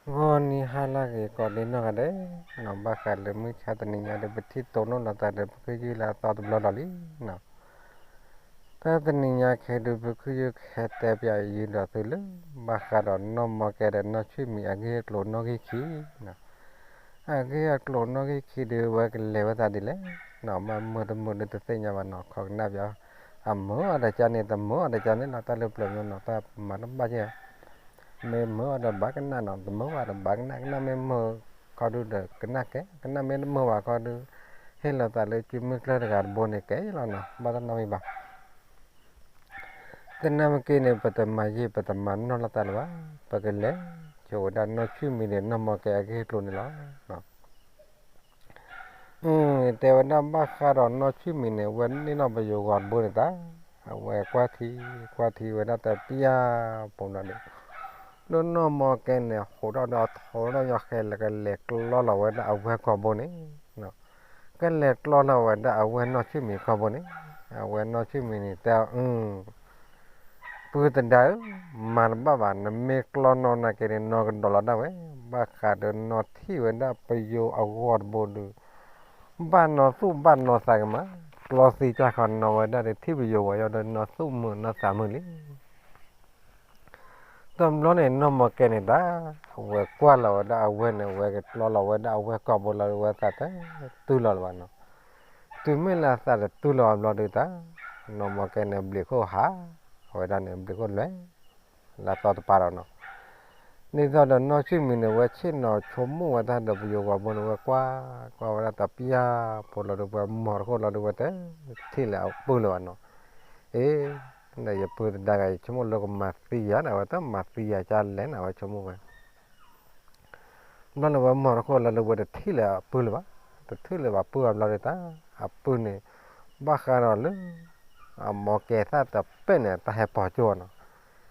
ဂီၤနံၤဟါလၢအဂ့ၤ ကိးဒ့နီၢ်ဂၤဒဲးနီၤ, ဘၣ်ဃးလၢမုၢ်ဆါတနံၤညါဒီး ပထံၣ်တိၢ်နီၣ်လိာ်သးဒီး ပကယုၢ်လၢအသီတဘျီလီၤလံနီၤ. တၢ်တနံၤညါခဲဒုး ပကယုၢ်ကဟဲတဲပၠးယုၢ်ဒီးသုလၢ ဘၣ်ဃးဒီးနီၢ်မီၢ်ကဲဒီးနီၢ်ဆံၣ်မံၤအဂ့ၢ်အကျိၤနီၣ်ဂံၢ်ခံနီၤ. အဂ့ၢ်အကျိၤနီၣ်ဂံၢ်ခံဒုး အဝဲကလဲၤဝဲသးဒ်လဲၣ်နီၤ, မ့ၢ်မုာ်တမုာ်ဒုးတသ့ၣ်ညါဘၣ်နီၤ, ခိးကနၣ်ပၠး, အမုာ်အီၤဒီးကန့ၣ် တမုာ်အီၤဒီးကန့ၣ်လီၤ, တၢ်လၢပျၢၤမ့ၢ်နီၤ တၢ်မၤတဘၣ်က့ၢ် မ့ၢ်မုာ်အီၤဒီးဘၣ်ကနၣ်နီၤ, တမုာ်ဘၣ်ဒီးဘၣ်ကနၣ်, ကနၣ်မ့ၢ်မုာ်ခီဒုးဒီးကနၣ်ကဲ, ကနၣ်မ့ၢ်တမုာ်ဘၣ်ခီဒုး ဟ့ၣ်လီၤသးလၢကုမုၢ်ကျၢၢ်တဂၤတဘိန့ၣ်ကဲလီၤနီၤ, ဘၣ်တၢ်နီတမံၤဘၣ်. သနာ်က့န့ၣ် ပတမၤယံာ်ပတမၤနီၢ်လိာ်သးလၢၤဘၣ်, ပကလဲၤဆိဝဲဒၣ်နီၢ်ဆံၣ်မံၤန့ၣ် နီၢ်မီၢ်ကဲအဂ့ၢ်အကျိၤန့ၣ်လီၤ. တဲဝဲဒၣ်ဘၣ်ဃးဒီးနီၢ်ဆံၣ်မံၤန့ၣ် ဝဲန့ၢ်နီၢ်ပယိၤဂီၤတဘိန့ၣ်တၢ်, အဝဲကွၢ်ထံ, ကွၢ်ထံဝဲဒၣ်တပျၢ်ဖိနီၤဒီး, ဒီးနီၢ်မီၢ်ကဲန့ၣ် ဟိးထီၣ်ဒီးအထီထီၣ်ညီဃဲလၢကလဲၤကျီလီၤဝဲဒၣ်အဝဲဂီၤဘိန့ၣ်, ကလဲၤကျီလီၤဝဲဒၣ်အဝဲနီၢ်ဆံၣ်မံၤဂီၤဘိန့ၣ်, အဝဲနီၢ်ဆံၣ်မံၤန့ၣ်တဲအီၤ ပုၢ်သဒါဧၢ, မၤတဘၣ်ဘၣ်, နမ့ၢ်ကျီနီၢ်နာ်က့န့ၣ် နီၢ်ကဒီးလီၤဒၣ်ဝဲ, ဘၣ်ဃးဒီးနီၢ်ထံၣ်ဝဲဒၣ်ပယိၤအဂီၤတဘိဒီး ဘၣ်နီၢ်သူၣ်ဘၣ်နီၢ်သးကမး, ကျီသံတၢ်ခီနီၢ်ဝဲဒၣ်ဒီးထံၣ်ပယိၤဝဲအီၤဒီးနီၢ်သူၣ်မုာ်နီၢ်သးမုာ်လံ. တဘျီန့ၣ် နီၢ်မီၢ်ကဲန့ၣ်တၢ်, အဝဲကွၢ်လီၤဝဲဒၣ်အဝဲန့ၣ် အဝဲကကျီလီၤဝဲဒၣ်အဝဲဂီၤဘိလီၤဒီး အဝဲသးတတုၤလီၤလၢၤဘၣ်နီၤ. တုၤမ့ၢ်လၢအသးတတုၤလီၤဘျီဒုးတၢ်, နီၢ်မီၢ်ကဲန့ၣ် ဘျံးခိၣ်ဟးဝဲဒၣ်န့ၣ် ဘျံးခိၣ်လဲၤ လၢအသီတပၤဒီးနီၤ. ဒ်သိးဒီးနီၢ်ဆံၣ်မံၤန့ၣ် ဝဲဆ့ၣ်နီၤဆိကမိၣ်ဝဲတၢ်ဒီးပယိၤဂီၤဘိန့ၣ် ဝဲကွၢ်, ကွၢ်ဝဲဒၣ်တပျၢ်ဖိလီၤဒီး ပှၤမီၤတခိၣ်လီၤဒီး ဝဲတထံၣ်လၢအပုၢ်လၢၤဘၣ်နီၤ. အ့, ဒီးယပုၢ်သဒါဂၤ ယဆိကမိၣ်လၢကမၤသံယၤန့ၣ် အဝဲတမၤသံယၤကလဲၣ်န့ၣ် အဝဲဆိကမိၣ်ဝဲ ဘျီန့ၣ် ဝဲမီၤတခိၣ်လီၤဒီး ဝဲတထံၣ်လၢအပုၢ်လၢၤဘၣ်, တထံၣ်လၢၤဘၣ်ပုၢ်အဘျီဒုးတၢ်, အပုၢ်န့ၣ် ဘၣ်ဃးဒီးလၢ အမီၢ်ကဲသၣ်တပဲၣ်န့ၣ် တၢ်ဟဲပိာ်ကၠိနီၤ.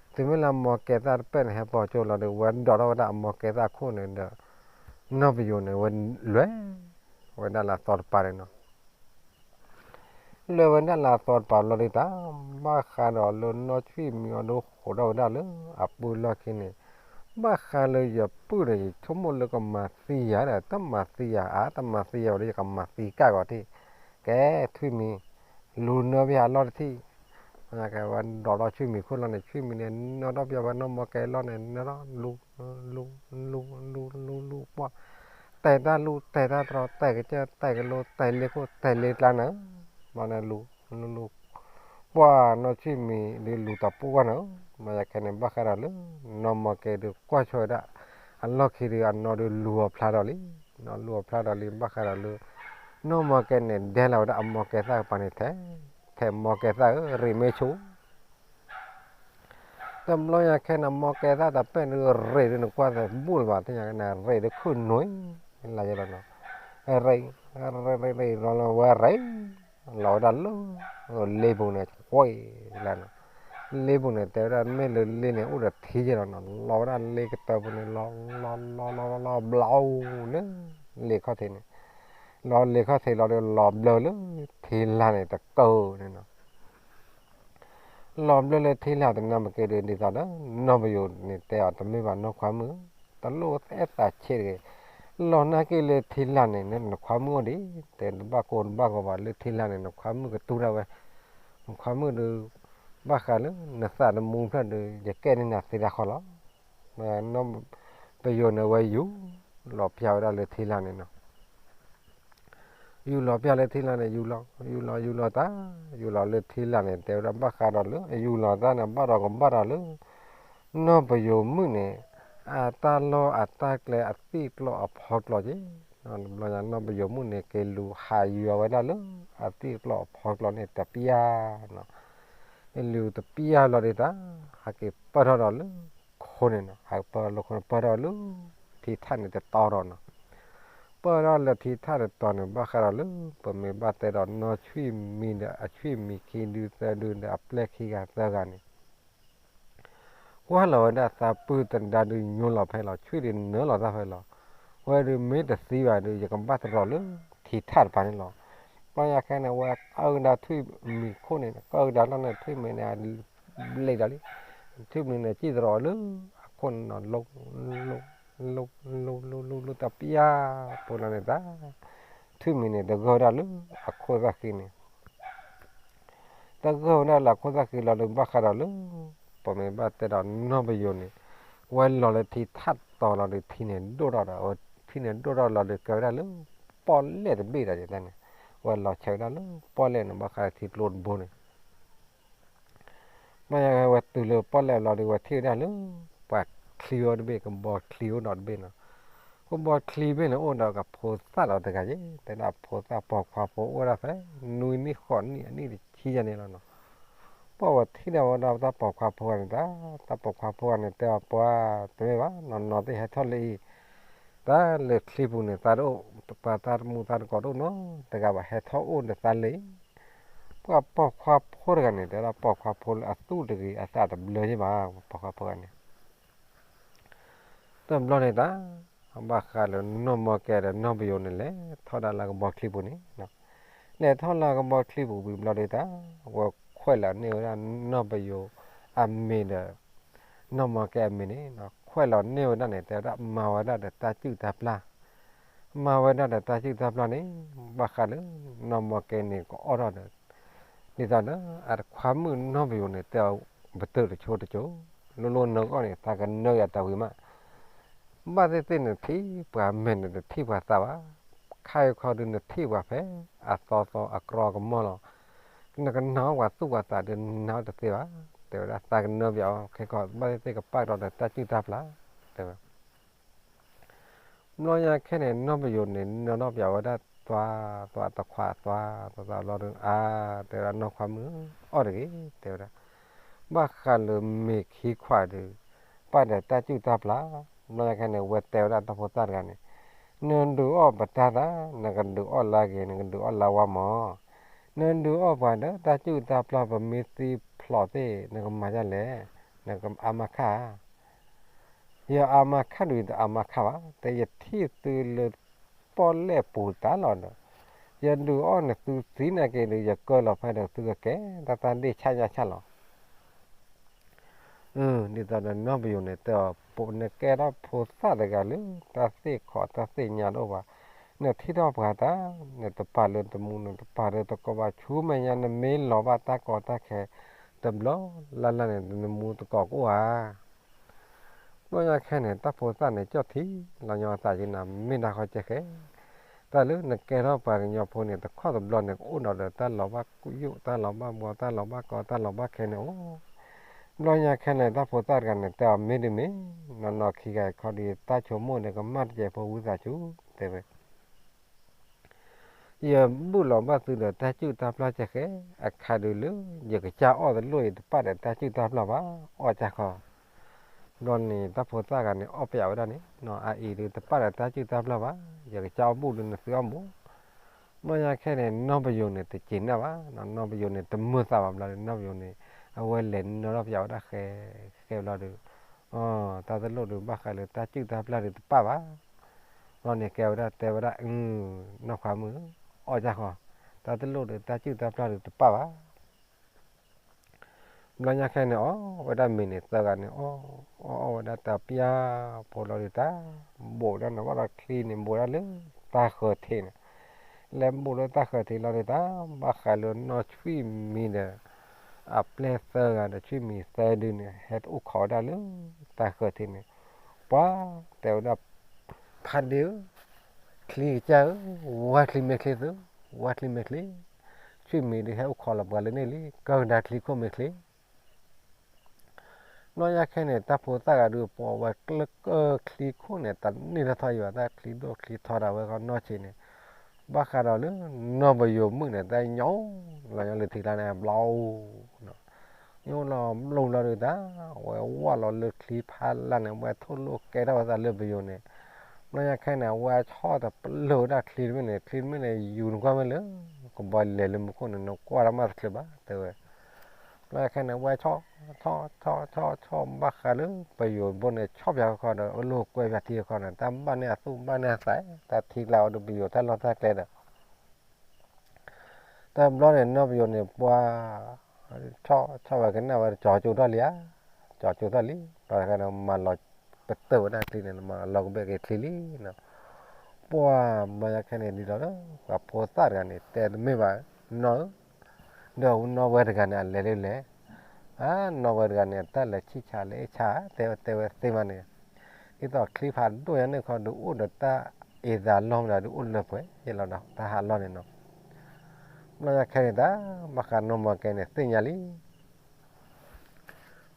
တုၤမ့ၢ်လၢအမီၢ်ကဲသၣ်တပဲၣ်န့ၣ် ဟဲပိာ်ကၠိလီၤဒီး ဝဲဒိးထီၣ်ဝဲဒၣ်အမီၢ်ကဲသၣ်ခိၣ်န့ၣ်ဒီး နီၢ်ပယိၤန့ၣ် ဝဲလဲၤဝဲဒၣ်လၢအသီတပၤန့ၣ်နီၤ. လဲၤဝဲဒၣ်လၢအသီတပၤလီၤဒုးတၢ်, ဘၣ်ဃးဒီးလၢနီၢ်ဆံၣ်မံၤအီၤဒီး ဟိးထီၣ်ဝဲဒၣ်လၢအပုၢ်လီၢ်ခံန့ၣ်, ဘၣ်ဃးလၢယပုၢ်န့ၣ် ယဆိကမိၣ်လၢကမၤသံယၤဒီး တမၤသံယၤဧါ, တမၤသံယၤဒီး ယကမၤသံကၣ်ဂီၤထံၣ်, ကဲထွံၣ်မံၤ လူၤနၢပယၤအလီၢ်တထံၣ်, ကဲဝဲဒိးထီၣ်ထွံၣ်မံၤခိၣ်လီၤန့ၣ် ထွံၣ်မံၤန့ၣ် နၢထီၣ်ပယီၤဝဲနီၢ်မီၢ်ကဲလီၤန့ၣ် နၢထီၣ်လူၤ လူၤ လူၤ လူၤ လူၤ လူၤ ပှၢ် တဲာ်တၢ်လူၤ တဲာ်တၢ်တြီၤ တဲာ်ကစၢၢ် တဲာ်ကလိ တဲာ်လ့ခိၣ် တဲာ်လ့ကျါန့ၣ်, ဘျီန့ၣ်လူၤ လူၤ လူၤ ပှၢ်နီၢ်ထွံၣ်မံၤဒုးလူၤတပူၤကွၢ်န့ၣ်, ဘျီယၤခဲန့ၣ် ဘၣ်ဃးဒီးလၢ နီၢ်မီၢ်ကဲဒုးကွၢ်ဆိဝဲဒၣ် အလီၢ်ခံဒုး အနီၢ်ဒုးလူၤအီၤဖျါဒီးလံ, နီၢ်လူၤအီၤဖျါဒီးလံ ဘၣ်ဃးဒီးလၢ နီၢ်မီၢ်ကဲန့ၣ် ဒဲလီၤဝဲဒၣ်အမီၢ်ကဲသၣ်ကပၤန့ၣ်ထဲ, ထဲမီၢ်ကဲသၣ်ဧၢ ရ့ၣ်မ့ၢ်ဆူၣ် တဘျီညါခဲန့ၣ် မီၢ်ကဲသၣ်တပဲၣ်ဒုး ရ့ၣ်ဒုးနကွၢ်သးဘူၣ်လၢၤဘၣ် သ့ၣ်ညါကန့ၣ် ရ့ၣ်ဒုးခုၣ်နွံ လၢယဲလီၤနီၤ, ရ့ၣ် ရ့ၣ် ရ့ၣ် ရ့ၣ် လီၤလၢဝဲရ့ၣ်, လီၤဝဲဒၣ်လၢ လ့ပူၤန့ၣ် ကွံာ်လၢနီၤ, လ့ပူၤန့ၣ် တဲဝဲဒၣ်မ့ၢ်လၢလ့န့ၣ် အိၣ်ဒီးထံယဲလီၤနီၤ, လီၤဝဲဒၣ်လ့ကတၢၢ်ပူၤန့ၣ် လီၤ လီၤ လီၤ လီၤ လီၤ ဘျီလၢ လ့ခီၣ်ထံးန့ၣ်, လီၤလ့ခီၣ်ထံးလီၤဒီး လီၤဘျၢလၢ ထံလာ်န့ၣ်တကၢၢ်န့ၣ်နီၤ. လီၤဘျၢလၢထံလာ်တနၤမ့ၢ်ကဲဒုး ဒ်သိးဒီး နီၢ်ပယိၤန့ၣ်တဲအီၤ တမ့ၢ်ဘၣ်နီၢ်ခွါမုၣ်, တလိၣ်အဲၣ်သးဆံးတဂ့ၤ, လီၤနာ်က့လၢထံလာ်န့ၣ် နခွါမုၣ်အိၣ်ဒံး, တဲတဘၣ်ကိၢ်တဘၣ်ဂီၤဘၣ်လၢထံလာ်န့ၣ် နခွါမုၣ်ကတူၢ်ဒၣ်ဝဲ, နခွါမုၣ်ဒုး ဘၣ်ဃးလၢနသးတမူဖျၢၣ်ဒုး ယကဲန့ၢ်နၤသ့တၢ်ဃီလီၤ. ပယိၤန့ၣ်ဝဲယူၤလီၤပျၢ်ဝဲဒၣ်လၢထံလာ်န့ၣ်နီၤ. ယူၤလီၤပျၢ်လၢထံလာ်န့ၣ် ယူၤလီၤ ယူၤလီၤ ယူၤလီၤတၢ်, ယူၤလီၤလၢထံလာ်န့ၣ် တဲဝဲဒၣ်ဘၣ်ဃးဒီးလၢ ယူၤလီၤတၢ်န့ၣ် ဘၣ်ဒီးကဘၣ်ဒီးလၢ နီၢ်ပယိၤမုၣ်န့ၣ် အတၢ်လီၢ်အတၢ်ကျဲအသံၣ်ကျီအဖီကျီက့ၤ, တဘျီညါနီၢ်ပယိၤမုၣ်န့ၣ် က့ၤလူၤဟးယူၤဝဲဒၣ်လၢ အသံၣ်ကျီအဖီကျီန့ၣ်တပျၢ်နီၤ. လူၤတပျၢ်လီၤဒုးတၢ်, ဟးက့ၤပၢၢ်ထီၣ်ဒီးလၢခိန့ၣ်နီၤ, ဟးပၢၢ်ထီၣ်လၢခိန့ၣ် ပၢၢ်ထီၣ်လၢ ထံထၣ်န့ၣ်တတီၤဒီးနီၤ. ပၢၢ်ထီၣ်လၢထံထၣ်တတီၤန့ၣ် ဘၣ်ဃးဒီးလၢ ပမ့ၢ်ဘၣ်တဲဒီးနီၢ်ဆွံၣ်မံၤဒီးအဆွံၣ်မံၤခံဒုသၢဒုဒီး အပျဲၢ်ခံဂၤသၢဂၤန့ၣ် ကွၢ်လီၤဝဲဒၣ်သးပုၢ်သဒါဒုးညိလီၤဖဲလီၤ, ဆွံၣ်ဒုးနၢလီၤတၢ်ဖဲလီၤ. ဝဲဒုးမ့ၢ်တသံဘၣ်ဒုး ယကဘၣ်တရီၤလၢထံထၣ်တပၤန့ၣ်လီၤ. ဘျီယၤခဲန့ၣ် ဝဲကၢကဒါထွံၣ်မံၤခိၣ်န့ၣ် ကၢကဒါလီၤန့ၣ် ထွံၣ်မံၤန့ၣ် ဘျ့ၣ်ဒီးလံ, ထွံၣ်မံၤန့ၣ် စံၣ်တရီၤလၢအခိၣ်န့ၣ်နီၤ, လိၤ လိၤ လူၤလူၤလူၤလူၤလူၤတပျၢ်ဖိလီၤန့ၣ်တၢ်, ထွံၣ်မံၤန့ၣ် တဂၢၢ်ဝဲဒၣ်လၢအခိၣ်သၣ်ဃံန့ၣ် တဂၢၢ်ဝဲဒၣ်လၢအခိၣ်သၣ်ဃံလီၤဒီး ဘၣ်ဃးဒီးလၢ ပမ့ၢ်ဘၣ်တဲဒီးနီၢ်ပယိၤန့ၣ် ဝဲလီၤလၢထံထးတီၤလီၤဒီး ထံန့ၣ်ဒိၣ်ထီၣ်ဒီး အဝဲထံန့ၣ်ဒိၣ်ထီၣ်လီၤဒီး ကဲဝဲဒၣ်လၢ ပီၣ်လဲၣ်တဘ့ၣ်ဒီးန့ၣ်န့ၣ်, ဝဲလီၤဆဲးဝဲဒၣ်လၢပီၣ်လဲၣ်န့ၣ် ဘၣ်ဃးလၢထံကျိတဘိန့ၣ် ဘၣ်ယၤဝဲတုၤလၢပီၣ်လဲၣ်လီၤဒီး ဝဲထံၣ်ဝဲဒၣ်လၢ ပှၤချံအိၣ်တဘ့ၣ် ကဘီချံအိၣ်ဒီးတဘ့ၣ်နီၤ, ကဘီချံဘ့ၣ်န့ၣ် အိၣ်ဒီးကဖိသၣ်ဒီးတဂၤယဲ, တဲဒၣ်ဖိသၣ်ပိာ်ခွါဖိအိၣ်ဝဲဒၣ်ဖဲ နွံနံၣ်ဃိးနံၣ်အနံၣ်တဆံယဲန့ၣ်လီၤနီၤ, ပှၢ်ဝဲထံၣ်ဒၣ်ဝဲဒၣ်တၢ်ပိာ်ခွါဖိဂၤန့ၣ်တၢ်, တၢ်ပိာ်ခွါဖိဂၤန့ၣ် တဲအီၤပှၤတမ့ၢ်ဘၣ် နီၢ်နီၢ်သ့ၣ်ဟဲထီၣ်လၢအံၤ, တၢ်လၢချံပူၤန့ၣ် သးတအိၣ်, ပှၤသးတမူသးတကိးတအိၣ်နီတဂၤဘၣ် ဟဲထီၣ်အိၣ်ဒီးသးလၢအံၤ, ပှၤပိာ်ခွါဖိတဂၤန့ၣ် တဲဒၣ်ပိာ်ခွါဖိလၢအသူၣ်တဂ့ၤ အသးတဘျၢယဲဘၣ် ပိာ်ခွါဖိဂၤန့ၣ် တဘျီန့ၣ်တၢ်, ဘၣ်ဃးလၢနီၢ်မီၢ်ကဲဒီးနီၢ်ပယိၤန့ၣ် လဲၤထီၣ်ဒၣ်လၢကဘီချံပူၤန့ၣ်, လဲၤထီၣ်လၢကဘီချံပူၤဝံၤဘျီဒီးတၢ်, ဝဲခွဲးလီၤန့ၢ်ဝဲဒၣ်နီၢ်ပယိၤအမ့ၤဒီး နီၢ်မီၢ်ကဲအမ့ၤန့ၣ်, ခွဲးလီၤန့ၢ်ဝဲဒၣ်န့ၣ် တဲဝဲဒၣ်မၤဝဲဒၣ်ဒီးတၢ်စုၣ်တၢ်ပျၢ်, မၤဝဲဒၣ်ဒီးတၢ်စုၣ်တၢ်ပျၢ်န့ၣ်, ဘၣ်ဃးလၢနီၢ်မီၢ်ကဲန့ၣ် ကအီၣ်ထီၣ်ဒီး ဒ်သိးဒီး အတခွါမုၣ်နီၢ်ပယိၤန့ၣ် တဲအီၤပတုာ်တဆိတစိၤ, လိၤလိၤနၢၤအီၣ်န့ၣ် သးကနၢယၤတၢ်ဝံၤမး, ဘၣ်သ့ၣ်သ့ၣ်နထံၣ်ပှၤမဲာ်န့ၣ် တထံၣ်ပှၤသးဘၣ်, ခါအံၤခီဒုးနထံၣ်ပှၤဖဲအသီသီအကြီအကမီၢ်လီၤ, နကနၢ်အီၣ်ပှၤသူၣ်ပှၤသးဒီးနနၢ်အီၣ်တသ့ဘၣ်, တဲဝဲဒၣ်သးကနၢပယီၤခဲကီး ဘၣ်သ့ၣ်သ့ၣ်ကပာ်ကဒီးဒီးတၢ်စုၣ်တၢ်ပျၢ်, တဲဝဲ ဘျီညါခဲန့ၣ် နီၢ်ပယိၤန့ၣ် နၢထီၣ်ပယီၤဝဲဒၣ် သွါသွါတခွး သွါသွါသွါလီၤဒီး အါ တဲဝဲဒၣ်နီၢ်ခွါမုၣ် အီၣ်တဂ့ၤ တဲဝဲဒၣ်, ဘၣ်ဃးလၢမ့ၤခံခွးဒီး ပာ်ဒီးတၢ်စုၣ်တၢ်ပျၢ်, ဘျီညါခဲန့ၣ် ဝဲတဲဝဲဒၣ်တၢ်ဖိသၣ်တဂၤန့ၣ်, နဒုးအီၣ်ပတၢ်သး နကဒုးအီၣ်လၢဂ့ၤ နကဒုးအီၣ်လၢဝါမး, နဒုးအီၣ်ပှၤဒီးတၢ်စုၣ်တၢ်ပျၢ် ပမ့ၢ်သံဖျိးသ့ၣ် နကမၤဒ်လဲၣ်, နကအါမးခါဧါ ယအါမးခါဒုး ယတအါမးခါဘၣ်, တဲယထံၣ်သုလၢပီၣ်လဲၣ်ပူၤတၢ်လီၤဒီး, ယဒုးအီၣ်န့ၣ်သုသံနာ်က့ဒီး ယကၢလီၤဖဲဒီးသုကကဲ တၢ်တၢ်ဒ့ၣ်ဆၣ်ညါဆၣ်လီၤ. ဒ်သိးဒီးနီၢ်ပယိၤန့ၣ် တဲအီၤ နကဲထီၣ်ဖိသၣ်တဂၤလၢ တၢ်သ့ၣ်ခိးတၢ်သ့ၣ်ညါတအိၣ်ဘၣ်, နထံၣ်ထီၣ်ပှၤတၢ် နတပာ်လၢတမူ နတပာ်လၢတကိးဘၣ် ဆူမဲာ်ညါ နမ့ၢ်လီၤဘၣ်တၢ်ကီတၢ်ခဲ တဘျီလၢ်လၢ်န့ၣ် နမူတကိးကအိၣ်ဧါ. ဘျီညါခဲန့ၣ် တၢ်ဖိသၣ်န့ၣ် ကၠီၣ်ထံလီၤညီအသးက့ၤနၤ မ့ၢ်ဒၣ်ဃီကဲဃဲ, တၢ်လၢနကဲထီၣ်ပှၤကညီဖိန့ၣ် တခီတဘျီန့ၣ် ကအိၣ်ဒီးတၢ်လီၤဘၣ်ယိၣ် တၢ်လီၤဘၣ်ဘှီ တၢ်လီၤဘၣ်ကီ တၢ်လီၤဘၣ်ခဲန့ၣ်အိၣ်. ဘျီညါခဲန့ၣ် တၢ်ဖိသၣ်တဂၤန့ၣ် တဲအီၤမ့ၢ်ဒ်မ့ၢ် နီၢ်နီၢ်ခံဂၤခီဒီး တၢ်ဆိကမိၣ်ဒီး ကမၣ်တစဲးဖိဝံသးစူၤ တဲဝဲ ယဘူၣ်လီၤဘၣ်သုဒီးတၢ်စုၣ်တၢ်ပျၢ်ကဲဃဲ, အခါဒုးလၢ ယကစၢ်အီၣ်တလိၣ်အံၤ တပာ်ဒီးတၢ်စုၣ်တၢ်ပျၢ်ဘၣ်, အီၣ်ကၢ်ခီ. ဘျီန့ၣ် တၢ်ဖိသၣ်ဂၤန့ၣ် အီၣ်ပျးဝဲဒၣ်န့ၣ်, အအံၤဒုးတပာ်ဒီးတၢ်စုၣ်တၢ်ပျၢ်ဘၣ်, ယကစၢ်အီၣ်ဘူၣ်ဒုးနသုအီၣ်မူ. ဘျီညါခဲန့ၣ် နီၢ်ပယိၤန့ၣ် တစံးနၢ်ဘၣ်, နီၢ်ပယိၤန့ၣ် တမုာ်သးဘၣ်ဘျီဒီး နီၢ်ပယိၤန့ၣ် အဝဲလဲၤနၢထီၣ်ပျးဝဲဒၣ်ဃဲ ဃဲဘျီဒီး တၢ်တလိၣ်ဒုးဘၣ်ဃးလၢတၢ်စုၣ်တၢ်ပျၢ်ဒုးတပာ်ဘၣ်. ဘျီန့ၣ်ကဲဝဲဒၣ်တဲဝဲဒၣ် နီၢ်ခွါမုၣ်, အီၣ်ကၢ်ခီ, တၢ်တလိၣ်ဒီးတၢ်စုၣ်တၢ်ပျၢ်ဒုးတပာ်ဘၣ်. ဘျီညါခဲန့ၣ် အီၣ်ဝဲဒၣ်မ့ၤန့ၣ် သၢဂၤန့ၣ် အီၣ်အီၣ်ဝဲဒၣ်တပျၢ်ဖိလီၤဒုးတၢ်, ဘူးဒၣ်န့ၣ် ဘၣ်ဒီးချံန့ၣ် ဘူးဒၣ်လၢတၢ်ဃၢၤထံးန့ၣ်, လဲၤဘူးလၢတၢ်ဃၢၤထံးလီၤဒုးတၢ်, ဘၣ်ဃးလၢနီၢ်ဆွံမံၤဒီး အပျဲၢ်သၢဂၤဒီး ဆွံမံၤသၢဒုန့ၣ် ဟဲအိၣ်ခိးဝဲဒၣ်လၢတၢ်ဃၢၤထံးန့ၣ်, ပှၤတဲဝဲဒၣ် ဖးဒ့ဧၢ, ချံကစၢ်ဧၢ, ဝါချံမ့ၢ်ချ့သု, ဝါချံမ့ၢ်ချ့, ဆွံမံၤဒုးဟဲအိၣ်ခိးလီၤပှၤလၢန့ၣ်လံ, ကၢကဒါချံခိၣ်မ့ၢ်ချ့. ဘျီညါခဲန့ၣ် တၢ်ဖိသၣ်ဂၤဒုး ပှၤဝဲကျၢၢ်ကၢၢ်ချံခိၣ်န့ၣ် တန့ၢ်ထီၣ်ထီအံၤဘၣ်, တၢ်ချံဒိၣ်ချံထီဒၣ်ဝဲဃီနီၢ်ဆံးန့ၣ်, ဘၣ်ဃးဒီးလၢနီၢ်ပယိၤမုၣ်န့ၣ် တၢ်ညိလီၤညီလၢထံကျါန့ၣ် ဘျီ ညိလီၤဘျီလီၤဒုးတၢ်, ဝဲဝၢ်လီၤလၢချံဖးလၢ်န့ၣ် ဝဲထိၣ်လိာ်ကဲထီၣ်ဝဲသးလၢပယိၤန့ၣ်, ဘျီညါခဲန့ၣ် ဝဲဆီၣ်တပလၢၢ်ဝဲဒၣ်ချံတမ့ၢ်န့ၣ် ချံတမ့ၢ်န့ၣ် ယူၤနကွၢ်မ့ၢ်လၢ ကဘီလဲၤလၢမူခိၣ်န့ၣ် နကွၢ်တၢ်မးတချုးဘၣ် တဲဝဲ ဘျီညါခဲန့ၣ် ဝဲဆီၣ် ဆီၣ် ဆီၣ် ဆီၣ် ဆီၣ် ဘၣ်ဃးလၢပယိၤဘိန့ၣ် ဆီၣ်ပၠးခီဒီး အလိာ်ကွဲပၠးထံခီန့ၣ် တၢ်ဘၣ်န့ၢ်အသူၣ်ဘၣ်န့ၢ်အသး တၢ်ထံကျါအီၤဒီးပယိၤတၢ်လီၢ်တၢ်ကျဲဒီး တဘျီန့ၣ် နီၢ်ပယိၤန့ၣ် ပှၤ ဆီၣ် ဆီၣ်ဝဲကနၣ်ဝဲ ကၠီၤကၠိထီၣ်လံဧါ, ကၠီၤကၠိထီၣ်လံ, ဘျီညါခဲန့ၣ် မၤလီၤ ပတၢၢ်ဝဲဒၣ်ချံန့ၣ် နမၤလီၤကဘၣ်က့ၤချံလံနီၤ. ပှၢ်ဘျီညါခဲန့ၣ်ဒ်သိးဒီး ပှၤဖိသၣ်တဂၤန့ၣ် တဲတမ့ၢ်ဘၣ်, နီၢ်ဧၢ, ဒီးနီၢ်ဝဲတဂၤန့ၣ် အလဲၤလၢလဲၣ်, အနီၢ်ဝဲတဂၤန့ၣ် တၢ်လဲၤဆံၣ်ဆါလၢအဲၣ်ဆါ တဲဝဲတဲဝဲသ့မးန့ၣ်, ဒ်သိးချံဖးဒိၣ်ညါန့ၣ်ခီဒုးအိၣ်ဒီးတၢ်အ့ၣ်သးလီၢ်မတၤ ဒုးအိၣ်လၢပှဲၤယဲလီၤဒီး တၢ်ဟးလီၢ်န့ၣ်နီၤ. ဘျီညါခဲန့ၣ်တၢ် ဘၣ်ဃးနီၢ်မီၢ်ကဲန့ၣ်သ့ၣ်ညါလံ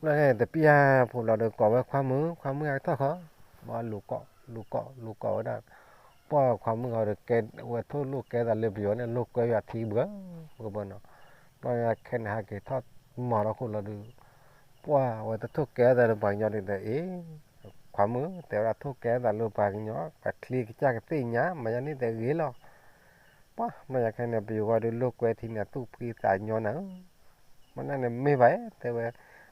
ဘျီညါခဲန့ၣ် တပျၢ်ဖိဘျီဒီး ကိးဝဲခွါမုၣ်, ခွါမုၣ်ဟဲက့ၤထီၣ်ခီ, ဘၣ်လူၤကိး လူၤကိး လူၤကိးဝဲဒၣ်, ပှၢ်ခွါမုၣ်ဃီဒီး ကဲဝဲထိၣ်လိာ်ကဲသးလၢပယီၤန့ၣ် လိာ်ကွဲယွၤထံကဘၢ, ကဘၢနီၤ. ဘျီညါခဲန့ၣ် ဟဲက့ၤထီၣ်မၤထီၣ်ခိၣ်လီၤဒုး, ပှၢ်ဝဲတထိၣ်ကဲသးလၢပှၤကညီဒုးဒီး အ့ၣ်, ခွါမုၣ် တဲဝဲဒၣ်ထိၣ်ကဲသးလၢပှၤကညီ ပချံကစၢ်ကသ့ၣ်ညါ မၤညါန့ၣ်တဂ့ၤလီၤ. ပှၢ်ဘျီညါခဲန့ၣ် ပယီၤဃီဒုးလိာ်ကွဲထံန့ၣ် သူၣ်ဖှံသးညီနၤဧၢ, မ့ၢ်န့ၣ်န့ၣ်မ့ၢ်ဘၣ်ဧါ တဲဝဲ,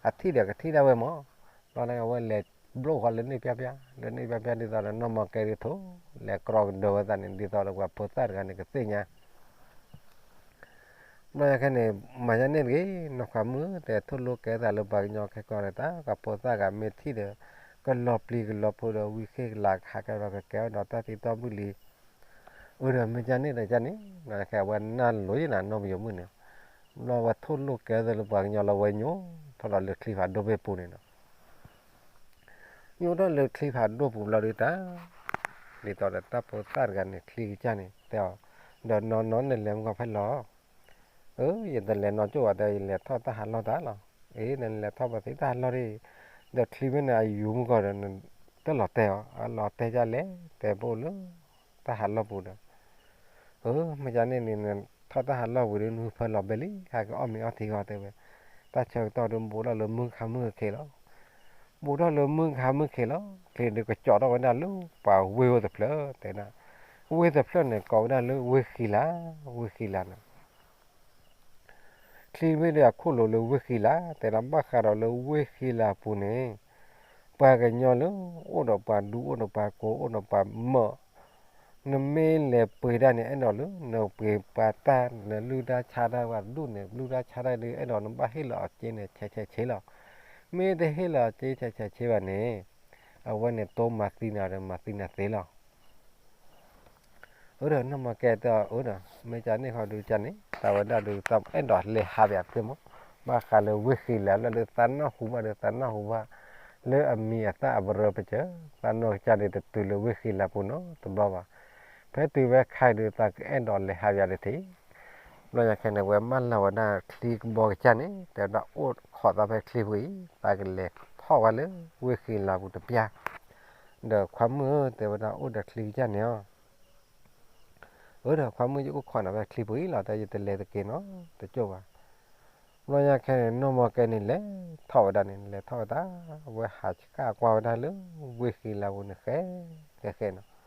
အထံၣ်ဒီးကထံၣ်ဒၣ်ဝဲမး, ဘျီန့ၣ်အဝဲလဲၤဘျိၣ်ဃီလၢန့ၣ်ပျၢ်ပျၢ် လၢန့ၣ်ပျၢ်ပျၢ်ဒ်သိးဒီး နီၢ်မီၢ်ကဲဒုးထိၣ် လဲၤကြီကဒၢဝဲသးန့ၣ် ဒ်သိးဒီးပှၤဖိသၣ်တဂၤန့ၣ်ကသ့ၣ်ညါ ဘျီညါခဲန့ၣ် မၤညါန့ၣ်တဂ့ၤ နီၢ်ခွါမုၣ် တဲထိၣ်လိာ်ကဲသးလၢပှၤကညီခဲကီၢ်န့ၣ် တၢ်ပှၤဖိသၣ်ဂၤမ့ၢ်ထံၣ်ဒီး ကလီၤပျံၤကလီၤဖုးဒီး ဝံၤဃ့ကလၤကဟးကဒီးကကဲထီၣ်ဒီးတၢ်သံတီၢ်မုၢ်လံ, အၢဒီးမ့ၢ်ကန့ၣ်ဒီးကန့ၣ် ဘျီညါခဲအဝဲနၢ်လိၤယဲနၤ နီၢ်ပယီၤမုၣ်န့ၣ်, ဘျီဝဲထိၣ်လိာ်ကဲသးလၢပှၤကညီလီၤ ဝဲညိထီၣ်ဒီးလၢချံဖးဒိၣ်ဘ့ၣ်ပူၤန့ၣ်နီၤ ညိထီၣ်လၢချံဖးဒိၣ်ပူၤဘျီဒုးတၢ်, ဒ်သိးဒီးတၢ်ဖိသၣ်တဂၤန့ၣ် ချံကစၢ်န့ၣ် တဲအီၤ, ဒီးနီၢ်နီၢ်န့ၣ်လဲၤမုၢ်ဂီၤဖဲလဲၣ်, အၢ ယတလဲၤနီၢ်ကၠိၣ်ဘၣ် ဒီးယလဲၤထီၣ်တၢ်ဟးလီၢ်တၢ်လီၤ, အ့ နလဲၤထီၣ်ပသံတၢ်ဟးလီၢ်ဒ်, ဒီးချံမ့ၢ်န့ၣ် အယူၤမုၢ်ဂီၤဒီး တၢ်လီၤတဲာ်အီၤ အလီၤတဲာ်ကလဲၣ် တဲပအိၣ်လၢ တၢ်ဟးလီၢ်ပူၤဒီး အၢ မ့ၢ်ကန့ၣ်န့ၣ် ထီၣ်တၢ်ဟးလီၢ်ဝံၤဒီး နုာ်ဖၢလီၤဘဲလံ ဟဲကအီၣ်မ့ၤအီထံဂီၤတဲဝဲ, တၢ်ဆၢကတီၢ်ဒီး ဘူးထီၣ်လၢမုၢ်ခါမုၢ်ခဲလီၤ, ဘူးထီၣ်လၢမုၢ်ခါမုၢ်ခဲလီၤ ချံဒုးကကၠီးထီၣ်ဝဲဒၣ်လၢပှၤဝ့ၢ်အိၣ်တဖျၢၣ် တဲဒၣ်, ဝ့ၢ်တဖျၢၣ်န့ၣ် ကိးဝဲဒၣ်လၢဝ့ၢ်ဃံလၤ, ဝ့ၢ်ဃံလၤန့ၣ် ချံမ့ၢ်ဒီးအခိၣ်လိၤလၢဝ့ၢ်ဃံလၤ တဲဒၣ်ဘၣ်ဃးဒီးလၢဝ့ၢ်ဃံလၤပူၤန့ၣ်, ပှၤကညီလၢ အိၣ်ဒီးပှၤဒူအိၣ်ဒီးပှၤကိးအိၣ်ဒီးပှၤမၢၢ်, နမ့ၢ်လဲၤပှ့ၤတၢ်န့ၣ် အဲၣ်ဒိးလၢ နပှ့ၤပှၤတၢ် နလုၢ်တၢ်ဆါတၢ်ဝဲဒူၣ်န့ၣ် လုၢ်တၢ်ဆါတၢ်ဒုး အဲၣ်ဒိးနဘၣ်ဟ့ၣ်လီၤအစ့န့ၣ် ဆဲးဆဲးဆ့လီၤ, မ့ၢ်တဟ့ၣ်လီၤအစ့ဆဲးဆဲးဆ့ဘၣ်န့ၣ်, အဝဲန့ၣ်တိမၤသံနၤဒီးမၤသံနၤသ့လီၤ အၢဒီးနီၢ်မီၢ်ကဲတဲအီၤ အၢဒီး မ့ၢ်ကန့ၣ်ဃီဒုးကန့ၣ် တၢ်ဝဲဒၣ်ဒုး တၢ်အဲၣ်ဒိးလဲၤဟးပၠးသ့မး, ဘၣ်ဃးလၢဝ့ၢ်ဃံလၤလၢဒုး သးနၢ်ဟူဘၣ်ဒုး သးနၢ်ဟူဘၣ် လၢအမံၤအသၣ်အပရၢပစၢၤ, သးနီၢ်ကစၢ်ဒုးတတုၤလၢဝ့ၢ်ဃံလၤပူၤနီတဘျီဘၣ်, ဖဲတုၤဝဲခါအံၤဒုး သးကအဲၣ်ဒိးလဲၤဟးပၠးဒုးထံး, ဘျီညါခဲန့ၣ် ဝဲမၢလၢ်ဝဲဒၣ်ချံကဘီကစၢ်န့ၣ် တဲဝဲဒၣ်အိၣ်ခိးသးဖဲချံပူၤအံၤ သးကလဲၤထီၣ်ဝဲလၢဝ့ၢ်ဃံလၤပူၤတပျၢ် ဒီးခွါမုၣ်ဧၢ တဲဝဲဒၣ်အိၣ်ဒီးချံကစၢ်န့ၣ်အီၤ, အၢဒီးခွါမုၣ် ယအိၣ်ခိးနၤဖဲချံပူၤအံၤလီၤ တဲယတလဲၤတက့ၤနီတကၠိၢ်ဘၣ်, ဘျီညါခဲန့ၣ် နီၢ်မီၢ်ကဲန့ၣ် လဲၤထီၣ်ဝဲဒၣ်န့ၣ် လဲၤထီၣ်ဝဲဒၣ်, ဝဲဟးဆှၣ်ကွၢ်ဝဲဒၣ်လၢ ဝ့ၢ်ဃံလၤပူၤန့ၣ် ဃဲဃဲဃဲနီၤ,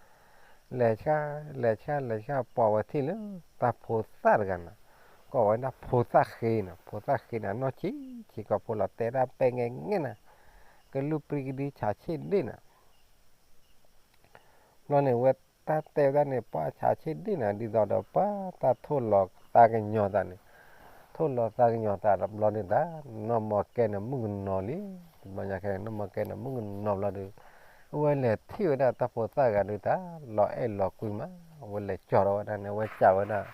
လဲၤဆှၣ် လဲၤဆှၣ် လဲၤဆှၣ် ပိာ်ဝဲထံၣ်လၢ တၢ်ဖိသၣ်တဂၤနီၤ, ကိးဝဲဒၣ်ဖိသၣ်ဃ့နီၤ, ဖိသၣ်ဃ့န့ၣ် နီၢ်ဆံးဆံး ကိးဖိလီၤတဲဒၣ်ပဲငဲငဲနီၤ, ကလုၢ်ပြံကဒံဆးဆ့ၣ်ဒ့ၣ်နီၤ ဘျီန့ၣ် ဝဲတၢ်တဲဝဲဒၣ်န့ၣ် ပှၤဆးဆ့ၣ်ဒ့ၣ်နၤ ဒ်သိးဒီးပှၤတၢ်ထိၣ်လီၤသးကညီၤသးန့ၣ်, ထိၣ်လီၤသးကညီၤသးတဘျီန့ၣ်တၢ် နီၢ်မီၢ်ကဲန့ၣ် မုၣ်ကနီၤလံ, ဘျီညါခဲန့ၣ် နီၢ်မီၢ်ကဲန့ၣ် မုၣ်ကနီၤဘျီဒီး အဝဲလဲၤထံၣ်ဝဲဒၣ်တၢ်ဖိသၣ်ဂၤဒုးတၢ် လီၤအဲၣ်လီၤကွံမး, အဝဲလဲၤကၠီၤထီၣ်ဝဲဒၣ်န့ၣ် အဝဲစံးဝဲဒၣ်,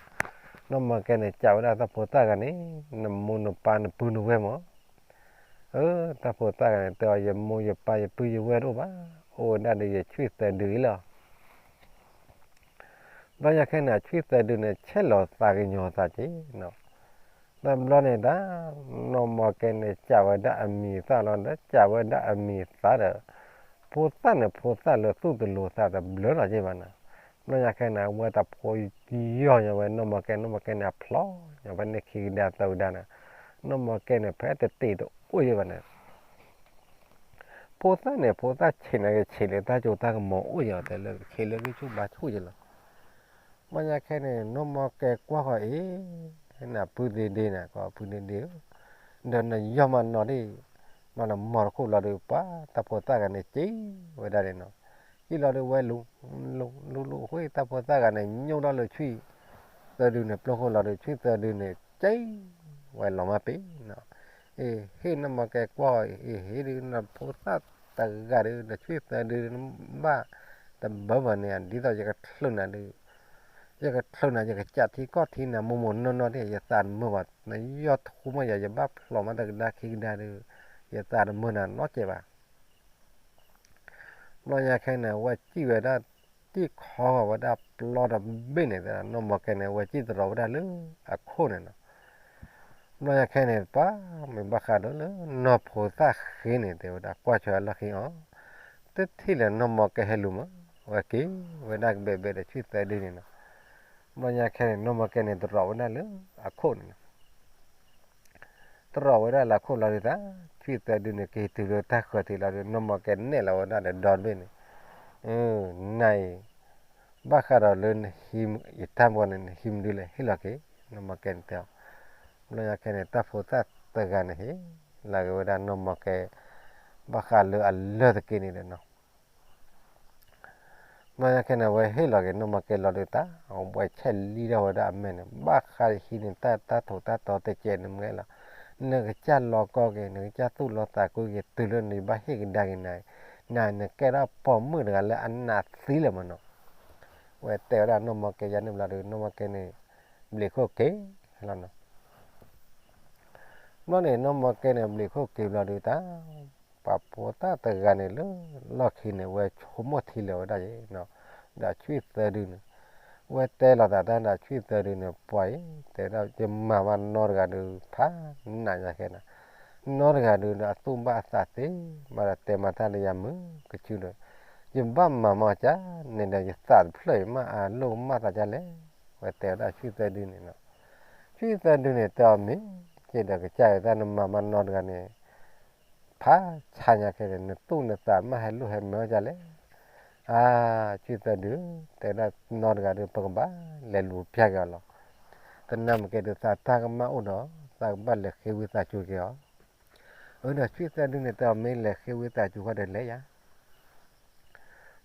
နီၢ်မီၢ်ကဲန့ၣ် စံးဝဲဒၣ်တၢ်ဖိသၣ်ဂၤန့ၣ် နမိၢ်နပၢ်နပုၢ်နဝဲၢ်မး အၢ တၢ်ဖိသၣ်ဂၤန့ၣ် တဲအီၤ ယမိၢ်ယပၢ်ယပုၢ်ယဝဲၢ်တအိၣ်ဘၣ်, အိၣ်ဝဲဒၣ်ဒီးယဆွံၣ်သၢဒုအံၤလီၤ. ဘျီညါခဲန့ၣ် အဆွံၣ်သၢဒုန့ၣ် ဆဲးလီၤသးကညီၤသးက့ၤနီၤ. တဘျီန့ၣ်တၢ် နီၢ်မီၢ်ကဲန့ၣ် စံးဝဲဒၣ်အမံၤသၣ်လီၤဒီး စံးဝဲဒၣ်အမံၤသၣ်ဒီး ဖိသၣ်န့ၣ် ဖိသၣ်လၢသူၣ်တလိၤသးတဘျၢလီၤက့ၤဘၣ်နီၤ. ဘျီညါခဲန့ၣ် အဝဲတၢ်ဖိယီၢ်ညီဝဲ နီၢ်မီၢ်ကဲ နီၢ်မီၢ်ကဲန့ၣ် အဖျီညီဝဲန့ၣ်ခံကဒါသၢကဒါန့ၣ်, နီၢ်မီၢ်ကဲန့ၣ် ဖဲတတ့ၢ်တအိၣ်ယဲဘၣ်န့ၣ် ဖိသၣ်န့ၣ် ဖိသၣ်ဆံးန့ၣ် ကဆံးလၢတၢ်စိတၢ်ကမီၤအိၣ်ယဲ တဲလၢကဆံးလၢဂံၢ်ဆူၣ်ဘါဆူၣ်ယဲလီၤ. ဘျီညါခဲန့ၣ် နီၢ်မီၢ်ကဲကွၢ်ဃီအံၤ နပုၢ်ဒ့ဒ့န့ၣ် ကိးပုၢ်ဒ့ဒ့ဧၢ, ဒီးနယီၢ်မးနီၤဒ်, ဘျီန့ၣ်မီၢ်တခိၣ်လီၤဒီး ပှၤတၢ်ဖိသၣ်ဂၤန့ၣ် စံးဝဲဒၣ်န့ၣ်နီၤ, စံးလီၤဒီးဝဲလူၤ, လူၤလူၤလူၤအဃိ တၢ်ဖိသၣ်ဂၤန့ၣ် ညိၣ်ထီၣ်လၢဆွံၣ်သၢဒုန့ၣ် ပျိခိၣ်လီၤဒီး ဆွံၣ်သၢဒုန့ၣ် စံးဝဲလီၤမၢ်ပ့ၤနီၤ, အ့ ဟ့ၣ်နီၢ်မီၢ်ကဲကွၢ်အံၤ အ့ ဟ့ၣ်ဒုးနဖိသၣ် နဘၣ်မၤတဂၤဒီး နဆံၣ်သၢဒု နဘၣ်တဘၢဘၢန့ၣ် ဒ်သိးယကချုးနၤဒုး, ယကချုးနၤ ယကစးထံကီၢ်ထံနၤ မိၢ်မိၢ်နီၢ်နီၢ်ဒၣ် ယသးတမုာ်ဘၣ်, နယီၢ်ထူမးယၤ ယဘၣ်ဖျိးမးတကဒါခံကဒါဒီး ယသးတမုာ်နၤနီတစဲးဘၣ်. ဘျီညါခဲန့ၣ် ဝဲစံၣ်ဝဲဒၣ် စံၣ်ခီဝဲဒၣ်ပျီတဘ့ၣ်န့ၣ် နီၢ်မီၢ်ကဲန့ၣ် ဝဲစံၣ်တရီးဝဲဒၣ်လၢအခိၣ်န့ၣ်နီၤ. ဘျီညါခဲန့ၣ် ပှၤမ့ၢ်ဘၣ်ဃးဒီးလၢနီၢ်ဖိသၣ်ဃ့န့ၣ် တဲဝဲဒၣ် ကွၢ်ဆိလၢခံအီၤ, တထံၣ်လၢနီၢ်မီၢ်ကဲဟဲလူၤမး, ဝဲက့ၤဝဲဒၣ်ကဘဲးဘဲးဒီးဆံၣ်သၢဒုန့ၣ်နီၤ. ဘျီညါခဲန့ၣ် နီၢ်မီၢ်ကဲန့ၣ် တရီးဝဲဒၣ်လၢအခိၣ်န့ၣ်နီၤ. တရီးဝဲဒၣ်လၢအခိၣ်လီၤဒုးတၢ်, ဆံၣ်သၢဒုန့ၣ် က့ၤတုၤလၢတၢ်ဃၢၤထံးလီၤဒုး နီၢ်မီၢ်ကဲနဲၣ်လီၤဝဲဒၣ်ဒီးဒီတဘ့ၣ်န့ၣ်, နၤအံၤ ဘၣ်ဃးဒီးလၢနဟံး ယတၢ်မီၢ်န့ၣ် နဟံးမနုၤလဲၣ် ဟ့ၣ်လီၤက့ၤ, နီၢ်မီၢ်ကဲန့ၣ်တဲအီၤ. ဘျီညါခဲန့ၣ် တၢ်ဖိသၣ်တဂၤန့ၣ်ဟ့ၣ်လီၤက့ၤဝဲဒၣ်နီၢ်မီၢ်ကဲ ဘၣ်ဃးလၢအလၢၢ်သက့န့ၣ်ဒီးနီၤ. ဘျီညါခဲန့ၣ် အဝဲဟ့ၣ်လီၤက့ၤနီၢ်မီၢ်ကဲလီၤဒုးတၢ်, အဝဲဆဲးလံထီၣ်ဝဲဒၣ်အမဲာ်န့ၣ် ဘၣ်ဃးဟံးန့ၢ်တၢ် တၢ်ထိးတၢ်တီတကဲးန့ၣ်မ့ၢ်လီၤ, နကစၢ်လီၤကီက့ၤ နကစၢ်သူၣ်လီသးကွံက့ၤ တုၤလၢနဘၣ်ဟ့ၣ်ကဒါက့ၤနၤ, နၤနကဲထီၣ်ပိာ်မုၣ်တဂၤလၢအနးသံလၢၤမးနီၤ. ဝဲတဲဝဲဒၣ်နီၢ်မီၢ်ကဲယါန့ၣ်ဘျီဒုး နီၢ်မီၢ်ကဲန့ၣ် ဘျံးခိၣ်က့ၤလီၤနီၤ. ဘျီန့ၣ် နီၢ်မီၢ်ကဲန့ၣ် ဘျံးခိၣ်က့ၤဘျီဒုးတၢ်, ပှၤဖိသၣ်တဂၤန့ၣ်လၢလီၢ်ခံန့ၣ် ဝဲဆိကမိၣ်ထံလၢာ်ဝဲဒၣ်အံၤ, ဒီးဆံၣ်သၢဒုန့ၣ်, ဝဲတဲလီၤသးတၢ်ဒီးဆံၣ်သၢဒုန့ၣ် ပှၤအံၤ တဲဒၣ်ယမၤဘၣ်နီတဂၤဒုး ဖးနးညါခဲန့ၣ်, နီတဂၤဒုးဒီးအသူၣ်ဘၣ်အသးသ့, မၤဒီးတဲမၤတၢ်လၢယၤမုာ်ကဆူဒီး, ယဘၣ်မၤမၤကၠၢန့ၣ်ဒီး ယသးတဖျၢၣ်အံၤမးအလိၣ်ကမၣ်သးဒ်လဲၣ်, ဝဲတဲဝဲဒၣ်ဆံၣ်သၢဒုန့ၣ်နီၤ. ဆံၣ်သၢဒုန့ၣ် တဲအီၤမ့ၢ်က့ၤဒီးကစၢ်ယွၤတၢ်နမၤဘၣ်နီတဂၤန့ၣ် ဖးဆါညါခဲန့ၣ် နသူၣ်နသးမ့ၢ်ဟဲလိၣ်ဟဲမဲာ်အီၤဒ်လဲၣ်. အါ, ဆံၣ်သၢဒု, တဲဒၣ်နီတဂၤဒီး ပကဘၣ်လဲၤလူၤပျၢ်က့ၤအီၤလီၤ. သနာ်က့ဒုးသးတၢ်ကမၣ်အိၣ်ဒီး သးကဘၣ်လဲၤဃ့ဝံသးစူၤက့ၤအီၤ. အၢ ဒီးဆံၣ်သၢဒုန့ၣ် တဲအီၤမ့ၢ်လဲၤဃ့ဝံသးစူၤဃီဒီးလဲၤယါ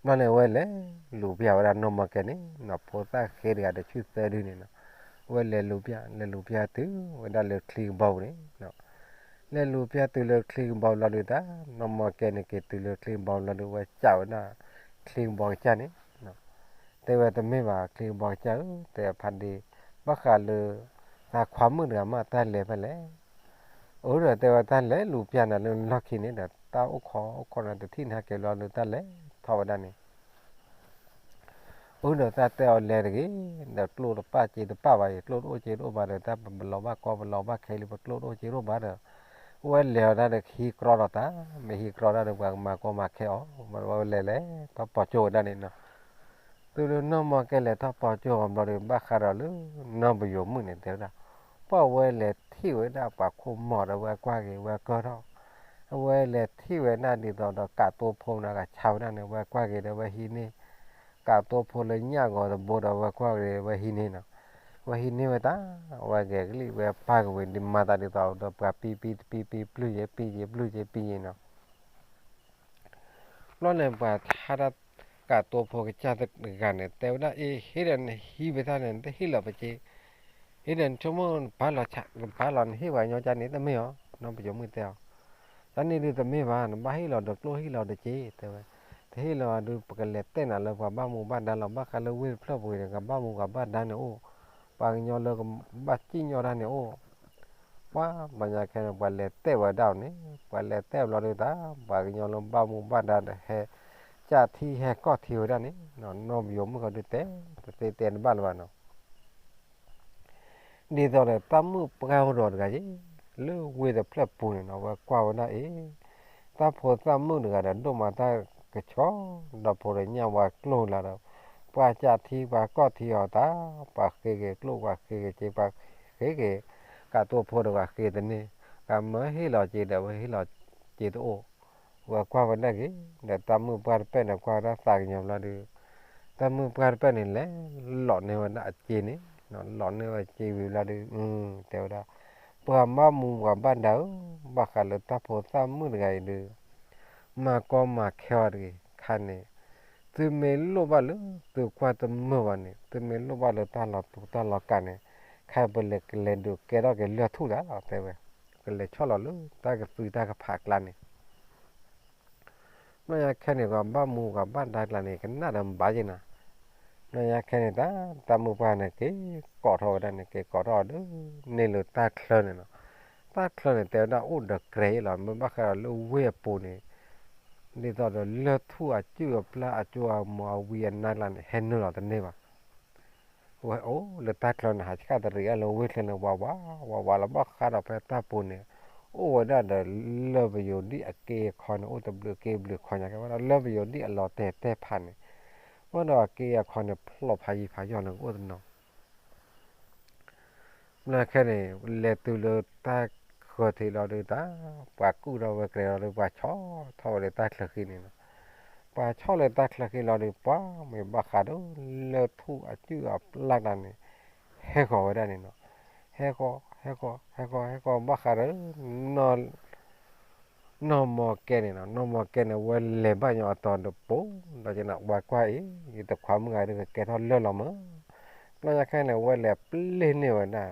ဘျီန့ၣ် ဝဲလဲၤလူၤပျၢ်ဝဲဒၣ်နီၢ်မီၢ်ကဲန့ၣ်နီၤ, ဖိသၣ်ဃ့တဂၤဒီးဆံၣ်သၢဒုန့ၣ်နီၤ, ဝဲလဲၤလူၤပျၢ် လဲၤလူၤပျၢ်တုၤဝဲဒၣ်လၢချံကဘီပူၤန့ၣ်, လဲၤလူၤပျၢ်တုၤလၢချံကဘီပူၤလီၤဒုးတၢ်, နီၢ်မီၢ်ကဲန့ၣ်က့ၤတုၤလၢချံကဘီပူၤလီၤဒုး ဝဲစံးဝဲဒၣ် ချံကဘီကစၢ်န့ၣ် တဲဝဲတမ့ၢ်ဘၣ် ချံကဘီကစၢ်ဧၢ, တဲဖါဒ့, ဘၣ်ဃးလၢ သးခွါမုၣ်တဂၤမး တၢ်လဲၤဖဲလဲၣ်. အၢ ဒီးတဲဝဲတၢ်လဲၤလူၤပျၢ်နၤလၢလီၢ်ခံန့ၣ်ဒီး တၢ်အိၣ်ခိးအိၣ်ခိးနၤတထံၣ်နဟဲက့ၤလီၤလၢတၢ်လဲၤထီၣ်ဝဲဒၣ်န့ၣ် အၢ ဒီးတၢ်တဲအီၤလဲၤတဂ့ၤ, ဒီးကျိၣ်တပာ်စ့တပာ်ဘၣ်အံၤ ကျိၣ်တအိၣ်စ့တအိၣ်ဘၣ်ဒီး တၢ်ပလီၤဘၣ်ကီပလီၤဘၣ်ခဲလံ ပကျိၣ်တအိၣ်စ့တအိၣ်ဘၣ်ဒီး ဝဲလဲၤအီၤဒၣ်ဒီးဟံးကြီဒီးတၢ်, မ့ၢ်ဟံးကြီဒၣ်ဒီး ပှၤကမၤကီမၤခဲအီၤ, ဝဲလဲၤလဲၤထီၣ်ပိာ်ကၠိဝဲဒၣ်န့ၣ်နီၤ. တုၤလၢနီၢ်မီၢ်ကဲလဲၤထီၣ်ပိာ်ကၠိအီၤဘျီဒီး ဘၣ်ဃးဒီးလၢ နီၢ်ပယိၤမုၣ်န့ၣ် တဲဝဲဒၣ်, ပှၤဝဲလဲၤထံၣ်ဝဲဒၣ်ပှၤခိၣ်မီၤဒီး ဝဲကွၢ်က့ၤ ဝဲကၢၢ်ထီၣ်, အဝဲလဲၤထံၣ်ဝဲဒၣ်ဒ်သိးဒီး ကးတိဖိန့ၣ် ကဆါဝဲဒၣ်န့ၣ် ဝဲကွၢ်က့ၤဒီး ဝဲဟံးန့ၢ် ကးတိဖိလၢညၣ်ဂီၤတဘိဒီး ဝဲကွၢ်က့ၤ ဝဲဟံးန့ၢ်နီၤ, ဝဲဟံးန့ၢ်ဝဲတၢ်, ဝဲဂဲၤကလံၣ် ဝဲပာ်ကဝ့ၤဒ်မၤသးဒ်သိးဒီး ပှၤပံပံတပံပံ ပျုၢ်ယဲပံယဲ ပျုၢ်ယဲပံယဲနီၤ. ဘျီန့ၣ် ပှၤဟးတၢ်ကးတိဖိကစၢ်တဂၤန့ၣ် တဲဝဲဒၣ် အ့ ဟ့ၣ်ဒီးနဟံးဝဲတၢ်န့ၣ် နတဟ့ၣ်လီၤပစ့, ဟ့ၣ်ဒီးနဆိကမိၣ် နပာ်လီၤဆါ နပာ်လီၤနဟ့ၣ်ပှၤကညီကၢ်န့ၣ် တမ့ၢ်အီၤ, နီၢ်ပယိၤမုၣ်တဲအီၤ, တၢ်န့ၣ်ဒုးတမ့ၢ်ဘၣ်, နဘၣ်ဟ့ၣ်လီၤဒီးကျိၣ်ဟ့ၣ်လီၤဒီးစ့ တဲဝဲ, တဟ့ၣ်လီၤဒုး ပကလဲၤတဲနၤလၢပှၤဘၣ်မူဘၣ်ဒါလီၤ, ဘၣ်ဃးလၢဝ့ၢ်တဖျၢၣ်ပူၤန့ၣ် ကဘၣ်မူကဘၣ်ဒါန့ၣ်အိၣ်, ပှၤကညီလၢကဘၣ်စံၣ်ညီၣ်တၢ်န့ၣ်အိၣ် ပှၤဘျီညါခဲန့ၣ် ပှၤလဲၤတဲဝဲဒၣ်အီၤန့ၣ်, ပှၤလဲၤတဲဘျီဒုးတၢ်, ပှၤကညီလၢဘၣ်မူဘၣ်ဒါဒီးဟဲ ကၢ်ထံဟဲကီၢ်ထံဝဲဒၣ်န့ၣ်, နီၢ်ပယိၤမုၣ်ဃီဒုးတဲ တသ့တဲတဘၣ်လၢၤဘၣ်နီၤ. ဒ်သိးဒီးတၢ်မုၣ်ပှၢ်အိၣ်ဒီးတဂၤယ့ၣ်, လၢဝ့ၢ်တဖျၢၣ်ပူၤန့ၣ်နီၤ, ဝဲကွၢ်ဝဲဒၣ်အ့ၣ်, တၢ်ဖိသၣ်မုၣ်တဂၤဒီး ဒိၣ်မးတၢ်ကဆီ, ဒီးဖိဒီးညၣ်ဝါကျိၣ်လၢဒီး, ပှၤကၢ်ထံပှၤကီၢ်ထံအီၤတၢ်, ပှၤဃ့က့ၤကျိၣ်ပှၤဃ့က့ၤစ့ ပှၤဃ့က့ၤ ကးတိဖိဒီးပှၤဃ့တန့ၢ်, ပှၤမၢဟ့ၣ်လီၤစ့ဒီး ဝဲဟ့ၣ်လီၤစ့တအိၣ်, ဝဲကွၢ်ဝဲဒၣ်က့ၤ, ဒီးတၢ်မုၣ်ပှၢ်တဖျၢၣ်န့ၣ် ကွၢ်ဝဲဒၣ်သးကညီၤဘျီဒုး, တၢ်မုၣ်ပှၢ်တဖျၢၣ်န့ၣ်လဲၤ လီၤန့ၢ်ဝဲဒၣ်အစ့န့ၣ်, လီၤန့ၢ်ဝဲစ့ဝံၤဘျီဒုး, တဲဝဲဒၣ်, ပှၤဘၣ်မူပှၤဘၣ်ဒါဧၢ, ဘၣ်ဃးလၢတၢ်ဖိသၣ်မုၣ်တဂၤအံၤဒုး, မၤကီမၤခဲအီၤတဂ့ၤ, ခါန့ၣ်, သုမ့ၢ်လိၣ်ဘၣ်လၢသုကွၢ်တမုာ်ဘၣ်န့ၣ်, သုမ့ၢ်လိၣ်ဘၣ်လၢတၢ်လီၤတူာ်တၢ်လီၤကာ်န့ၣ်, ခဲပလဲၤကလဲၤဒုးကဲထီၣ်က့ၤလၢၢ်ထူၣ်တၢ်လီၤ တဲဝဲ, ကလဲၤဆီၣ်လီၤလၢတၢ်ကသွံတၢ်ကဖးအကျါန့ၣ် ဘျီညါခဲန့ၣ် ပှၤဘၣ်မူပှၤဘၣ်ဒါကျါန့ၣ် ကနၣ်ဒီးဘၣ်က့ၤနၤ, ဘျီညါခဲန့ၣ် တၢ် တၢ်မုၣ်ပှၢ်န့ၣ် က့ၤကိးထီၣ်ဝဲဒၣ်န့ၣ် က့ၤကိးထီၣ်ဒီး န့ၢ်လၢတၢ်ချၢန့ၣ်နီၤ, တၢ်ချၢန့ၣ် တဲဝဲဒၣ်အိၣ်ဒီးကြဲးအံၤလီၤ, မ့ၢ်ဘၣ်ဃးဒီးလၢဝ့ၢ်အပူၤန့ၣ် ဒ်သိးဒီးလၢၢ်ထူၣ်အစုၣ်အပျၢ်အကၠိအမိၤအဝံအနါကျါန့ၣ် ဟဲနုာ်လီၤတန့ၢ်ဘၣ်. ဝဲအိၣ်လၢတၢ်ချၢန့ၣ် ဟးဆှၣ်တရံးအလၢဝ့ၢ်ချၢန့ၣ် ဝးဝး ဝးဝးလီၤ, ဘၣ်ဃးဒီးဖဲတၢ်ပူၤန့ၣ် အိၣ်ဝဲဒၣ်ဒီးလၢၢ်ပယိၤဒံၣ်အက့အခီန့ၣ် အိၣ်တဘျုးက့ဘျုးခီညါကဲဝဲဒၣ် လၢၢ်ပယိၤဒံၣ်အလီၤတဲာ်တဲာ်ဖးန့ၣ်, ဝဲဒီးအက့အခီန့ၣ် ဖျိးဖးယံၤဖးယီၤန့ၣ် ကအိၣ်တနီၤ ဘျီခဲန့ၣ် လဲၤတုၤလၢတၢ်ဃၢၤထံးလီၤဒီးတၢ် ပှၤကူၣ်ထီၣ်ဝဲကြဲးလီၤဒီး ပှၤဆီၣ်ထီၣ်ဝဲလၢတၢ်ချၢဃံန့ၣ်လီၤ. ပှၤဆီၣ်လၢတၢ်ချၢဃံလီၤဒီး ပှၤမ့ၢ်ဘၣ်ဃးဒီး လၢၢ်ထူၣ်အစုၣ်အပျၢ်တၢ်န့ၣ် ဟဲဃီၤဝဲဒၣ်န့ၣ်လီၤ. ဟဲဃီၤ ဟဲဃီၤ ဟဲဃီၤ ဟဲဃီၤ ဘၣ်ဃးဒီး နီၢ်မီၢ်ကဲန့ၣ်လီၤ. နီၢ်မီၢ်ကဲန့ၣ် ဝဲလဲၤဘၣ်ညီအတီၤဒီးပိာ်ဒီးကနၣ် ဝဲကွၢ်အံၤ ယတခွါမုၣ်ဂၤဒုးကကဲထီၣ်လၢၢ်လီၤမး. ဘျီညါခဲန့ၣ် ဝဲလဲၤပျ့ၢ်န့ၢ်ဝဲဒၣ်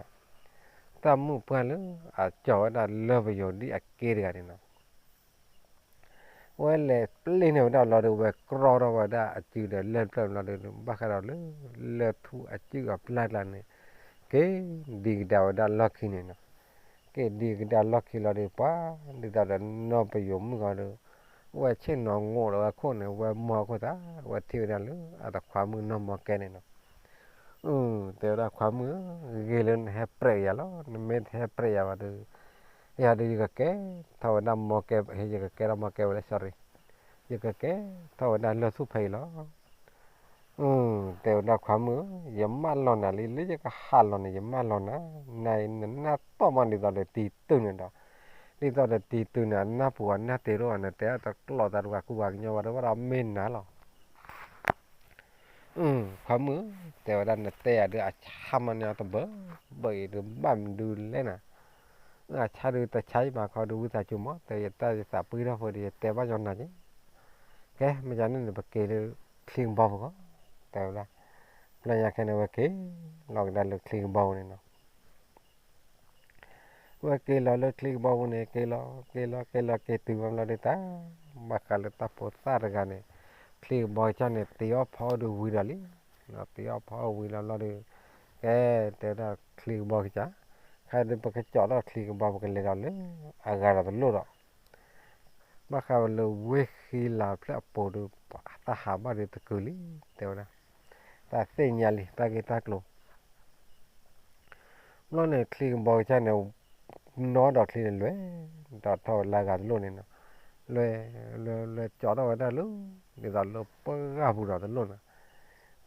တၢ်မုၣ်ပှၢ်လၢအကၠီၤဝဲဒၣ်လၢၢ်ပယိၤဒံၣ်အက့တဂၤန့ၣ်လီၤ. ဝဲလဲၤပျ့ၢ်န့ၢ်ဝဲဒၣ်လီၤဒီး ဝဲကြီထီၣ်ဝဲဒၣ်အစုဒီးလၢၢ်တဖျၢၣ်လီၤဒီး ဘၣ်ဃးဒီးလၢ လၢၢ်ထူၣ်အစုၣ်အပျၢ်ကျါန့ၣ် က့ၤဒံကဒါဝဲဒၣ်လီၢ်ခံန့ၣ်လီၤ. က့ၤဒံကဒါလီၢ်ခံလီၤဒီး ပှၤဒ်သိးဒီးနီၢ်ပယိၤမုၣ်ဂၤဒီး ဝဲဆ့ၣ်နီၤငိးဒီးဝဲခိၣ်န့ၣ် ဝဲမီၢ်ခိၣ်သး ဝဲထံၣ်ဝဲဒၣ်လၢအတခွါမုၣ်နီၢ်မီၢ်ကဲန့ၣ်လီၤ. တဲဝဲဒၣ်ခွါမုၣ်ဧၢ, ဂ့ၤလၢနဟဲပြဲးယၤလီၤ. နမ့ၢ်တဟဲပြဲးယၤဘၣ်ဒီး ယၤဒီးယကကဲထီၣ်ဝဲဒၣ်မီၢ်ကဲ, ယကကဲထီၣ်မီၢ်ကဲဝဲလၢ sorry, ယကကဲထီၣ်ဝဲဒၣ်လၢၢ်ထူၣ်ဖဲအံၤလီၤ. တဲဝဲဒၣ်ခွါမုၣ်ဧၢ, ယမၢလီၤနၤလံ, လၢယကဟးလီၤန့ၣ် ယမၢလီၤနၤ, နနၢ်တီၢ်မးဒ်သိးဒီးတံၤတုၤန့ၣ်ဒီး, ဒ်သိးဒီးတံၤတုၤန့ၣ် အနၢ်ပူၤအနၢ်တ့ၤဒိၣ် နတဲအတကျိးသးတဂၤကူပှၤကညီဘၣ်ဒီး ဘၣ်ဒီးမ့ၢ်နၤလီၤ. ခွါမုၣ်ဧၢ, တဲဝဲဒၣ်နတဲယၤဒုးအဆါမးန့ၣ်တဘၣ်, ဘၣ်အံၤဒုးဘၣ်မနုၤလဲၣ်နၤ, အဆါဒုးတဆါအံၤဘၣ်ခီဒုးဝံသးစူၤမး, တဲယတၢ်ယသးပှ့ၤထီၣ်ဖိဒီး ယတဲဘၣ်ညီနၤက့ၤ, ကဲ မ့ၢ်ယၤန့ၣ်န့ၣ် ပက့ၤလၢချံကဘီပူၤကီး, တဲဝဲဒၣ်, ဘျီညါခဲန့ၣ် ဝဲက့ၤလီၤကဒါလၢချံကဘီပူၤန့ၣ်နီၤ. ဝဲက့ၤလီၤလၢချံကဘီပူၤန့ၣ် က့ၤလီၤ က့ၤလီၤ က့ၤလီၤ က့ၤတုၤဝဲဘျီဒုးတၢ် ဘၣ်ဃးလၢတၢ်ဖိသၣ်တဂၤန့ၣ် ချံကဘီကစၢ်န့ၣ် တ့အီၣ်ဖီအီၣ်ဒုးဝံၤဒီးလံ, တ့အီၣ်ဖီအီၣ်ဝံၤလီၤဘျီဒီး ကဲ တဲဝဲဒၣ်ချံကဘီကစၢ်, ခဲဒုးပကကၠီထီၣ်ချံကဘီ ပကလဲၤဒီးလၢအဂၤဒီးတလိၣ်ဒီး ဘၣ်ဃးဝဲလၢဝ့ၢ်ဃံလၤဖျၢၣ်အပူၤဒီး တၢ်ဟးဘၣ်ဒီးတကုာ်လံ, တဲဝဲဒၣ်, တၢ်သ့ၣ်ညါလံ တၢ်ဂ့ၢ်တၢ်ကျိၤ ဘျီန့ၣ် ချံကဘီကစၢ်န့ၣ် နီၣ်ဒီးချံန့ၣ်လဲၤ ဒီးထီၣ်ဝဲလၢအဂၤတလိၣ်န့ၣ်နီၤ, လဲၤ လဲၤ လဲၤကၠီထီၣ်ဝဲဒၣ်လၢ ဒ်သိးလၢပှၢ်ပူၤဒီးတလိၣ်နီၤ,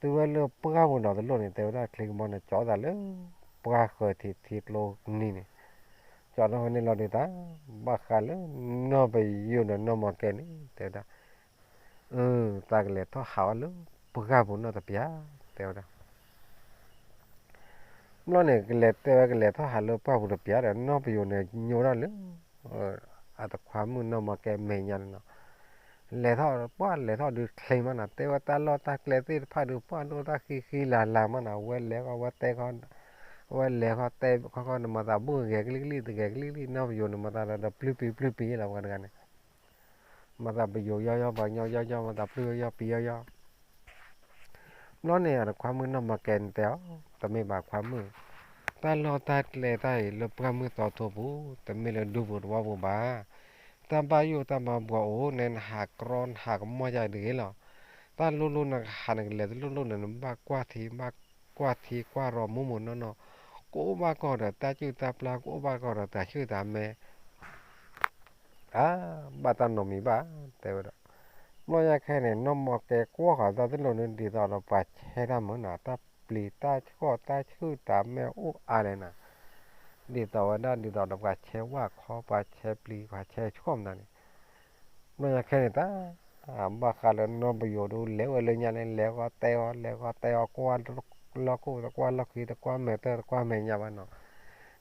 တုၤဝဲလၢပှၢ်ပူၤဒီးတလိၣ်န့ၣ် တဲဝဲဒၣ်ချံကဘီန့ၣ် ကၠီသးလၢ ပှၢ်ဃၢၤထံးထံကျိနံၤန့ၣ်, ကၠီထီၣ်ဝဲန့ၣ်လီၤဒုးတၢ် ဘၣ်ဃးလၢ နီၢ်ပယိၤဒီးနီၢ်မီၢ်ကဲန့ၣ် တဲဝဲဒၣ် အၢ သးကလဲၤထီၣ်ဟးအီၤလၢပှၢ်ပူၤနီတပျၢ် တဲဝဲဒၣ်. ဘျီန့ၣ် ကလဲၤတဲဝဲကလဲၤထီၣ်ဟးလၢပှၢ်ပူၤတပျၢ်ဒီး နီၢ်ပယိၤန့ၣ်ညိထီၣ်လၢ အတခွါမုၣ်နီၢ်မီၢ်ကဲမဲာ်ညါန့ၣ်နီၤ, လဲၤထီၣ်ပှၢ်လဲၤထီၣ်ဒုးချ့မးနီၤ, တဲဝဲတၢ်လီၢ်တၢ်ကျဲသ့ၣ်တဖၣ်ဒုးပှၢ်ဒိၣ်တၢ်ဃံဃံလၤလၤမးနီၤ, ဝဲလဲၤဃီဝဲတဲဃီ ဝဲလဲၤဃီတဲဃီဃီ နမၤသးဘူၣ်ဂဲၤကလံကလံ တဂဲၤကလံကလံ နီၢ်ပယိၤန့ၣ်မၤသးဒီးပျုၢ်ပံၤပျုၢ်ပံၤလီၤ ပှၤတဂၤန့ၣ် မၤသးပယိၤယီယီ ပှၤကညီယီယီ မၤသးပျုၢ်ယီယီ ပံၤယီယီ. ဘျီန့ၣ် အတခွါမုၣ်နီၢ်မီၢ်ကဲန့ၣ်တဲအီၤ, တမ့ၢ်ဘၣ်ခွါမုၣ်, တၢ်လီၢ်တၢ်ကျဲတၢ်အံၤလၢပှၢ်မုၢ်သီထိပူၤ, တမ့ၢ်လၢဒူပူၤသဝီပူၤဘၣ်. တၢ်ဘၣ်ယိၣ်တၢ်မၤဘှီးအိၣ်န့ၣ် နဟးကြီနဟးကမီၣ်ယၤတဂ့ၤလီၤ. တၢ်လိၣ်လိၣ်နကဟးနကလဲၤတလိၣ်လိၣ်န့ၣ် နဘၣ်ကွၢ်ထံ ဘၣ်ကွၢ်ထံကွၢ်ရီမိၢ်မိၢ်နီၢ်နီၢ်, ကအိၣ်ဘၣ်ကီၢ်ဒီးတၢ်စုၣ်တၢ်ပျၢ် ကအိၣ်ဘၣ်ကီၢ်ဒီးတၢ်ဆူၣ်တၢ်မဲ အါ ဘၣ်တၢ်နီတမံၤဘၣ် တဲဝဲဒၣ်. ဘျီညါခဲန့ၣ် နီၢ်မီၢ်ကဲကွၢ်ဃီၤတၢ်တလိၣ်န့ၣ် ဒ်သိးဒီးပှၤဆဲတၢ်မုာ်နီၤ, တၢ်ပျံၤတၢ်ဆှီၣ်တၢ်ဆူၣ်တၢ်မဲအိၣ်အါလဲၣ်နီၤ, ဒ်သိးဝဲဒၣ်ဒ်သိးဒီးပှၤဆဲဝၣ်ခီ ပှၤဆဲပျံၤ ပှၤဆဲဆှီၣ်မနုၤန့ၣ် ဘျီညါခဲန့ၣ် တၢ် ဘၣ်ဃးလၢနီၢ်ပယိၤဒုး လဲၤဝဲလၢညါန့ၣ် လဲၤဃီတဲဃီ လဲၤဃီတဲဃီ ကွၢ်လီၢ်ခိၣ်တကွၢ်လီၢ်ခံ တကွၢ်မဲာ်တၢ် တကွၢ်မဲာ်ညါဘၣ်နီၤ,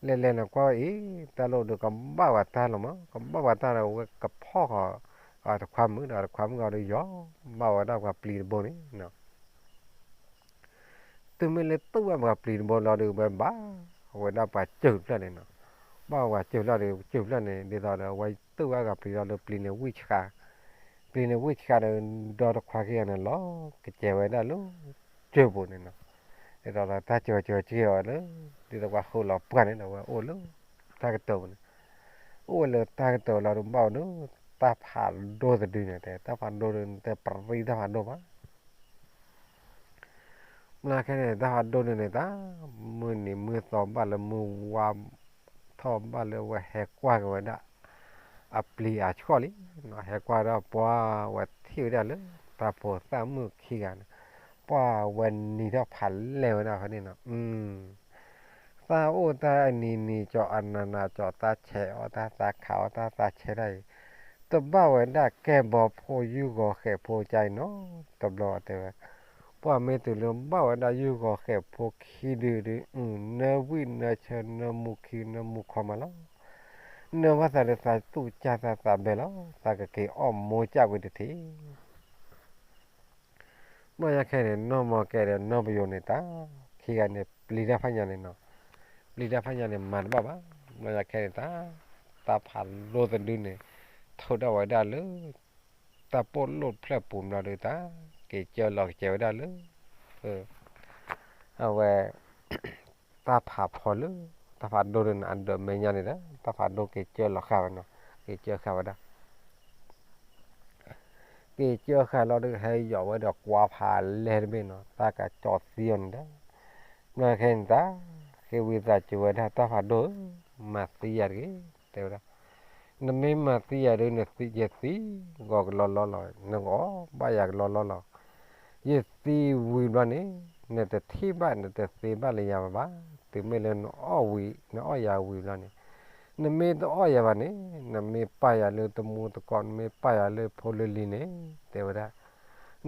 လဲၤလဲၤန့ၣ်ကွၢ်အံၤ တၢ်လိၣ်ဒုးကဘၣ်ဝဲတၢ်လီၤမး ကဘၣ်ဝဲတၢ်ဒီး ဝဲကဖီၣ်ဃီၤ အတခွါမုၣ်ဒီး အတခွါမုၣ်ဂီၤဒီးယီၤ ဘၣ်ဝဲဒၣ်ပှၤပျံၤတဘိန့ၣ် တုၤမ့ၢ်လၢတူၢ်ဝဲပှၤပျံၤတဘိလီၤဒီး ဝဲဘၣ်ဝဲဒၣ်ပှၤစၢၢ်ဖျၢၣ်န့ၣ်နီၤ, ဘၣ်ဝဲပှၤစၢၢ်ဖျၢၣ်ဒီး စၢၢ်ဖျၢၣ်န့ၣ် ဒ်သိးဒီး ဝဲတူၢ်ဝဲပှၤပျံၤလီၤဒီး ပျံၤန့ၣ်ဝံၣ်ဆှါ, ပျံၤန့ၣ်ဝံၣ်ဆှးဒီး ဒီတခွါခံဂၤန့ၣ်လီၤ ကစဲးဝဲဒၣ်လၢ ကၠၢၢ်ပူၤန့ၣ်နီၤ, ဒ်သိးဒီးတၢ်ကၠီကၠီက့ၤအီၤလၢ ဒ်သိးပှၤဃုာ်လီၤပှၢ်န့ၣ်ဒီး ဝဲအိၣ်လၢတၢ်ကတိၤပူၤန့ၣ်, အိၣ်ဝဲလၢတၢ်ကတိၤလီၤဒီးဘၣ်ဝဲဒၣ် တၢ်ဖးဒိၣ်တဒုန့ၣ် တဲတၢ်ဖးဒိၣ်ဒုန့ၣ် တပရံတၢ်ဖးဒိၣ်ဘၣ် မ့ၢ်ခဲန့ၣ် တၢ်ဖးဒိၣ်ဒုန့ၣ် တၢ်မုၢ်နံၤမုၢ်သီဘၣ်လၢမုၢ်ဝါထီၣ်ဘၣ်လၢဝဲဟဲကွၢ်က့ၤဝဲဒၣ် အပျံၤအဆှီၣ်လံ, ဟဲကွၢ်ဒီးပှၢ်ဝဲထံၣ်ဝဲဒၣ်လၢ တၢ်ဖိသၣ်မုၣ်ခံဂၤန့ၣ်, ပှၢ်ဝဲနံၤထီၣ်ဖးလဲၢ်ဝဲဒၣ်ဖဲန့ၣ်နီၤ, သးအိၣ်တၢ်အနံၤနံၤ ကၠီအနၤနၤ ကၠီသးဆဲးအီၣ်တၢ်သးခးအီၣ်တၢ်သးဆဲးတၢ်အံၤ, တဘၣ်ဝဲဒၣ်ကဲဘီဖိယုၢ်ဂီၤဃဲးဖိကါအံၤနီတဘျီတဲဝဲ, ပှၢ်မ့ၢ်တုၤလၢဘၣ်ဝဲဒၣ်ယုၢ်ဂီၤဃဲးဖိခံဒုဒု နၢဝံၣ်နၢဆၢနၢမူခံနၢမူခီမးလီၤ, နၢဘၣ်သးလၢသးသူၣ်ကၢ်သးသးဘဲလီၤ, သးကက့ၤအီၣ်မိၢ်ကၢ်ကွံာ်တထံၣ် ဘျီညါခဲန့ၣ် နီၢ်မီၢ်ကဲဒီးနီၢ်ပယိၤန့ၣ်တၢ်, ခံဂၤန့ၣ် ပျံၤတၢ်ဖးညါန့ၣ်နီၤ, ပျံၤတၢ်ဖးညါန့ၣ် မၤတဘၣ်ဘၣ်, ဘျီညါခဲန့ၣ်တၢ်, တၢ်ဖးဒိၣ်တဒုန့ၣ်, ထုးထီၣ်ဝဲဒၣ်လၢ တၢ်ပိာ်လိၣ်ဖျၢၣ်ပူၤဘျီဒုတၢ်, က့ၤကၢလီၤကစဲးဝဲဒၣ်လၢ အဝဲ တၢ်ဖးဖီလၢ တၢ်ဖးဒိၣ်ဒုန့ၣ် အဒၢးမဲာ်ညါန့ၣ်ဒီး တၢ်ဖးဒိၣ်က့ၤကၢလီၤဃာ်ဝဲနီၤ, က့ၤကၢဃာ်ဝဲဒၣ် က့ၤကၢဃာ်လီၤဒုး ဟဲယီၤဝဲဒီးကွၢ်ဖးလဲၢ်တဘ့ၣ်နီၤ, တၢ်ကစီၤသံအီၤန့ၣ်ဒီး, ဘျီခဲန့ၣ်တၢ်, ဃ့ဝံသးစူၤဝဲဒၣ်တၢ်ဖးဒိၣ်ဧၢ, မၤသံယၤတဂ့ၤ, တဲဝဲဒၣ်, နမ့ၢ်မၤသံယၤဒုး နသံယသံ, ဂီၤကလီလီလီၤ, နကအီၣ်ဘၣ်ယၤကလီလီလီၤ, ယသံဝံၤဘျီန့ၣ်, နတထံၣ်ဘၣ်နတသ့ဘၣ်လၢယၤဘၣ်ဘၣ်, တုၤမ့ၢ်လၢနအီၣ်ဝံၤ နအီၣ်ယၤဝံၤဘျီန့ၣ် နမ့ၢ်တအီၣ်ယၤဘၣ်န့ၣ်, နမ့ၢ်ပာ်ယၤလၢတမူတကိး နမ့ၢ်ပာ်ယၤလၢဖိလၢလံၤန့ၣ်, တဲဝဲဒၣ်,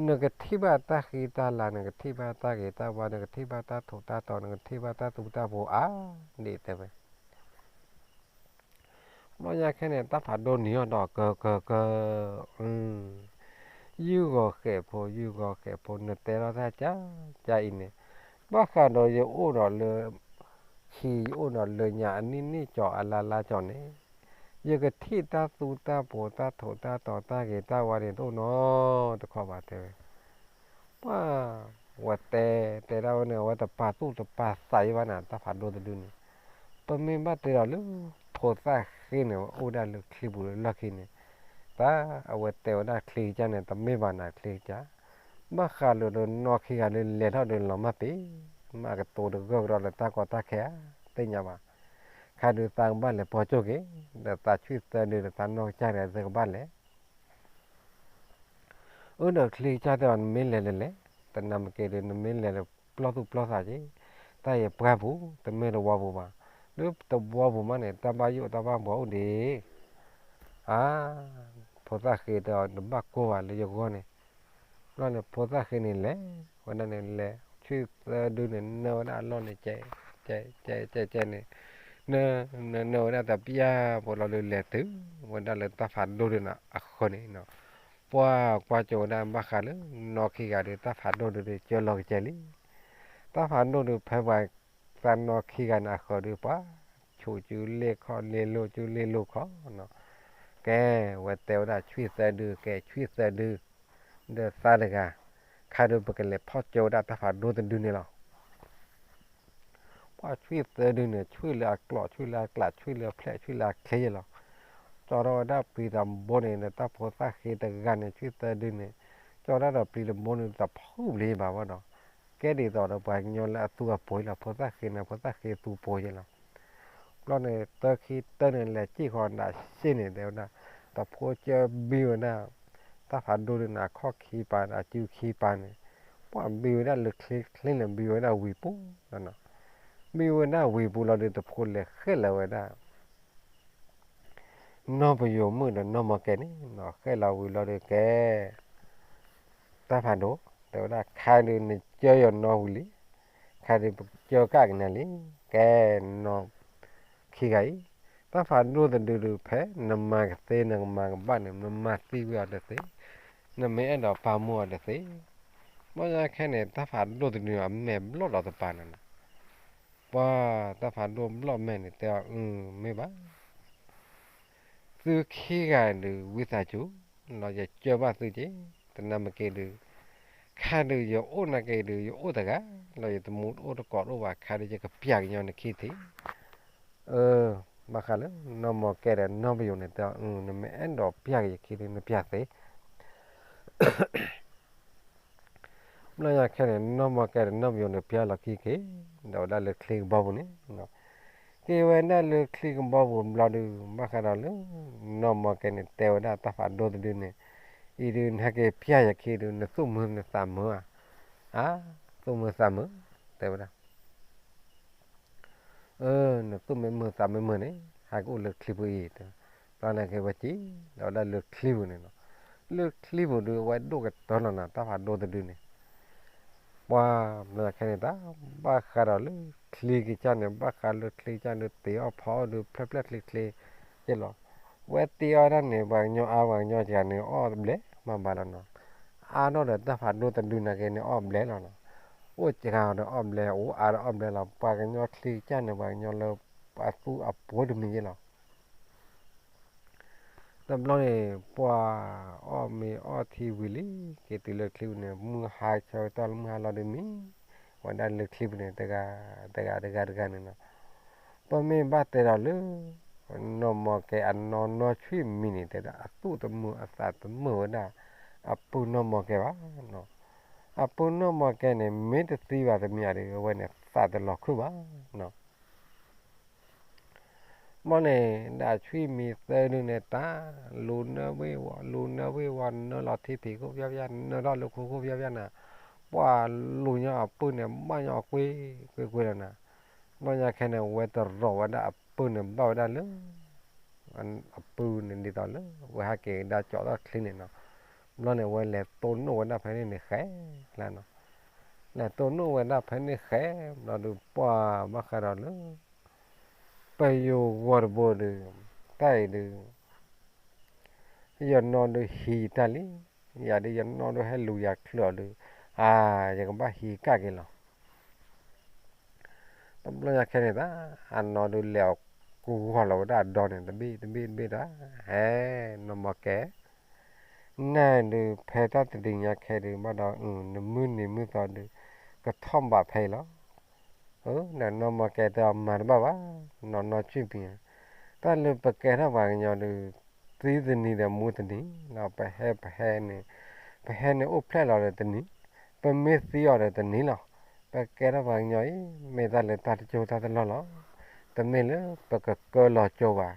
နကထံၣ်ဘၣ်တၢ်ဃံတၢ်လၤ နကထံၣ်ဘၣ်တၢ်ဂ့ၤတၢ်ဝါ နကထံၣ်ဘၣ်တၢ်ထိးတၢ်တီၤ နကထံၣ်ဘၣ်တၢ်သူတၢ်ပိၤအါ, ဒ်တဲဝဲ ဘျီညါခဲန့ၣ် တၢ်ဖးဒိၣ်နံၤအီၤဒီးကကက, ယုၢ်ဂီၤဃဲးဖိ ယုၢ်ဂီၤဃဲးဖိ နတဲလီၤတၢ်ကၢ်ကၢ်အံၤန့ၣ်, ဘၣ်ဃးဒီးယအိၣ်ဒီးလၢ ခံယအိၣ်ဒီးလၢညါအနံၣ်နံၣ်ကၠီအလါလါကၠီန့ၣ်, ယကထံၣ်တၢ်သူတၢ်ပိၤ တၢ်ထိးတၢ်တီၤ တၢ်ဂ့ၤတၢ်ဝါန့ၣ် တအိၣ်နီတခီဘၣ်တဲဝဲ ပှၤဝဲတဲ တဲဒၣ်ဝဲန့ၣ် အဝဲတပာ်သူၣ်တပာ်သးအံၤဘၣ်န့ၣ် တၢ်ဖးဒိၣ်တဒုန့ၣ်, ပမ့ၢ်ဘၣ်တဲဒီးလၢ ဖိသၣ်ဃ့န့ၣ် အိၣ်ဝဲဒၣ်လၢချံပူၤလၢလီၢ်ခံန့ၣ်, တၢ်အဝဲတဲဝဲဒၣ်ချံကစၢ်န့ၣ် တမ့ၢ်ဘၣ်နၤချံကစၢ်, ဘၣ်ဃးလိာ်ဒီးနီၢ်ခံဂၤလၢလဲၤထီၣ်ဒီးလီၤမၢ်ပ့ၤ, မ့ၢ်အကတိၤတဂၢၢ်ကဒီးလၢတၢ်ကီတၢ်ခဲဧါ, သ့ၣ်ညါဘၣ်, ခါဒုးသးကဘၣ်လဲၤပိာ်ကၠိၣ်က့ၤ, ဒီးသးဆွံၣ်သၢဒုဒီးသးနီၢ်ကစၢ်န့ၣ် သးကဘၣ်လဲၤ အၢ ဒီးချံကစၢ်တဲအီၤ နမ့ၢ်လဲၤလဲၤလဲၤ, တနၤမ့ၢ်က့ၤဒီး နမ့ၢ်လဲၤဒီးပျီၢ်သူၣ်ပျီၢ်သးက့ၤ, တၢ်အံၤပှၢ်ပူၤ တမ့ၢ်တဝီပူၤဘၣ်, လၢတဝီပူၤမးန့ၣ် တၢ်ဘၣ်ယိၣ်တၢ်ဘၣ်ဘှီအိၣ်ဒံး, အါ, ဖိသၣ်ဃ့တဲအီၤ နဘၣ်ကိၢ်ဘၣ်လၢယဂီၢ်န့ၣ်, ဘျီန့ၣ် ဖိသၣ်ဃ့န့ၣ်လဲၤ, ဝဲဒၣ်န့ၣ်လဲၤ ဆွံၣ်သၢဒုန့ၣ် နၢဝဲဒၣ်အလီၢ်န့ၣ် ကဲ ကဲ ကဲ ကဲန့ၣ် နၢ နၢ နၢဝဲဒၣ်တပျၢ်ဖိလီၤဒုး လဲၤတုၤဝဲဒၣ်လၢတၢ်ဖးဒိၣ်ဒုန့ၣ်အဃၢၤန့ၣ်, ပှၤကွၢ်ကၠိဝဲဒၣ်ဘၣ်ဃးလၢ နီၢ်ခံဂၤဒုး တၢ်ဖးဒိၣ်ဒုး ကၢလီၤကစဲးလံ, တၢ်ဖးဒိၣ်ဒုး ဖဲပှၤသးနီၢ်ခံဂၤန့ၣ်အဃၢၤဒုး ပှၤ ဆူၣ်ကၠူလ့ၣ်ခီၣ်လ့ၣ်လိၣ်ကၠူလ့ၣ်လိၣ်ခီနီၤ, ကဲ ဝဲတဲဝဲဒၣ်ဆွံၣ်သၢဒု ကဲဆွံၣ်သၢဒု ဒီးသးတဂၤ, ခါဒုးပကလဲၤဖီၣ်ကၠိဝဲဒၣ်တၢ်ဖးဒိၣ်တဒုန့ၣ်လီၤ. ပှၤဆွံၣ်သၢဒုန့ၣ် ဆွံၣ်လၢအကျိၤ ဆွံၣ်လၢအကျး ဆွံၣ်လၢအဖျဲး ဆွံၣ်လၢအချ့လီၤ. ကၠီထီၣ်ဝဲဒၣ်ပျံၤတဘိန့ၣ် ဒီးတၢ်ဖိသၣ်ဃ့တဂၤန့ၣ် ဆွံၣ်သၢဒုန့ၣ် ကၠီထီၣ်ဒီးပျံၤတဘိန့ၣ် တဖုၣ်ဘျ့ဘၣ်ဝဲဒီး ကဲဒ်သိးဒီးပှၤကညီလၢအသူအပိၤလီၤ. ဖိသၣ်ဃ့န့ၣ် ဖိသၣ်ဃ့သူပိၤယဲလီၤ. ဘျီန့ၣ် တၢ်ခံတၢ်န့ၣ် လဲၤစံၣ်ဃီၤနၤစ့ၢ်န့ၣ် တဲဝဲဒၣ် တၢ်ဖိကၢဘံဝဲဒၣ် တၢ်ဖးဒိၣ်ဒုန့ၣ် အခီၣ်ခံပၤန့ၣ် အစုခံပၤန့ၣ် ပှၤဘံဝဲဒၣ်လၢချ့ချ့န့ၣ် ဘံဝဲဒၣ်ဝံၤပူၤလီၤ. ဘံဝဲဒၣ်ဝံၤပူၤလီၤဒီး တၢ်ဖိလဲၤဃဲလီၤဝဲဒၣ် နီၢ်ပယိၤမုၣ်ဒီးနီၢ်မီၢ်ကဲန့ၣ် ဃဲလီၤဝံၤလီၤဒီးကဲ တၢ်ဖးဒိၣ် တဲဝဲဒၣ် ခါဒုးနကၢယီၤနီၢ်ဝံၤလံ, ခါဒုးပကၢကၣ်က့ၤနၤလံ, ကဲ နီၢ်ခံဂၤအံၤ, တၢ်ဖးဒိၣ်တဒုဒုး ဖဲနမၤကသ့နကမၤကဘၣ်န့ၣ် နမၤသံကွံာ်အီၤတသ့, နမ့ၢ်အဲၣ်ဒိးပာ်မူအီၤတသ့, ဘၣ်ဆၣ်ခဲန့ၣ် တၢ်ဖးဒိၣ်တဒုန့ၣ် အမဲာ်ဘျီၣ်ဒီးတပၤန့ၣ်လီၤ. ပှၤတၢ်ဖးဒိၣ်ဘျီၣ်မဲာ်န့ၣ် တဲအီၤ အၢ မ့ၢ်ဘၣ် သုခံဂၤဒုး ဝံသးစူၤ လီၤယကၢဘၣ်သုက့ၤ, တနၢ်မ့ၢ်က့ၤဒုး, ခါဒုးယအိၣ်နာ်က့ၤဒုး ယအိၣ်တဂၤ, လီၤယတမူတအိၣ်တကိးတအိၣ်ဘၣ် ခါဒုးယကပျၢ်ကညီနခံထံး, အၢ, ဘၣ်ဃးလၢ နီၢ်မီၢ်ကဲဒီးနီၢ်ပယိၤန့ၣ်တဲအီၤ နမ့ၢ်အဲၣ်ဒိးပျၢ်က့ၤယခံဒုး နပျၢ်သ့ ဘျီညါခဲန့ၣ် နီၢ်မီၢ်ကဲဒီးနီၢ်ပယိၤန့ၣ် ပျၢ်လီၤခံက့ၤ, ဒီးဝဲဒၣ်လၢချံကဘီပူၤန့ၣ်, က့ၤဝဲဒၣ်လၢချံကဘီပူၤဘျီဒုး ဘၣ်ဃးဒီးလၢ နီၢ်မီၢ်ကဲန့ၣ် တဲဝဲဒၣ်တၢ်ဖးဒိၣ်တဒုန့ၣ်, အံၤဒုး နဟဲက့ၤပျၢ်ယခံဒုး နသူၣ်မုာ်နသးမုာ်ဧါ, အါ, သူၣ်မုာ်သးမုာ်, တဲဝဲဒၣ် နသူၣ်မ့ၢ်မုာ်သးမ့ၢ်မုာ်န့ၣ် ဟဲကအိၣ်လၢချံပူၤအံၤ, ဘျီန့ၣ်က့ၤဝဲက့ၤ ဒီးဝဲဒၣ်လၢချံပူၤန့ၣ်နီၤ, လၢချံပူၤဒုး အဝဲဒိၣ်ကတၢၢ်လီၤနီၤ တၢ်ဖးဒိၣ်တဒုန့ၣ်, ပှၤဘျီခဲန့ၣ်တၢ် ဘၣ်ဃးဒီးလၢချံကစၢ်န့ၣ် ဘၣ်ဃးလၢချံကစၢ်ဒုး တ့အီၣ်ဖီအီၣ်ဒုး ဖျဲၣ်ဖျဲၣ်ချ့ချ့က့ၤလီၤ, ဝဲတ့အီၣ်ဒၣ်န့ၣ် ပှၤကညီအါ ပှၤကညီစှၤန့ၣ် အီၣ်ဘျဲၣ်မးဘၣ်လီၤနီၤ, အါထီၣ်ဒီးတၢ်ဖးဒိၣ်တဒုနာ်က့န့ၣ် အီၣ်ဘျဲၣ်လီၤနီၤ, အိၣ်စှၤဒီးအီၣ်ဘျဲၣ် အိၣ်အါဒီးအီၣ်ဘျဲၣ်လီၤ, ပှၤကညီချံကစၢ်န့ၣ် ပှၤကညီလၢပှၤသူအပှိၢ်တမံၤက့ၤလီၤ တဘျီန့ၣ် ပှၤအီၣ်မ့ၤအီထံဝံၤလံ, က့ၤတုၤလၢချံပူၤန့ၣ် မုၢ်ဟါဆၢကတီၢ်လၢမုၢ်ဟါလီၤဒုးမံ, ဝဲဒၣ်လၢချံပူၤန့ၣ် တဂၤတဂၤတဂၤန့ၣ်နီၤ, ပမ့ၢ်ဘၣ်တဲဒီးလၢ နီၢ်မီၢ်ကဲအနီၢ်နီၢ်ဆွံၣ်မံၤန့ၣ် တဲဒၣ်အသူၣ်တမုာ်အသးတမုာ်ဝဲဒၣ် အပုၢ်နီၢ်မီၢ်ကဲဘၣ်နီၤ, အပုၢ်နီၢ်မီၢ်ကဲန့ၣ် မ့ၢ်တသံဘၣ်တမံၤဒီး အဝဲန့ၣ်သးတလီၤခုၣ်ဘၣ်နီၤ ဘျီန့ၣ် ဒၣ်ဆွံၣ်မံၤသၢဒုန့ၣ်တၢ် လူၤနၢဝ့ၢ်ဝီၤ လူၤနၢဝ့ၢ်ဝီၤ နၢလီၤထံဖံးခိၣ်ဖျီဖျီ နၢထီၣ်လၢခိခိၣ်ဖျီဖျီနၤ, ပှၤလူၤညီအပုၢ်န့ၣ် ဘၣ်ညီအကွ့ၢ်ကွ့ၢ်ကွ့ၢ်လီၤနၤ, ဘျီညါခဲန့ၣ် ဝဲတရီးဝဲဒၣ်အပုၢ်န့ၣ် ဘၣ်ဝဲဒၣ်လၢ အပုၢ်န့ၣ်ဒ်သိးလၢ ဝဲဟဲက့ၤကဒါကၠီးထီၣ်ချံန့ၣ်နီၤ, ဘျီန့ၣ် ဝဲလဲၤတိၢ်နီၣ်ဝဲဒၣ်ဖဲန့ၣ်န့ၣ်ဃဲလီၤနီၤ, လဲၤတိၢ်နီၣ်ဝဲဒၣ်ဖဲန့ၣ်ဃဲ ဘျီဒုးပှၢ်ဘၣ်ဃးဒီးလၢ ပယိၤဂီၤတဘိဒုး တၢ်အံၤဒုး ယနီၢ်ဒုးဟံးတၢ်လံ, ယၤဒုးယနီၢ်ဒုးဟဲလူၤယၤချုးအီၤဒုး, အါ ယကဘၣ်ဟံးကၣ်က့ၤလီၤ. တဘျီညါခဲန့ၣ်တၢ် အနီၢ်ဒုးလဲၤအီၤကူဂီၤလီၤဝဲဒၣ်အဒီန့ၣ် တဘ့ၣ်တဘ့ၣ်တဘ့ၣ်တၢ်, ဟဲ နီၢ်မီၢ်ကဲ နၤဒုးဖဲတၢ်တဒုညါခဲဒုး ဘၣ်ဒီး နမုၢ်နံၤမုၢ်သီဒုး ကထီၣ်ဘးဖဲအံၤလီၤ. ဒီးနီၢ်မီၢ်ကဲတဲအီၤမၤတဘၣ်ဘၣ်, နီၢ်နီၢ်ဆံၣ်ပံၤ, တၢ်လၢပကဲထီၣ်ပှၤကညီဒုး သံတနံၤဒီးမူတနံၤ, ပဟဲပဟဲန့ၣ်, ပဟဲန့ၣ်အိၣ်ဖျဲၣ်လီၤဒီးတနံၤ, ပမ့ၢ်သံအီၤဒီးတနံၤလီၤ. ပကဲထီၣ်ပှၤကညီအံၤ မ့ၢ်တၢ်လၢတၢ်တကၠိတၢ်တလီၢ်လီၤ. တမ့ၢ်လၢပကကၢလီၤကၠိဘၣ်.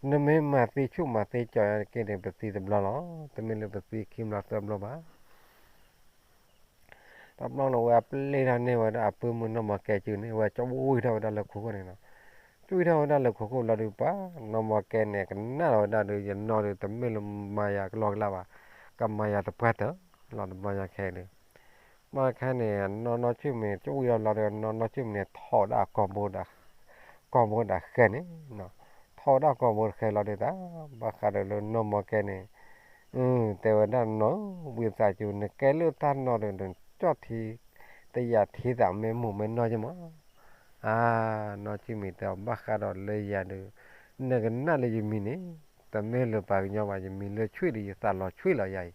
နမ့ၢ်မၤသံဆူၣ်မၤသံကၠီၤယၤတက့ၢ်န့ၣ် ပသံတဘျီလီၤ. တမ့ၢ်လၢပသံခံဘျီသၢဘျီဘၣ်. တဘျီန့ၣ် ဝဲပျဲၢ်ထီၣ်န့ၢ်ဝဲဒၣ်အပုၢ်မုၣ်နီၢ်မီၢ်ကဲစုန့ၣ် ဝဲကၠွံထီၣ်ဝဲဒၣ်လၢခိခိၣ်န့ၣ်လီၤ. ကၠွံထီၣ်ဝဲဒၣ်လၢခိခိၣ်လီၤဒုး ပှၤနီၢ်မီၢ်ကဲန့ၣ် ကနၣ်လီၤဝဲဒၣ်ဒုး ယနီၢ်ဒုး တမ့ၢ်လၢမၤယၤကလီကလီဘၣ်, ကမၤယၤတပှၢ်တၢၢ်လီၤ တဘျီညါခဲဒုး. ဘျီခဲန့ၣ် နီၢ်နီၢ်ဆံၣ်မံၤ ကၠွံထီၣ်လီၤဒီး နီၢ်နီၢ်ဆံၣ်မံၤန့ၣ် ထီၣ်ဝဲဒၣ်အကိာ်ဘိ ကိာ်ဘိဒၣ်ဃဲန့ၣ်, ထီၣ်ဝဲဒၣ်ကိာ်ဘိတဃဲလီၤဒုးတၢ် ဘၣ်ဃးဒီးလၢနီၢ်မီၢ်ကဲန့ၣ် တဲဝဲဒၣ်နီၢ်ဧၢ ဝံသးစူၤ နကဲလၢတၢ်နီၢ်ဒီး နကၠီၣ်ထံ တယာ်ထံသးမ့ၢ်မိၢ်မ့ၢ်နီၢ်ယမီၢ်. အါ နီၢ်ဆံၣ်မံၤတဲအီၤ ဘၣ်ဃးဒီးလၢယၤဒီး နကနၣ်လၢယမံၤန့ၣ် တမ့ၢ်လၢပှၤကညီဘၣ် ယမံၤလၢဆွံၣ်ဒီး ယသးလီၤဆွံၣ်လီၤယၤအံၤ.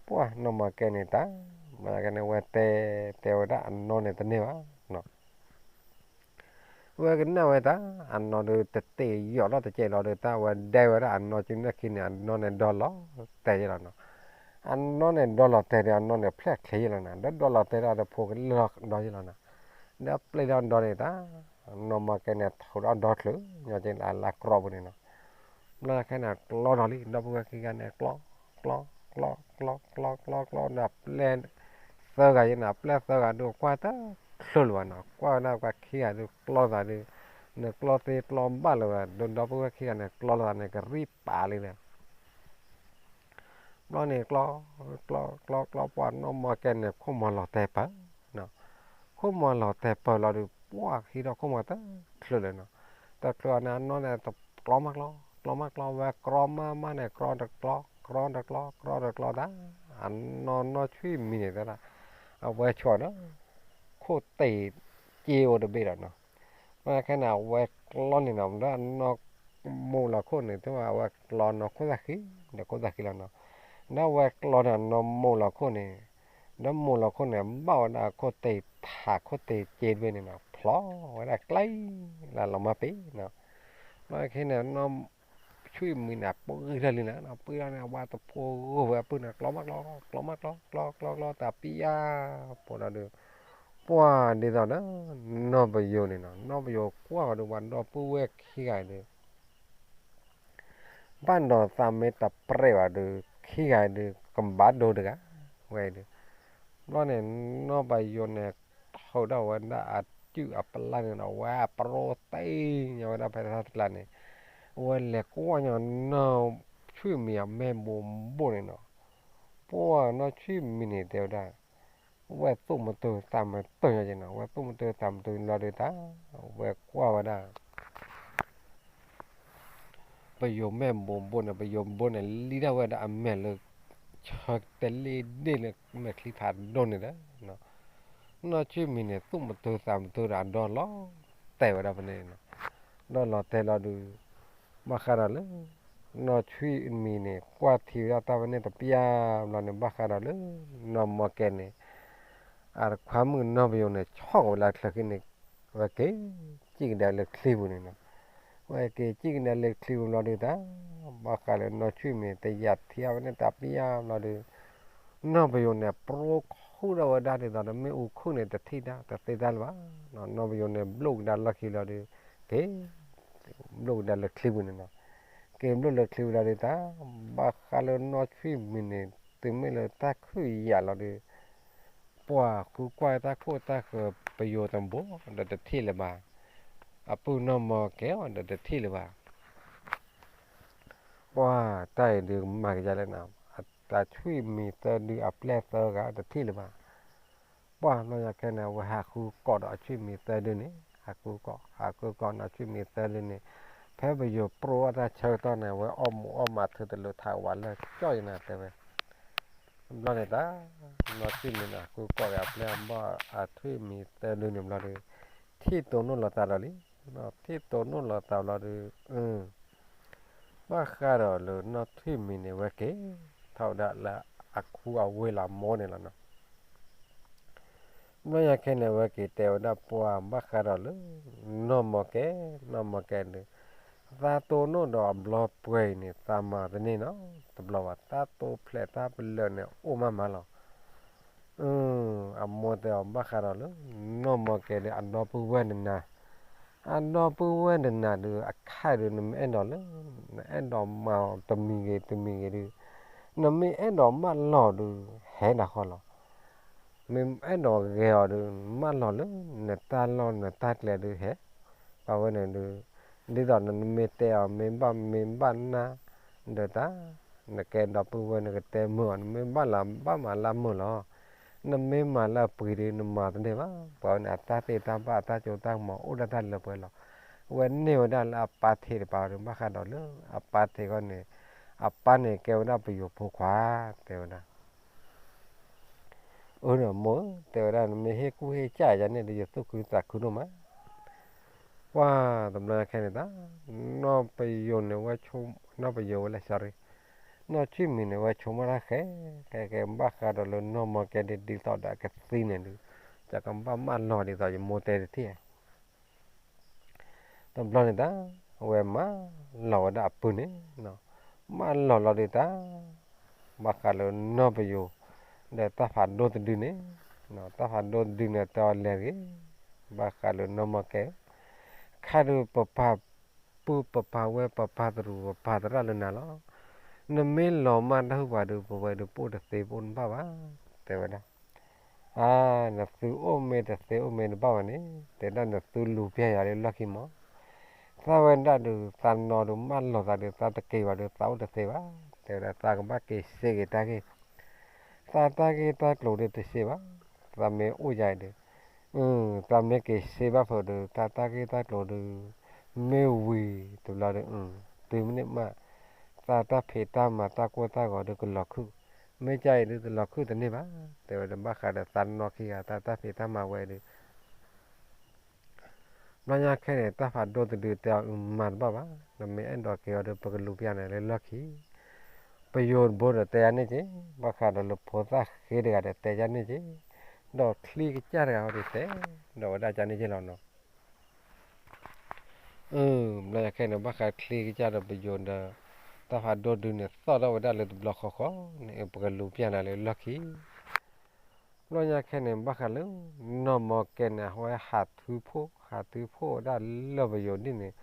ပှၤနီၢ်မီၢ်ကဲန့ၣ်တၢ် ဘျီကဲန့ၣ် ဝဲတဲ တဲဝဲဒၣ်အနီၢ်န့ၣ်တန့ၢ်ဘၣ် ဝဲကနၣ်ဝဲတၢ် အနီၢ်ဒုးတတ့ၢ်ယီၤထီၣ်တကဲးလီၤဒီး တၢ်ဝဲဒဲဝဲဒၣ်အနီၢ်စုန့ၣ်ခံန့ၣ် အနီၢ်န့ၣ်ဒီလီၤတဲာ်ယဲလီၤနီၤ. အနီၢ်န့ၣ်ဒီလီၤတဲာ်ဒီး အနီၢ်န့ၣ်ဖျဲၣ်ချ့ယဲလီၤနီၤ. ဒီးဒီလီၤတဲာ်ဒီး တဖိကလၢာ်လီၤဒီယဲလီၤနီၤ. ဒီးပျဲၢ်ဒီးဒီန့ၣ်တၢ် နီၢ်မီၢ်ကဲန့ၣ် ထိးဒီးဒီချုး ညီကဲလၢအလါကြီပူၤန့ၣ်နီၤ. ဘျီခဲန့ၣ် ကျီဒီးလံ ဒီပုၢ်ဝဲၢ်ခံဂၤန့ၣ် ကျီ ကျီ ကျီ ကျီ ကျီ ကျီ ကျီ ဒီးပျဲၢ် သၢဂၤယဲနီၤ ပျဲၢ်သၢဂၤဒုး ကွၢ်တချုးလၢၤဘၣ်နီၤ ကွၢ်ဝဲဒၣ်ပှၤခံဂၤဒုး ကျီသးဒုး နကျီသ့ကျီဘၣ်လၢၤဝဲ ဒီးဒီပုၢ်ဝဲၢ်ခံဂၤန့ၣ် ကျီလီၤသးန့ၣ် ကရံၣ်ပာ်လံဒီး ဘျီန့ၣ် ကျီ ကျီ ကျီ ကျီ ပှၤနီၢ်မီၢ်ကဲန့ၣ် ခိၣ်မီၤလီၤတဲာ်ပၢၢ် ခိၣ်မီၤလီၤတဲာ်ပၢၢ်လီၤဒုး ပှၤဟံးထီၣ်ခိၣ်မီၤတချုးလၢၤနီၤ တချုးန့ၣ် အနီၢ်န့ၣ် ကျီမးကျီ ကျီမးကျီ ဝဲကျီမးမးန့ၣ် ကျီတကျီ ကျီတကျီ ကျီတကျီတၢ် အနီၢ်နီၢ်ဆွံၣ်မံၤန့ၣ်တဲဒၣ် အဝဲဆိးဒီး ခိၣ်တ့ၢ်က့အိၣ်တဘ့ၣ်ဒီးနီၤ မ့ၢ်ခဲန့ၣ် အဝဲကျီန့ၣ်နီၤ ဒီးအနီၢ် မိၢ်လီၤခိၣ်န့ၣ် တဲဝဲအဝဲကျီနီၢ်ခိၣ်သၣ်ဃံ, ဒီးခိၣ်သၣ်ဃံလီၤနီၤ, ဒီးအဝဲကျီန့ၣ်နီၢ်မိၢ်လီၤခိၣ်န့ၣ်, ဒီးမိၢ်လီၤခိၣ်န့ၣ် ဘၣ်ဝဲဒၣ်အခိၣ်သ့ၣ်ထးခိၣ်သ့ၣ်စ့တဘ့ၣ်န့ၣ်နီၤ, ဖျိဝဲဒၣ်ကျဲလၢလီၤမၢ်ပ့ၤနီၤ, ဘျီခဲန့ၣ် နီၢ်ဆွံမံၤန့ၣ် ပှံၢ်ထီၣ်လံန့ၣ်နီၤ, ပှံၢ်ထီၣ်န့ၣ် အဝဲသဖှိဝဲအပုၢ်န့ၣ် ကျီမးကျီ, ကျီမးကျီ, ကျီကျီကျီ တၢ်ပံယါ ဖိဒီးဒုး, ပှၢ်ဒ်သိးဒီး နီၢ်ပယိၤန့ၣ်နီၤ, နီၢ်ပယိၤကွၢ်ဝဲဒီးပှၤဒီပုၢ်ဝဲၢ်ခံဂၤအံၤဒုး ဘၣ်ဒီးသးမ့ၢ်တပြဲးဘၣ်ဒီး ခံဂၤအံၤဒုး ကဘၣ်ဒိတဂၤဝဲအံၤဒုး, ဘျီန့ၣ် နီၢ်ပယိၤန့ၣ် ထုးထီၣ်ဝဲဒၣ်အစုၣ်အပျၢ်န့ၣ်ဒီး ဝဲအပရိသ့ၣ်ညါဝဲဒၣ်ဖဲတၢ်တကျါန့ၣ်, အဝဲလဲၤကွၢ်ညီနီၢ်ဆွံမံၤအမဲာ်ဘိးဘိၣ်န့ၣ်နီၤ, ပှၢ်နီၢ်ဆွံမံၤန့ၣ်တဲဝဲဒၣ် ဝဲသူၣ်မတုၤသးမတုၤညီက့နီၤ, ဝဲသူၣ်မတုၤသးမတုၤလီၤဒုးတၢ်, ဝဲကွၢ်ဝဲဒၣ် ပယိၤမဲာ်ဘိးဘိၣ်န့ၣ်, ပယိၤဘိန့ၣ် လံတၢ်ဝဲဒၣ်အမဲာ်လၢ ဆၢတလ့ၣ်ဒ့ၣ်လၢမဲာ်ချံဖးဒိၣ်န့ၣ်ဒီး, နီၢ်ဆွံမံၤန့ၣ် သူၣ်မတုၤသးမတုၤဒီးအဒီလီၤတဲာ်ဝဲဒၣ်ဖဲန့ၣ်, ဒီလီၤတဲာ်လီၤဒုး, ဘၣ်ဃးဒီးလၢ နီၢ်ဆွံမံၤန့ၣ် ကွၢ်ထံဝဲဒၣ်တၢ်ဖဲန့ၣ်တပျၢ်ဘျီန့ၣ် ဘၣ်ဃးဒီးလၢ နီၢ်မီၢ်ကဲန့ၣ် အတခွါမုၣ်နီၢ်ပယိၤန့ၣ် ဆီၣ်က့ၤဝဲလၢချၢဃံန့ၣ်, ဝဲက့ၤစံၣ်ကဒါလၢချံပူၤန့ၣ်နီၤ, ဝဲက့ၤစံၣ်ကဒါလၢချံပူၤဘျီဒုးတၢ်, ဘၣ်ဃးလၢနီၢ်ဆွံမံၤ တယာ်ထံအဝဲန့ၣ်တပျၢ်ဘျီဒုး, နီၢ်ပယိၤန့ၣ် ပရိခူၣ်ထီၣ်ဝဲဒၣ်ဒ်သိးဒီး မ့ၣ်အူခူၣ်န့ၣ် တထံၣ်တၢ်တသ့တၢ်လၢၤဘၣ်, နီၢ်ပယိၤန့ၣ် ဘျိၣ်ကဒါလီၢ်ခံလီၤဒုး, က့ၤ ဘျိၣ်ကဒါလၢချံပူၤန့ၣ်နီၤ, က့ၤဘျိၣ်လၢချံပူၤဒၣ်ဒုးတၢ်, ဘၣ်ဃးလၢနီၢ်ဆွံမံၤန့ၣ် တုၤမ့ၢ်လၢတၢ်ခုၣ်ယာ်လီၤဒုး, ပှၤဃုကွၢ်တၢ်ခိၣ်တၢ်ဃၢၤပယိၤတဘိဒီးတထံၣ်လၢၤဘၣ်, အပုၢ်နီၢ်မီၢ်ကဲအီၤဒီးတထံၣ်လၢၤဘၣ် ပှၢ်တၢ်အံၤဒုးမၤကယၤလဲၣ်နီၤ, တၢ်ဆွံမံၤသၢဒုအပျဲၢ်သၢဂၤတထံၣ်လၢၤဘၣ်, ပှၢ်နီၢ်ယၤခဲန့ၣ် အဝဲဟးဃုကိးဒီးအဆွံမံၤသၢဒုန့ၣ်, ဟးဃုကိး ဟးဃုကိးနီၢ်ဆွံမံၤသၢဒုန့ၣ်, ဖဲပယိၤပြိအီၣ်တၢ်ဆၢကတီၢ်န့ၣ် အဝဲအီၣ်မူးအီၣ်မးထုးတလိာ်ထးဝးလၢကၠီၣ်ယနၤတဲဝဲ, ဘျီန့ၣ်တၢ်, နီၢ်ဆွံမံၤန့ၣ် ဟးဃုကိးဒီးအပျဲၢ်အဘီၣ်အဆွံမံၤသၢဒုန့ၣ်ဘျီဒီး, ထံၣ်တိၢ်နီၣ်လီၤသးလီၤလံ, ထံၣ်တိၢ်နီၣ်လီၤသးလီၤဒီး, ဘၣ်ဃးဒီးလၢနီၢ်ဆွံမံၤန့ၣ် ဝဲက့ၤထီၣ်ဝဲဒၣ်လၢအခူအဝ့ၢ်လီၤမိၢ်န့ၣ်လီၤနီၤ, ဘျီယၤခဲန့ၣ် အဝဲက့ၤတဲဝဲဒၣ်ပှၤဘၣ်ဃးဒီးလၢ နီၢ်မီၢ်ကဲ, နီၢ်မီၢ်ကဲဒီး, သးတိၢ်နီၣ်ဒီးအဘျီပှဲၤအံၤန့ၣ် သးမၤတန့ၢ်နီတဘျီဘၣ်, သးတိၢ်ဖျဲးတၢ်ပလၢာ်န့ၣ် အိၣ်မးမးလီၤ အမိၢ်တဲအီၤဘၣ်ဃးဒီးလၢ နီၢ်မီၢ်ကဲဒီး အဒီပုၢ်ဝဲၢ်နနၤ, အဒီပုၢ်ဝဲၢ်နနၤဒီး အခါဒီး နမ့ၢ်အဲၣ်ဒိးလၢ နအဲၣ်ဒိးမၤအီၤတမံၤဂ့ၤတမံၤဂ့ၤဒီး, နမ့ၢ်အဲၣ်ဒိးမၢလီၤဒီး ဟဲနၤဃီလီၤ. မ့ၢ်အဲၣ်ဒိးဂဲၤအီၤဒီး မၢလီၤလၢ နတၢ်လီၢ်နတၢ်ကျဲဒီးဟဲ, ပှၤဝဲန့ၣ်ဒီး, ဒ်သိးနမ့ၢ်တဲအီၤ မ့ၢ်ဘၣ်မ့ၢ်ဘၣ်နၤ, ဒီးတၢ်, နကဲဒီပုၢ်ဝဲၢ် နကတဲမုာ်အီၤ, နမ့ၢ်ဘၣ်လၢဘၣ်မၤလၢမုာ်လီၤ. နမ့ၢ်မၤလၢအပှ့ၤဒီး နမၤတန့ၢ်ဘၣ်. ပှၤဝဲန့ၣ် အတၢ်သ့တၢ်ဘၣ် အတၢ်ကၠိတၢ်ကမီၤ အိၣ်ဒၣ်တၢ်လၢပှဲၤလီၤ. အဝဲန့ၢ်ဝဲဒၣ်လၢအပၢ်ထံးတပၤဒီး ဘၣ်ဃးဒီးလၢ အပၢ်ထံးခီန့ၣ်, အပၢ်န့ၣ်ကဲဝဲဒၣ်ပယိၤဖိခွါ, တဲဝဲဒၣ် အၢ ဒီးမိၢ်ဧၢ, တဲဝဲဒၣ် နမ့ၢ်ဟ့ၣ်ကူၣ်ဟ့ၣ်ကၢ်ယၤန့ၣ်ဒီး ယသူၣ်ခုသးခုဒိၣ်မး. ပှၤတဘျီခဲန့ၣ်တၢ်, နီၢ်ပယိၤန့ၣ်ဝဲ, နီၢ်ပယိၤဝဲလဲၣ် sorry, နီၢ်ဆွံမံၤန့ၣ် ဝဲဆိကမိၣ်တၢ်ဃဲ, ဃဲဃဲ ဘၣ်ဃးဒီးလၢနီၢ်မီၢ်ကဲဒ်သိးဒီးအကသံန့ၣ်ဒီး, ယကဘၣ်မၢလီၤဒ်သိးယမိၢ်တဲတထံၣ် တဘျီန့ၣ်တၢ်, အဝဲမၢလီၤဝဲဒၣ်အပုၢ်န့ၣ်, မၢလီၤလီၤဒုးတၢ်, ဘၣ်ဃးလၢနီၢ်ပယိၤ, ဒီးတၢ်ဖးဒိၣ်တဒုန့ၣ်, တၢ်ဖးဒိၣ်တဒုန့ၣ်တဲအီၤလဲၤတဂ့ၤ, ဘၣ်ဃးလၢနီၢ်မီၢ်ကဲ, ခါဒုးပပာ်ပုၢ်ပပာ်ဝဲၢ်ပပာ်တရူးပပာ်သရၣ်လၢနၤလီၤ. နမ့ၢ်လီၤမၢ်တၢ်ဟုၣ်ပှၤဒီး ပဝဲဒီးပအိၣ်တသ့ပအိၣ်တဘၣ်ဘၣ်, တဲဝဲဒၣ် အါ, နသုအိၣ်မ့ၢ်တသ့အိၣ်မ့ၢ်တဘၣ်ဘၣ်န့ၣ်, တဲဒၣ်နသုလူၤဖျဲယၤလၢလီၢ်ခံမး. သးဝဲဒၣ်ဒီး သးနီၤဒီးမၢလီၤသးဒီး သးတက့ၤဘၣ်ဒီး သးအိၣ်တသ့ဘၣ်, တဲဝဲဒၣ် သးကဘၣ်က့ၤစ့က့ၤတၢ်ဂ့ၢ်, သးတၢ်ဂ့ၢ်တၢ်ကျိၤဒီးတစ့ဘၣ်, သးမ့ၢ်အိၣ်ယၤအံၤဒီး, သးမ့ၢ်က့ၤစ့ဘၣ်ဖုးဒီး သးတၢ်ဂ့ၢ်တၢ်ကျိၤဒီး, မ့ၢ်ဝံၤတဘျီဒီး, တုၤမ့ၢ်န့ၣ်မး, သးတၢ်ဖံးတၢ်မၤတၢ်ကိၢ်တၢ်ဂီၤဒီးကလီၤခုၣ်, မ့ၢ်ကၢအံၤဒုးတလီၤခုၣ်တန့ၢ်ဘၣ်, တဲဝဲဒၣ်ဘၣ်ဃးဒီးသးနီၢ်ခံဂၤ သးတၢ်ဖံးတၢ်မၤဝဲဒီး ဘျီညါခဲန့ၣ် တၢ်ဖးဒိၣ်တဒုတဲအီၤ အုမၤတဘၣ်ဘၣ်, နမ့ၢ်အဲၣ်ဒိးက့ၤအီၤဒီး ပကလူၤပျၢ်နၤလၢလီၢ်ခံ, ပယိၤတဘိဒီးတဲယၤန့ၣ်က့ၤ, ဘၣ်ဃးဒီးလၢဖိသၣ်ဃ့တဂၤဒီးတဲယၤန့ၣ်က့ၤ, ဒီးချံကစၢ်တဂၤဟီဒီးတဲ, ဒီးဝဲဒၣ်ကန့ၣ်က့ၤလီၤနီၤ. အၢ ဘျီညါခဲန့ၣ် ဘၣ်ဃးချံကစၢ်ဒီးပယိၤဒီး တၢ်ဖးဒိၣ်တဒုန့ၣ် သီၣ်ထီၣ်ဝဲဒၣ်လၢတဘျီဃီဃီန့ၣ် ပကလူၤပျၢ်နၤလၢလီၢ်ခံ ဘျီညါခဲန့ၣ် ဘၣ်ဃးလၢ နီၢ်မီၢ်ကဲန့ၣ် အဝဲဟးထုဖှိၣ် ဟးထုဖှိၣ်ဝဲဒၣ်လၢပယိၤဒ်န့ၣ်,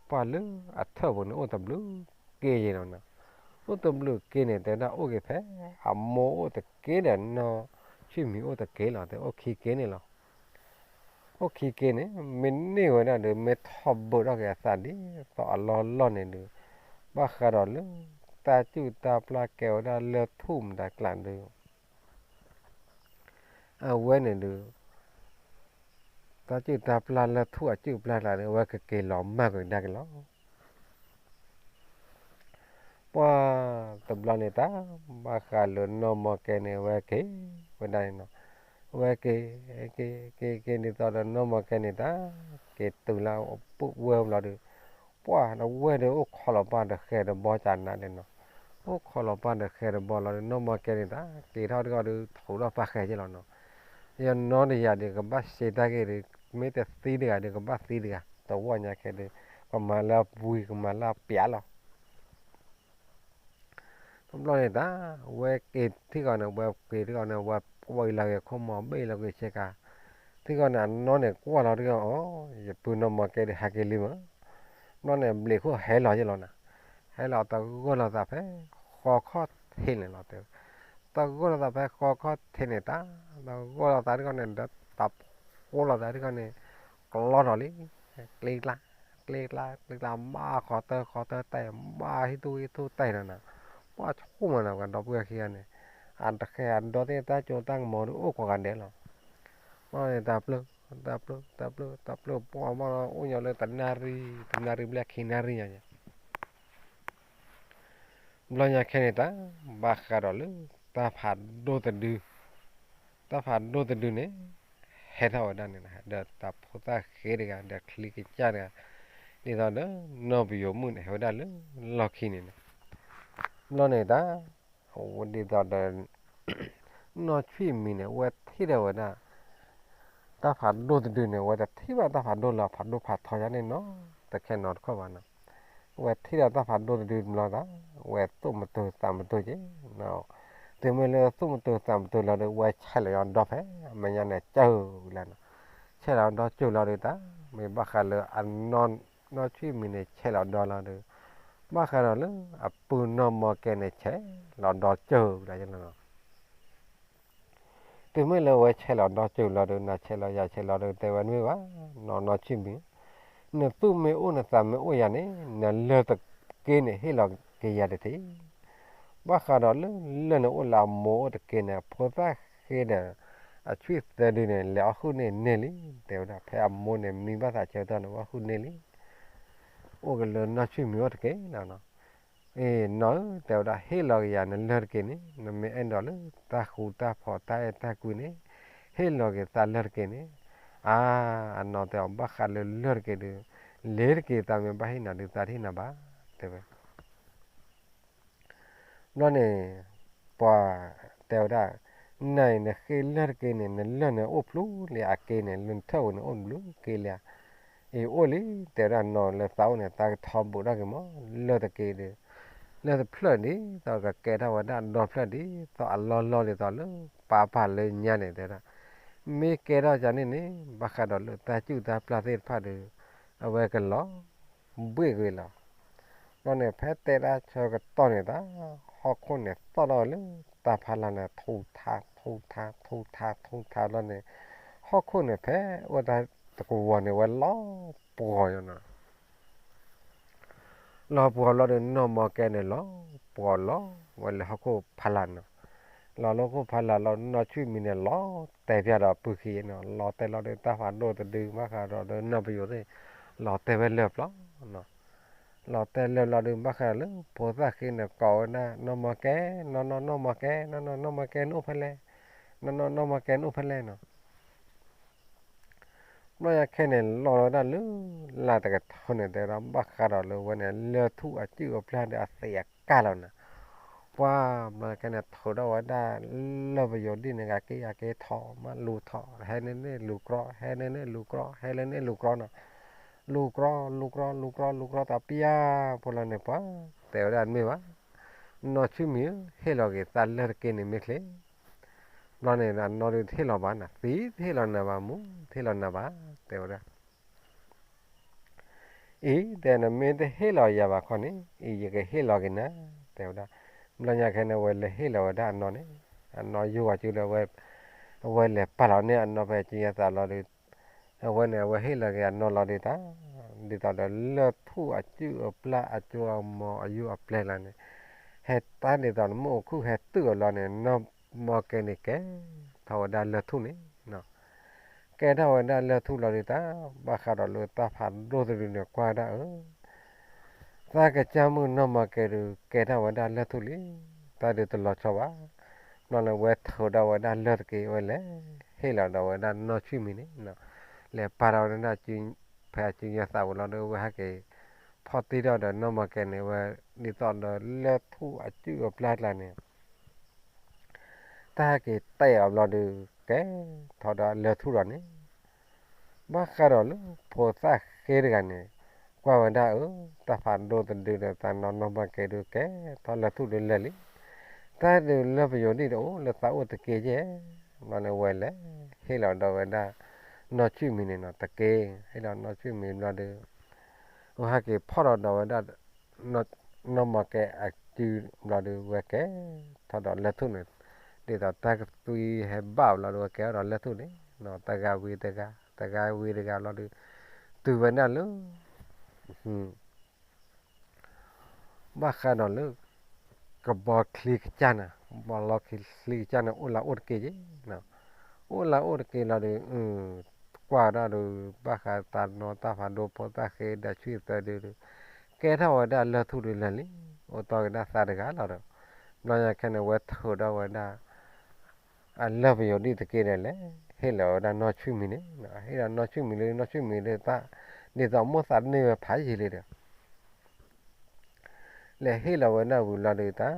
ပှၤလၢအထၢၣ်ပူၤန့ၣ် အိၣ်တဘျုးက့ယဲၢ်လီၤနီၤ. အိၣ်တဘျုးက့န့ၣ် တဲဝဲဒၣ်အိၣ်က့ၤဖဲ အမိၢ်အိၣ်တက့ၢ်ဒီး နီၢ်ထွံၣ်မံၤအိၣ်တက့ၢ်လီၤ, တဲအိၣ်ခံက့န့ၣ်လီၤ. အိၣ်ခံက့န့ၣ် မ့ၢ်န့ၢ်ဝဲဒၣ်ဒီး မ့ၢ်ထီၣ်ဘၢၣ်ထီၣ်က့ၤအသးဒ်သိးအလီၢ်လီၢ်န့ၣ်ဒီး, ဘၣ်ဃးဒီးလၢ တၢ်စုၣ်တၢ်ပျၢ်ကဲဝဲဒၣ်လၢထူၣ်မတၤကျးဒီး အဝဲန့ၣ်ဒီး တၢ်စုၣ်တၢ်ပျၢ်လၢထူၣ်အစုၣ်ပျၢ်ကျးဒီး အဝဲကက့ၤလီၤမၢ်ကွံာ်ကဒါက့ၤလီၤ. ပှၤတဘျီန့ၣ်တၢ် ဘၣ်ဃးလၢနီၢ်မီၢ်ကဲန့ၣ် အဝဲက့ၤဝဲဒၣ်န့ၣ်နီၤ, အဝဲက့ၤ က့ၤ က့ၤ က့ၤဒ်သိးဒီးနီၢ်မီၢ်ကဲန့ၣ်တၢ် က့ၤတုၤလၢအပုၢ်ဝဲၢ်ဘျီဒီး ပှၤအဝဲၢ်ဒီးအိၣ်ခိးလီၤပှၢ်ဒီးဃဲတဘီကနးလဲၣ်နီၤ, အိၣ်ခိးလီၤပှၢ်ဒီးဃဲတဘီလီၤဒီး နီၢ်မီၢ်ကဲန့ၣ်တၢ် က့ၤထီၣ်တဂီၢ်ဒီး ထူးထီၣ်ပှၢ်ဃဲက့ၤလီၤနီၤ. ယနီတယၤဒီး ကဘၣ်စ့တၢ်ဂ့ၢ်ဒီး မ့ၢ်တသံတဂၤဒီး ကဘၣ်သံတဂၤ တဝီညါခဲဒီး ကမၤလၢအပှံၤ ကမၤလၢအပျးလီၤ. တဘျီန့ၣ်တၢ် ဝဲက့ၤထံၣ်ကီးန့ၣ် ဝဲက့ၤထံၣ်ကီးန့ၣ် ဝဲကွၢ်အံၤလီၤက့ၤခိၣ်မီၤ ဘ့ၣ်လီၤက့ၤဆ့ကၤ, ထံၣ်ကီးန့ၣ် အနီၢ်န့ၣ်ကွၢ်လီၤတဂီၢ်အီၤ ယပုၢ်နီၢ်မီၢ်ကဲဒီးဟဲက့ၤလံမး, ဘျီန့ၣ် ဘျံးခိၣ်ဟဲလီၤယဲၢ်လီၤနၤ, ဟဲလီၤတဂီၢ်လီၤသးဖဲ ဃီခီၣ်ထံးန့ၣ်လီၤတဲ, တဂီၢ်လီၤသးဖဲဃီခီၣ်ထံးန့ၣ်တၢ် တဂီၢ်လီၤသးတဂီၢ်န့ၣ် ဒီးတၢ်ဖိလီၤသးတဂီၢ်န့ၣ် ကျီထီၣ်လံ, ကျ့ကျါ ကျ့ကျါ ကျ့ကျါ ဘၣ်ဃီတၢၢ်ဃီတၢၢ်တဲာ် ဘၣ်ဟံၣ်ထူၣ်ဟံၣ်ထူၣ်တဲာ်နီၤနၤ, ပှၤဆိကမိၣ်နီၤ ပှၤဒီပုၢ်ဝဲၢ်ခံဂၤန့ၣ် အတဃဲအဒီသ့ၣ်တၢ်ကၠိတၢ်ကမီၤဒီးအိၣ်ကိးဂၤဒဲးလီၤ. ဘျီန့ၣ် တၢ်ပျၢ် တၢ်ပျၢ် တၢ်ပျၢ် တၢ်ပျၢ် ပှၤမီၢ်လီၤ အိၣ်ညီလၢတနၣ်ရံၣ် တနၣ်ရံၣ်ဘျဲၣ်ခံနၣ်ရံၣ်ညါ ဘျီညါခဲန့ၣ်တၢ် ဘၣ်ဃးဒီးလၢ တၢ်ဖးဒိၣ်တဒု တၢ်ဖးဒိၣ်တဒုန့ၣ် ဟဲထီၣ်ဝဲဒၣ်န့ၣ် ဒီးတၢ်ဖိသၣ်ဃ့တဂၤ ဒီးချံကစၢ်တဂၤ ဒ်သိးဒီး နီၢ်ပယိၤမုၣ်န့ၣ် ဟဲဝဲဒၣ်လၢလီၢ်ခံန့ၣ်န့ၣ် ဘျီန့ၣ်တၢ် ဒ်သိးဒီး နီၢ်ထွံၣ်မံၤန့ၣ် အဝဲထံၣ်ဒီးဝဲဒၣ် တၢ်ဖးဒိၣ်တဒုန့ၣ် အဝဲတထံၣ်ဘၣ်တၢ်ဖးဒိၣ်လၢအဖးဒိၣ်ဖးထီယါန့ၣ်နီၤ တခဲနီတခီၣ်ဘၣ်နီၤ, အဝဲထံၣ်ဒီးတၢ်ဖးဒိၣ်တဒုတဘျီတၢ် အဝဲသူၣ်မတိၤသးမတိၤက့ၤ, တုၤမ့ၢ်လၢသူၣ်မတိၤသးမတိၤလီၤဒီး အဝဲဆဲးလီၤအီၤဒီဖဲ အမဲာ်ညါန့ၣ် စၢၢ်လၢနီၤ, ဆဲးလီၤအီၤဒီစၢၢ်လီၤဒီးတၢ် မ့ၢ်ဘၣ်ဃးလၢအနီၢ် နီၢ်ထွံၣ်မံၤန့ၣ် ဆဲးလီၤအီၤဒီလီၤဒီး ဘၣ်ဃးဒီးလၢအပုၢ်နီၢ်မီၢ်ကဲန့ၣ် ဆဲးလီၤအီၤဒီစၢၢ်လၢနီၤ တုၤမ့ၢ်လၢအဝဲဆဲးလီၤဒီစၢၢ်လီၤဒီး နၤဆဲးလီၤယၤဆဲးလီၤဒီး တဲဝဲမ့ၢ်ဘၣ် နီၢ်နီၢ်ထွံၣ်မံၤ, နသူၣ်မ့ၢ်အိၣ်နသးမ့ၢ်အိၣ်ယၤန့ၣ် နလၢၢ်တက့န့ၣ် ဟ့ၣ်လီၤက့ၤယၤတက့ၢ်. ဘၣ်ဃးဒီးလၢလၢၢ်န့ၣ်အိၣ်လၢအမိၢ်အိၣ်တက့န့ၣ် ဖိသၣ်ဃ့ဒီး အဆွံၣ်သၢဒုန့ၣ် လဲၤအီၣ်ဟုၣ်န့ၢ်န့ၢ်လံ တဲဝဲဒၣ် ဖဲအမိၢ်န့ၣ် မံဘၣ်သးဆၢကတီၢ်န့ၣ် ဝဲဟုၣ်န့ၢ်လံ အိၣ်က့ၤလၢနီၢ်ထွံၣ်မံၤအိၣ်တက့ၢ်လီၤနီၤ. အ့ နီၢ်ဧၢ တဲဝဲဒၣ် ဟ့ၣ်လီၤက့ၤယၤနလၢၢ်တက့ၢ်န့ၣ် နမ့ၢ်အဲၣ်ဒိးလၢတၢ်ဃူတၢ်ဖိးတၢ်အဲၣ်တၢ်ကွံန့ၣ် ဟ့ၣ်လီၤက့ၤသးလၢၢ်တက့ၢ်န့ၣ်. အါ အနီၢ်တဲအီၤ ဘၣ်ဃးလၢလၢၢ်တက့ၢ်ဒီး လ့ၤတက့ၢ်သးမ့ၢ်ဘၣ်ဟ့ၣ်နၤဒုးသးတဟ့ၣ်နၤဘၣ် တဲဝဲ ဘျီန့ၣ် ပှၤတဲဝဲဒၣ် နၤအံၤနဃ့လၢၢ်တက့ၢ်န့ၣ် နလၢၢ်န့ၣ်အိၣ်ဖျူလံအက့န့ၣ် လၢနထၢၣ်ပူၤန့ၣ်အိၣ်တဘျုးက့လံဧါ. အ့ အိၣ်လံ တဲဝဲဒၣ်နီၢ်လၢသးအိၣ်န့ၣ် သးကထီဘူးထီၣ်က့ၤမး လၢၢ်တက့ၢ်ဒီး လၢၢ်တဖျၢၣ်ဒ်သိးကကဲထီၣ်ဝဲဒၣ်ဒီဖျၢၣ်ဒ်သိးအလီၢ်လီၢ်ဒ်သိးလၢ ပာ်ပာ်လၢညါန့ၣ် တဲဝဲဒၣ် မ့ၢ်ကဲထီၣ်ကန့ၣ်န့ၣ် ဘၣ်ဃးဒီးလၢတၢ်စုၣ်တၢ်ပျၢ်သ့ၣ်တဖၣ်ဒီး အဝဲကလီၤ ဘှ့ၣ်ကွံာ်လီၤ. ဘျီန့ၣ် ဖဲတဲဒၣ်ဆၢကတီၢ်န့ၣ်တၢ် ဟီၣ်ခိၣ်န့ၣ်သီၣ်ထီၣ်လၢတၢ်ဖးလၢ်န့ၣ် ထူးထါ ထူးထါ ထူးထါ ထူးထါဘျီန့ၣ် ဟီၣ်ခိၣ်န့ၣ်ဖဲအိၣ်တၢ်တကဝီၤန့ၣ် ဝဲလီၤပှီၤယီၤနီၤ လီၤပှီၤဘျီဒီး နီၢ်မီၢ်ကဲန့ၣ် လီၤပှီၤလီၤဝဲလၢဟီၣ်ခိၣ်ဖးလၢ်နီၤ. လီၤလၢဟီၣ်ခိၣ်ဖးလၢ်လီၤ နီၢ်ထွံၣ်မံၤန့ၣ် လီၤတဲာ်ဖျါဒီးပုၢ်ခံနီၤ. လီၤတဲာ်လီၤဒီး တၢ်ဖးဒိၣ်တဒု ဘၣ်ဃးဒီးနီၢ်ပယိၤသ့ၣ် လီၤတဲာ်ဝဲလၢၢ်ပျီနီၤ. လီၤတဲာ်လၢၢ်ဘျီဒီး ဘၣ်ဃးဒီးလၢ ဖိသၣ်ဃ့န့ၣ် ကိးဝဲဒၣ် နီၢ်မီၢ်ကဲ နီၢ်နီၢ်နီၢ်မီၢ်ကဲ နီၢ်နီၢ်နီၢ်မီၢ်ကဲ နအိၣ်ဖဲလဲၣ် နီၢ်နီၢ်နီၢ်မီၢ်ကဲ နအိၣ်ဖဲလဲၣ်နီၤ. ဘျီညါခဲန့ၣ် လီၤဝဲဒၣ်လၢ လၢ်တကထၢန့ၣ် တဲဝဲဒၣ် ဘၣ်ဃးဒီးလၢဝဲန့ၣ် လၢၢ်ထူၣ်အစုၣ်အပျၢ်ဒီးအသံးအကၢ်လီၤန့ၣ်, ပှၤဘျီညါခဲန့ၣ် ထုးထီၣ်ဝဲဒၣ် လၢၢ်ပယိၤဒံၣ်န့ၣ် ကက့ၤကက့ၤထီၣ်မး လူၤထီၣ် ဟဲန့ၣ်န့ၣ်လူၤကြီ ဟဲန့ၣ်န့ၣ်လူၤကြီ ဟဲန့ၣ်န့ၣ်လူၤကြီနီၤ, လူၤကြီ လူၤကြီ လူၤကြီ လူၤကြီ တပျၢ် ဖိလီၤန့ၣ် ပှၤတဲဝဲဒၣ်တမ့ၢ်ဘၣ်, နီၢ်ဆံမံၤဧၢ, ဟ့ၣ်လီၤက့ၤသးလၢၢ်တက့ၢ်န့ၣ်မ့ၢ်ချ့ ဘျီန့ၣ် အနီၢ်ဒုးတဟ့ၣ်လီၤဘၣ်နၤ, သံတဟ့ၣ်လီၤနၤဘၣ် မူတဟ့ၣ်လီၤနၤဘၣ် တဲဝဲဒၣ်. အံၤ တဲနမ့ၢ်တဟ့ၣ်လီၤယၤဘၣ်ခီန့ၣ် အံၤ ယကဟ့ၣ်လီၤက့ၤနၤ တဲဝဲဒၣ်. ဘျီညါခဲန့ၣ် အဝဲလဲၤဟ့ၣ်လီၤဝဲဒၣ်အနီၢ်န့ၣ်, အနီၢ်ယိၤဂီၤစုဒီး အဝဲလဲၤပာ်လီၤန့ၢ်အနီၢ်ဖဲစုညါသးလီၤဒီး အဝဲန့ၣ် အဝဲဟ့ၣ်လီၤက့ၤအနီၢ်လီၤဒီးတၢ်, ဒ်သိးဒီးလၢၢ်ထူၣ်အစုၣ်အပျၢ်အစိအမီၤအယိၣ်အပျဲၢ်လၢန့ၣ်, ဟဲတၢ်ဒ်သိးနမ့ၣ်အူခုၣ်ဟဲတုာ်အီၤလီၤန့ၣ် နီၢ်မီၢ်ကဲန့ၣ်ကဲထီၣ်ဝဲဒၣ်လၢၢ်ထူၣ်န့ၣ် ကဲထီၣ်ဝဲဒၣ်လၢၢ်ထူၣ်လီၤဒီးတၢ်, ဘၣ်ဃးဒီးလၢတၢ်ဖးဒိၣ်တဒုန့ၣ် ကွၢ်ဝဲဒၣ်အၢ သးကစၢ်မုၣ်နီၢ်မီၢ်ကဲဒုး ကဲထီၣ်ဝဲဒၣ်လၢၢ်ထူၣ်လံ, တၢ်ဒုးတလီၤဆီဘၣ်. ဘျီန့ၣ် ဝဲထုးထီၣ်ဝဲဒၣ်လၢၢ်တက့ၢ် ဝဲလဲၤဟ့ၣ်လီၤဒီးဝဲဒၣ်နီၢ်ဆံမံၤန့ၣ်, လဲၤပာ်ထီၣ်ဝဲဒၣ် ဖဲအစုညါသးဝဲလီၤဒီး ဝဲဟဲက့ၤ ဖီၣ်တံၢ်ထီၣ်ဒီးနီၢ်မီၢ်ကဲန့ၣ် ဝဲဒ်သိးဒီးလၢၢ်ထူၣ်အစုၣ်အပျၢ်ကျါန့ၣ် တၢ်ဟဲက့ၤတဲအီၤဘျီဒီး ကဲထီၣ်ဒီးလၢၢ်ထူၣ်လီၤန့ၣ်, ဘၣ်ဃးဒီးလၢဖိသၣ်ဃ့တဂၤန့ၣ် ကွၢ်ဝဲဒၣ်အၢ တၢ်ဖးဒိၣ်တဒုဒီး သးနီၢ်နီၢ်မီၢ်ကဲဒုး ကဲထီၣ်လၢၢ်ထူၣ်ဒုးလၢာ်လံ, တၢ်ဒုးလၢၢ်ပယိၤဒံၣ်တအိၣ်လၢသးအိၣ်တက့ၢ်ယဲၢ်. ဘျီန့ၣ် ဝဲလဲၤဟ့ၣ်လီၤဒီးဝဲဒၣ် နီၢ်ဆံမံၤန့ၣ်နီၤ တက့ၢ်, ဟ့ၣ်လီၤနီၢ်ဆံမံၤဘျီဒီး ဝဲဟဲက့ၤဖီၣ်ထီၣ်ဒီးဝဲဒၣ် နီၢ်မီၢ်ကဲအစုဘျီဒီး ဝဲကဲထီၣ်ဒီးလၢၢ်ထူၣ်န့ၣ်, ဒ်သိးတၢ်ကသွံဟဲဘၣ်ဘျီဒီး ဝဲကဲထီၣ်ဒီးလၢၢ်ထူၣ်န့ၣ်, တဂၤဝံၤတဂၤ တဂၤဝံၤတဂၤဘျီဒီး တုၤဝဲဒၣ်လၢ ဘၣ်ဃးဒီးလၢ ကဘီချံကစၢ်န့ၣ်, ကဘီချံကစၢ်န့ၣ် အိၣ်လၢအိၣ်တက့ၢ်ယဲၢ်, အိၣ်လၢအိၣ်တက့ၢ်လီၤဒီး ကွၢ်ဒၣ်ဒီး ဘၣ်ဃးတၢ်နီၢ်တၢ်ဖးဒိၣ်ဖိသၣ်ဃ့ဒီးဆံသၢဒုဒီး ကဲထီၣ်ဝဲဒၣ်လၢၢ်ထူၣ်ဒုးလၢာ်လံ, အိၣ်တီၢ်က့ၤဒၣ်သးတဂၤလီၤဒီး ဘျီညါခဲန့ၣ် ဝဲထုးထီၣ်ဝဲဒၣ် အလၢၢ်ပယိၤဒံၣ်တက့ၢ်ဒီးလဲၤ ဟ့ၣ်လီၤဝဲဒၣ်နီၢ်ဆံမံၤန့ၣ်, ဟ့ၣ်လီၤနီၢ်ဆံမံၤလၢ နီၢ်ဆံမံၤဒီးသး ဒ်သိးမိၣ်သးန့ၢ်ဝဲဖးယံာ်လံဒီး လဲၤဟ့ၣ်လီၤဝဲဒၣ်ဝံၤလီၤဒီးတၢ်,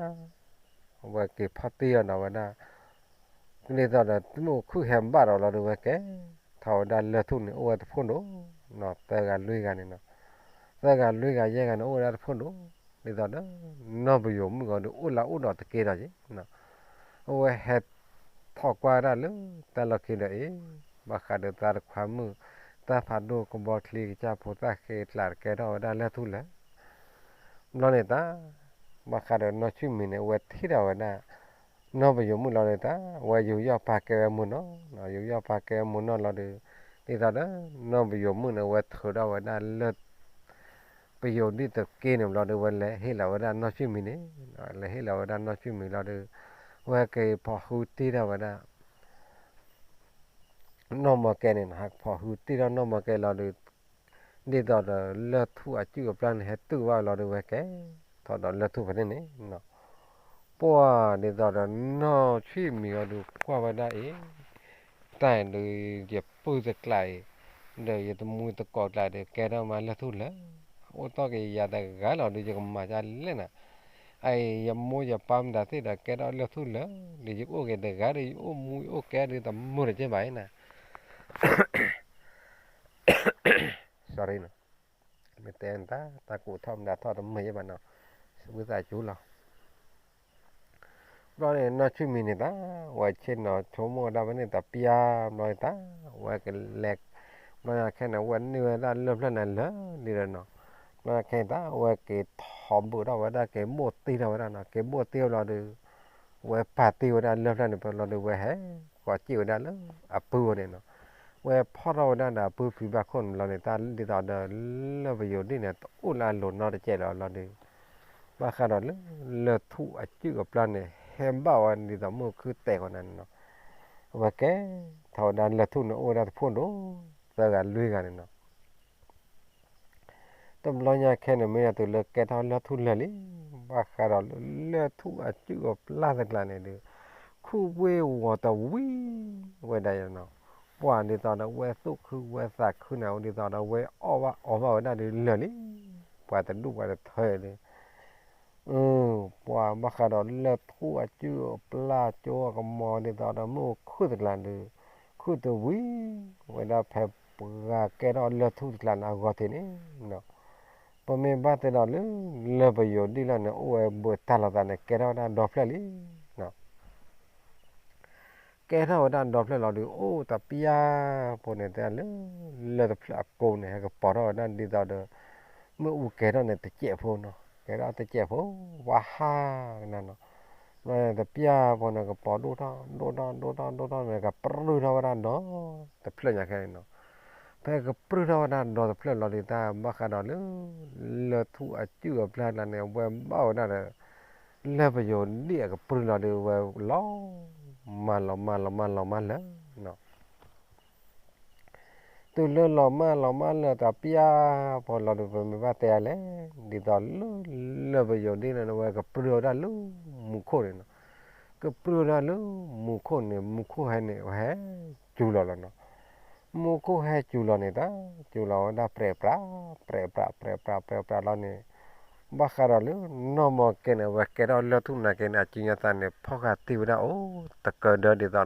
ဝဲက့ၤဖီၣ်တံၢ်အီၤဒီးဝဲဒၣ် ဒ်သိးဒီး မ့ၣ်အူခုၣ်ဟဲဘၣ်ဒီးလီၤဒီးဝဲကဲထီၣ်ဝဲဒၣ်လၢၢ်ထူၣ်န့ၣ် အိၣ်ဝဲတဖှိၣ်ဒိၣ်နီၤ, သၢဂၤလွံၢ်ဂၤန့ၣ်နီၤ, သၢဂၤလွံၢ်ဂၤယဲၢ်ဂၤန့ၣ် အိၣ်ဝဲဒၣ်တဖှိၣ်ဒိၣ်, ဒ်သိးဒီး နီၢ်ပယိၤမုၣ်အီၤဒီး အိၣ်လၢအိၣ်ဒီးတက့ၢ်ဒီးက့ၤနီၤ, အဝဲဟဲထီၣ်ကွၢ်ဒၣ်လၢတၢ်လီၢ်ခံဒီးအံၤ, ဘၣ်ဃးဒီးသးတခွါမုၣ် တၢ်ဖးဒိၣ်ကဘီချံကစၢ်ဖိသၣ်ဃ့ကျါတကဲထီၣ်ဝဲဒၣ်လၢၢ်ထူၣ်လၢာ် ဘျီန့ၣ်တၢ်, ဘၣ်ဃးဒီးနီၢ်ဆံမံၤန့ၣ် အဝဲထံၣ်ထီၣ်ဝဲဒၣ် နီၢ်ပယိၤမုၣ်လီၤဒီးတၢ်, အဝဲယူးယီၣ်ပာ်ကဲဝဲမုၢ်နီၢ်, ယူးယီၣ်ပာ်ကဲဝဲမုၢ်နီၢ်လီၤဒီး, ဒ်သိးဒီး နီၢ်ပယိၤမုၣ်န့ၣ် အဝဲထုးထီၣ်ဝဲဒၣ်လၢၢ် ပယိၤဒံၣ်တက့ၢ်န့ၣ်ဘျီဒီး ဝဲလဲၤဟ့ၣ်လီၤဝဲဒၣ်နီၢ်ဆံမံၤန့ၣ်, လဲၤဟ့ၣ်လီၤဝဲဒၣ်နီၢ်ဆံမံၤလီၤဒီး ဝဲက့ၤဖီၣ်ဟုတံၢ်ထီၣ်ဝဲဒၣ် နီၢ်မီၢ်ကဲန့ၣ်နီၤ, ဟဲကဖီၣ်ဟုတံၢ်ထီၣ်နီၢ်မီၢ်ကဲလီၤဒီး ဒ်သိးဒီးလၢၢ်ထူၣ်အစုၣ်အပျၢ်န့ၣ် ဟဲတုာ်ဘၣ်လီၤဒီး ဝဲကဲထီၣ်ဒီးလၢၢ်ထူၣ်ဖဲန့ၣ်န့ၣ်နီၤ, ပှၢ်ဒ်သိးဒီးနီၢ်ဆံမံၤအီၤဒီးကွၢ်ဝဲဒၣ်အံၤ တၢ်အံၤဒီး ယပုၢ်တကျးအံၤ ဒီးယတမူတကိးကျးဒီး ကဲထီၣ်မးလၢၢ်ထူၣ်လၢာ်, အိၣ်တီၢ်က့ၤယၤတဂၤလီၤဒီး ယကမၤဒ်လဲၣ်နၤ, အအံၤ ယမိၢ်ယပၢ်မတၤသ့ၣ်ဒီး ကဲထီၣ်လၢၢ်ထူၣ်လၢာ်, ဒီးယအိၣ်က့ၤတဂၤဒီး ယအိၣ်မူယအိၣ်ကဲဒီး တမုာ်တက့ၢ်ဘၣ်အံၤနၤ sorry နီၤ, မ့ၢ်တဲတၢ် တၢ်ကူးထီၣ်မတၤထီၣ်တမုာ်ယဲဘၣ်နီၤ, ဝံသးစူၤလီၤ. ဘျီန့ၣ် နီၢ်ဆံမံၤန့ၣ်တၢ်, ဝဲဆ့ၣ်နီၤဆိကမိၣ်ဝဲဒၣ်ဖဲန့ၣ်တပျၢ် ဘျီန့ၣ်တၢ်, ဝဲကလဲၤ, ဘျီညါခဲန့ၣ် ဝဲန့ၢ်ဝဲဒၣ်လၢၢ်ဖျၢၣ်န့ၣ်လၢာ်လံဒီးနီၤ, ဘျီညါခဲန့ၣ်တၢ် ဝဲက့ၤထီၣ်ဘုးထီၣ်ဝဲဒၣ် က့ၤဘိၣ်တံၢ်ထီၣ်ဝဲဒၣ်နီၤ, က့ၤဘိၣ်တံၢ်ဝဲလီၤဒီး ဝဲပာ်တံၢ်ဝဲဒၣ်လၢၢ်ဖျၢၣ်န့ၣ် ဖဲလီၤဒီး ဝဲဟဲကီးစံၣ်ဝဲဒၣ်လၢအပုၢ်ဝဲန့ၣ်နီၤ, ဝဲဖီၣ်ထီၣ်ဝဲဒၣ်ဒီးအပုၢ်ဖံဘၣ်ခိၣ်န့ၣ်လီၤန့ၣ် တၢ်ဒ်သိးဒီးလၢၢ်ပယိၤဒံၣ်န့ၣ် တအိၣ်လၢအလိၤနီတစဲးလီၤလီၤဒီး ဘၣ်ဃးဒီးလၢ လၢၢ်ထူၣ်အစုၣ်အပျၢ်န့ၣ် ဟဲဘၣ်ဝဲဒ်သိးမုၢ်ခုၣ်တဲာ်ဃီန့ၣ်နီၤ, အဝဲကဲထီၣ်ဝဲဒၣ်လၢၢ်ထူၣ်န့ၣ် အိၣ်ဝဲဒၣ်တဖှိၣ်ဒိၣ် သၢဂၤလွံၢ်ဂၤန့ၣ်နီၤ တဘျီညါခဲန့ၣ် မ့ၢ်ဒၣ်တုၤလၢကဲထီၣ်လၢၢ်ထူၣ်လၢာ်လံ, ဘၣ်ဃးဒီးလၢ လၢၢ်ထူၣ်အစုၣ်အပျၢ်တကျါန့ၣ်ဒီး ခူၣ်ဝ့ၢ်ဝီၤတဝံၤဝဲဒၣ်နီၤ, ပှၤဒ်သိးဒီးဝဲသူၣ်ခုဝဲသးခုန့ၣ် ဒ်သိးဒီးဝဲအီၣ်ဘၣ်အီဘၣ်ဝဲဒၣ်ဒီးလၢာ်လံ, ပှၤတဒူၣ်ပှၤတထၢလံ, အၢ ပှၤဘၣ်ဃးဒီးလၢၢ်ထူၣ်အစုၣ်အပျၢ်ကၠိအကမီၤဒ်သိးဒီးမုၢ်ခုၣ်တကျါဒီး ခုၣ်တဝံၤဝဲဒၣ်ဖဲပှၤကဲထီၣ်လၢၢ်ထူၣ်တကျါန့ၣ်အဂီၢ်ထံးန့ၣ်, ပမ့ၢ်ဘၣ်တဲဒီးလၢ လၢၢ်ပယိၤဒံၣ်လီၤန့ၣ် အိၣ်ဝဲဘၢတၢ်လိာ်သးန့ၣ် ကဲထီၣ်ဝဲဒၣ်ဒီဖျၢၣ်လံ. ကဲထီၣ်ဝဲဒၣ်ဒီဖျၢၣ်လီၤဒီး အိၣ်တပျၢ်ဖိန့ၣ်တဲလၢ လၢၢ်တဖျၢၣ်အကိးန့ၣ် ဟဲကပီၤထီၣ်ဝဲဒၣ်ဒ်သိးဒီး မ့ၣ်အူကဲထီၣ်န့ၣ်တစဲးဖိနီၤ, ကဲထီၣ်တစဲးဖိ ဝါဟါကနၤနီၤ, ဘျီန့ၣ်တပျၢ်ဖိန့ၣ် ကပီၤဒိၣ်ထီၣ် ဒိၣ်ထီၣ် ဒိၣ်ထီၣ် ဒိၣ်ထီၣ်န့ၣ် ကပြုၢ်ထီၣ်ဝဲဒၣ်ဒီတဖျၢၣ်ညါခဲအံၤနီၤ, ဖဲကပြုၢ်ထီၣ်ဝဲဒၣ်ဒီတဖျၢၣ်လီၤဒီး တၢ်ဘၣ်ဃးဒီးလၢ လၢၢ်ထူၣ်အစုၣ်အပျၢ်တကျါန့ၣ် အဝဲဘၣ်ဝဲဒၣ်ဒီး လၢၢ်ပယိၤဒံၣ်အကပြုၢ်လီၤဒီး ဝဲလီၤမၢ်လီၤမၢ်လီၤမၢ်လီၤမၢ်လၢာ်နီၤ, တုၤလၢလီၤမၢ်လီၤမၢ်လၢာ်တပျၢ်ဖိလီၤဒီး ပမ့ၢ်ဘၣ်တဲလဲၣ်, ဒ်သိးလၢ လၢၢ်ပယိၤဒံၣ်န့ၣ် အဝဲကပြုၢ်ဝဲဒၣ်လၢမူခိၣ်န့ၣ်နီၤ, ကပြုၢ်ဝဲဒၣ်လၢမူခိၣ်န့ၣ် မူခိၣ်ဟဲန့ၣ် ဟဲစူၤလီၤလီၤနီၤ, မူခိၣ်ဟဲစူၤလီၤန့ၣ် တၢ်စူၤလီၤဝဲဒၣ်ပြဲးပြး ပြဲးပြး ပြဲးပြး ပြဲးပြးလီၤန့ၣ်, ဘၣ်ဃးဒီးလၢ နီၢ်မီၢ်ကဲန့ၣ် အဝဲကဲထီၣ်လၢၢ်ထူၣ်နာ်က့န့ၣ် အစုညါသးန့ၣ် ဖီၣ်ဃာ်တံၢ်ဝဲဒၣ်အိၣ်တကၢၢ်ဒၢဒ်သိးဒီးပှၤ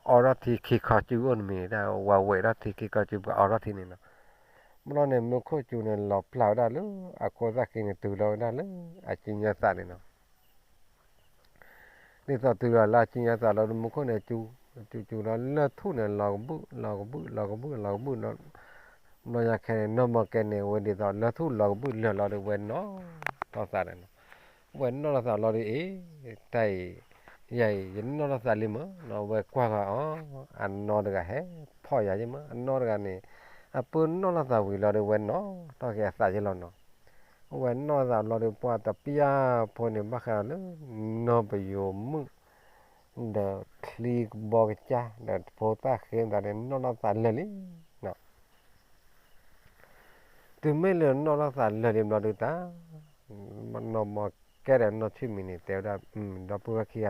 အိးထီၣ်ထံခံခီစုအိၣ်တမံၤဒၣ် ဝဲဝဲထီၣ်ထံခံခီစုပှၤအိးထီၣ်ထံန့ၣ်နီၤ, ဘျီန့ၣ် မူခိၣ်စူၤန့ၣ် လီၤပျၢ်ဝဲဒၣ်လၢ အခိၣ်သၣ်ဃံန့ၣ် တုၤလီၤဝဲဒၣ်လၢ အစုညါသးန့ၣ်နီၤ ဒ်သိးတုၤလီၤလၢအစုညါသးလီၤဒီး မူခိၣ်န့ၣ် စူၤ စူၤ စူၤလီၤ လၢၢ်ထူၣ်န့ၣ် လီၤကဘုၣ် လီၤကဘုၣ် လီၤကဘုၣ် လီၤကဘုၣ်, ဘျီညါခဲန့ၣ် နီၢ်မီၢ်ကဲန့ၣ် ဝဲဒ်သိးလၢၢ်ထူၣ်လီၤကဘုၣ်လၢာ်လီၤဒီး ဝဲနီၣ်ထီၣ်သးန့ၣ်နီၤ, ဝဲနီၣ်ထီၣ်သးလီၤဒီး အ့ တၢ်အံၤ ယၤအံၤ ယနီၣ်ထီၣ်သးလံမၢ်နီၤ, ဝဲကွၢ်ဃီၤအီၤ အနီၢ်တဂၤဟဲဖီၣ်ယၤယ့ၢ်မၢ်, အနီၢ်တဂၤန့ၣ် အပုၢ်နီၣ်ထီၣ်သးဝံၤလီၤဒီး ဝဲနီၣ်ထီၣ်က့ၤအသးယ့ၢ်လီၤနီၤ, ဝဲနီၣ်ထီၣ်သးလီၤဒီး ပှၤတပျၢ်ဖိန့ၣ် ဘၣ်ဃးဒီးလၢ နီၢ်ပယိၤမုၣ် ဒီးချံက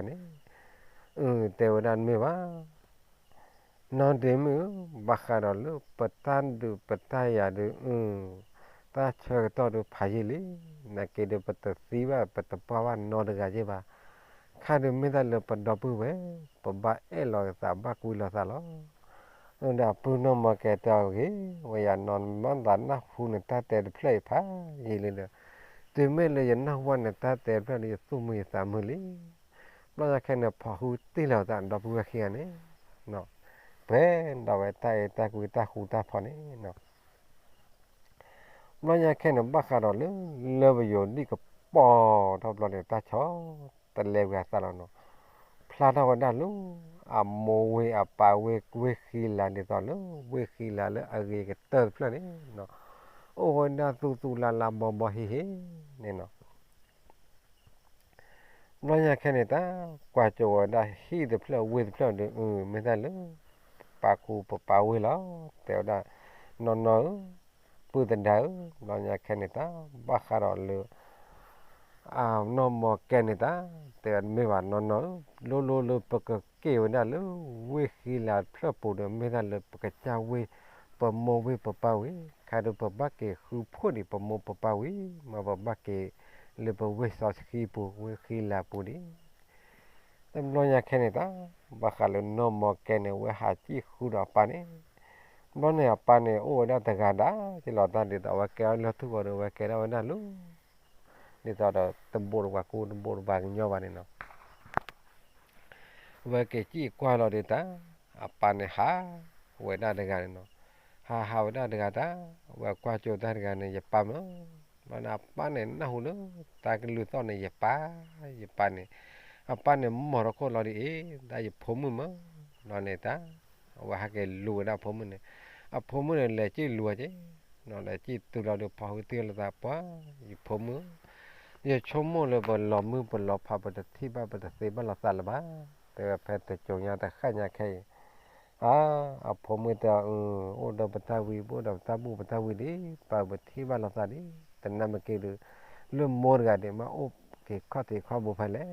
ဘီကစၢ် ဒီးဖိသၣ်ဃ့သးန့ၣ် နီၣ်ထီၣ်သးလၢာ်လံနီၤ, တုၤမ့ၢ်လၢနီၣ်ထီၣ်သးလၢာ်လံဘျီဒုးတၢ် နီၢ်မီၢ်ကဲဒီးနီၢ်ဆံမံၤန့ၣ် တဲဝဲဒၣ် ဒီပုၢ်ဝဲၢ်ခံဂၤန့ၣ် အၢ တဲဝဲဒၣ်မ့ၢ်ဘၣ်, နီၢ်ဒ့မုၣ်ဧၢ, ဘၣ်ဃးဒီးလၢပတၢ်ဒုးပတၢ်ယၤဒုး အၢ တၢ်ဆၢကတီၢ်ဒုးဖးယံာ်လံ, နာ်က့ဒုးပတသံဘၣ် ပတပှၢ်ဘၣ်နီတဂၤယ့ၢ်ဘၣ်, ခါဒုးမ့ၢ်တၢ်လၢပဒီပုၢ်ဝဲၢ် ပဘၣ်အဲၣ်လီၤသးဘၣ်ကွံလီၤသးလီၤ. ဒီးအပုၢ်နီၢ်မီၢ်ကဲတဲအီၤဂ့ၤ, ဝဲယၤနီၢ်မၢ်သးနၢ်ဟူန့ၣ် တၢ်တဲတဖျၢၣ်အံၤဖးယံာ်လံဒီး, တုၤမ့ၢ်လၢယနၢ်ဟူဘၣ်န့ၣ် တၢ်တဲတဖျၢၣ်ဒီး ယသူၣ်မုာ်ယသးမုာ်လံ. ဘျီညါခဲန့ၣ် ဖီၣ်ဃုတံၢ်လီၤသးဒီပုၢ်ဝဲၢ်ခံဂၤန့ၣ်, ပှဲၤဒီးဝဲတၢ်အဲၣ်တၢ်ကွံတၢ်ဃူတၢ်ဖိးန့ၣ် ဘျီညါခဲန့ၣ် ဘၣ်ဃးဒီးလၢ လၢၢ်ပယိၤဒံၣ်ကပီၤထီၣ်ဘျီန့ၣ် တၢ်ဆီတလဲဝံၤအသးလီၤနီၤ, ဖျါထီၣ်ဝဲဒၣ်လၢ အမိၢ်ဝ့ၢ်အပၢ်ဝ့ၢ် ဝ့ၢ်ဃံလၤဒ်သိးလၢ ဝ့ၢ်ဃံလၤလၢအဂ့ၤကတၢၢ်တဖျၢၣ်န့ၣ်နီၤ, အိၣ်ဝဲဒၣ်သူသူလၢ်လၢ်ဘီဘီဟ့ၣ်ဟ့ၣ်န့ၣ်နီၤ. ဘျီညါခဲန့ၣ် တၢ်ကွၢ်စိဝဲဒၣ်ဟံၣ်တဖျၢၣ်ဝ့ၢ်တဖျၢၣ်ဒီး အၢ မ့ၢ်တၢ်လၢ ပပၢ်ခူပပၢ်ဝ့ၢ်လီၤ. တဲဝဲဒၣ် နီၢ်နီၢ်ဧၢ, ပုၢ်သဒါဧၢ, ဘျီညါခဲန့ၣ် တၢ်ဘၣ်ဃးဒီးလၢ အနီၢ်မီၢ်ကဲန့ၣ် တၢ် တဲဝဲမ့ၢ်ဘၣ်နီၢ်နီၢ်ဧၢ, လိၤလိၤလၢပကက့ၤဝဲဒၣ်လၢ ဝ့ၢ်ဃံလၤတဖျၢၣ်ပူၤဒီး မ့ၢ်တၢ်လၢပကစၢ်ဝ့ၢ် ပမိၢ်ဝ့ၢ်ပပၢ်ဝ့ၢ်, ခါဒုးပဘၣ်က့ၤဃုဖှိၣ်ဒံးပမိၢ်ပပၢ်ဝံၤ မ့ၢ်ပဘၣ်က့ၤလၢပဝ့ၢ်စီဆှံပူၤ ဝ့ၢ်ဃံလၤပူၤဒံး. တဘျီညါခဲန့ၣ် တၢ်ဘၣ်ဃးလၢနီၢ်မီၢ်ကဲန့ၣ် ဝဲဟးစံၣ်ဃုဒီးအပၢ်န့ၣ်, ဘျီန့ၣ်အပၢ်န့ၣ် အိၣ်ဝဲဒၣ်တဂၤဒၣ်က့လီၤတၢ်ဒ်သိး အဝဲကဲထီၣ်လၢၢ်ထူၣ်ဃီဒီး အဝဲကဲထီၣ်ဝဲဒၣ်လၢ ဒ်သိးဒီးတဘိးတဝၤကူ တဘိးတဝၤကညီဘၣ်န့ၣ်နီၤ. အဝဲက့ၤစံၣ်ကွၢ်လီၤဒီးတၢ် အပၢ်န့ၣ်ဟးဝဲဒၣ်တဂၤန့ၣ်နီၤ. ဟးဟးဝဲဒၣ်တဂၤတၢ် အဝဲကွၢ်ကၠိတၢ်တဂၤန့ၣ် ယပၢ်မၢ်. ဘျီန့ၣ် အပၢ်န့ၣ်နၢ်ဟူလၢ တၢ်ကလုၢ်သီၣ်န့ၣ် ယပၢ် ယပၢ်န့ၣ်, အပၢ်န့ၣ်မီၢ်ထီၣ်ခိၣ်လီၤဒီး အ့ တၢ်ယဖိမုၣ်မၢ်. ဘျီန့ၣ်တၢ် အဝဲဟဲက့ၤလူၤဝဲဒၣ်အဖိမုၣ်န့ၣ်, အဖိမုၣ်န့ၣ် လဲၤစံၣ်လူၤဝဲက့ၤ, လဲၤစံၣ်တုၤလီၤဒီး ဖီၣ်ဃုတံၢ်လီၤသး ပှၤ ယဖိမုၣ် ယဆိကမိၣ်လၢပလီၤမုၢ်ပလီၤဖး ပတထံၣ်ဘၣ်ပတသ့ဘၣ်လိာ်သးလၢၤဘၣ်. တဲဝဲဖဲတစိၤညါတဃၣ်ညါခဲအံၤ, အါ အဖိမုၣ်တဲအီၤ အၢ အိၣ်ဒီးပတၢ်ဝံၤ ပအိၣ်ဒီးပတၢ်ဘူၣ်ပတၢ်ဝံၤဒံး ပပထံၣ်ဘၣ်လိာ်သးဒံး တနၢ်မ့ၢ်က့ၤဒုး လၢမိၢ်တဂၤဒံး မ့ၢ်အိၣ်က့ၤခီၣ်ထံးခီၣ်ဘိဖဲလဲၣ်.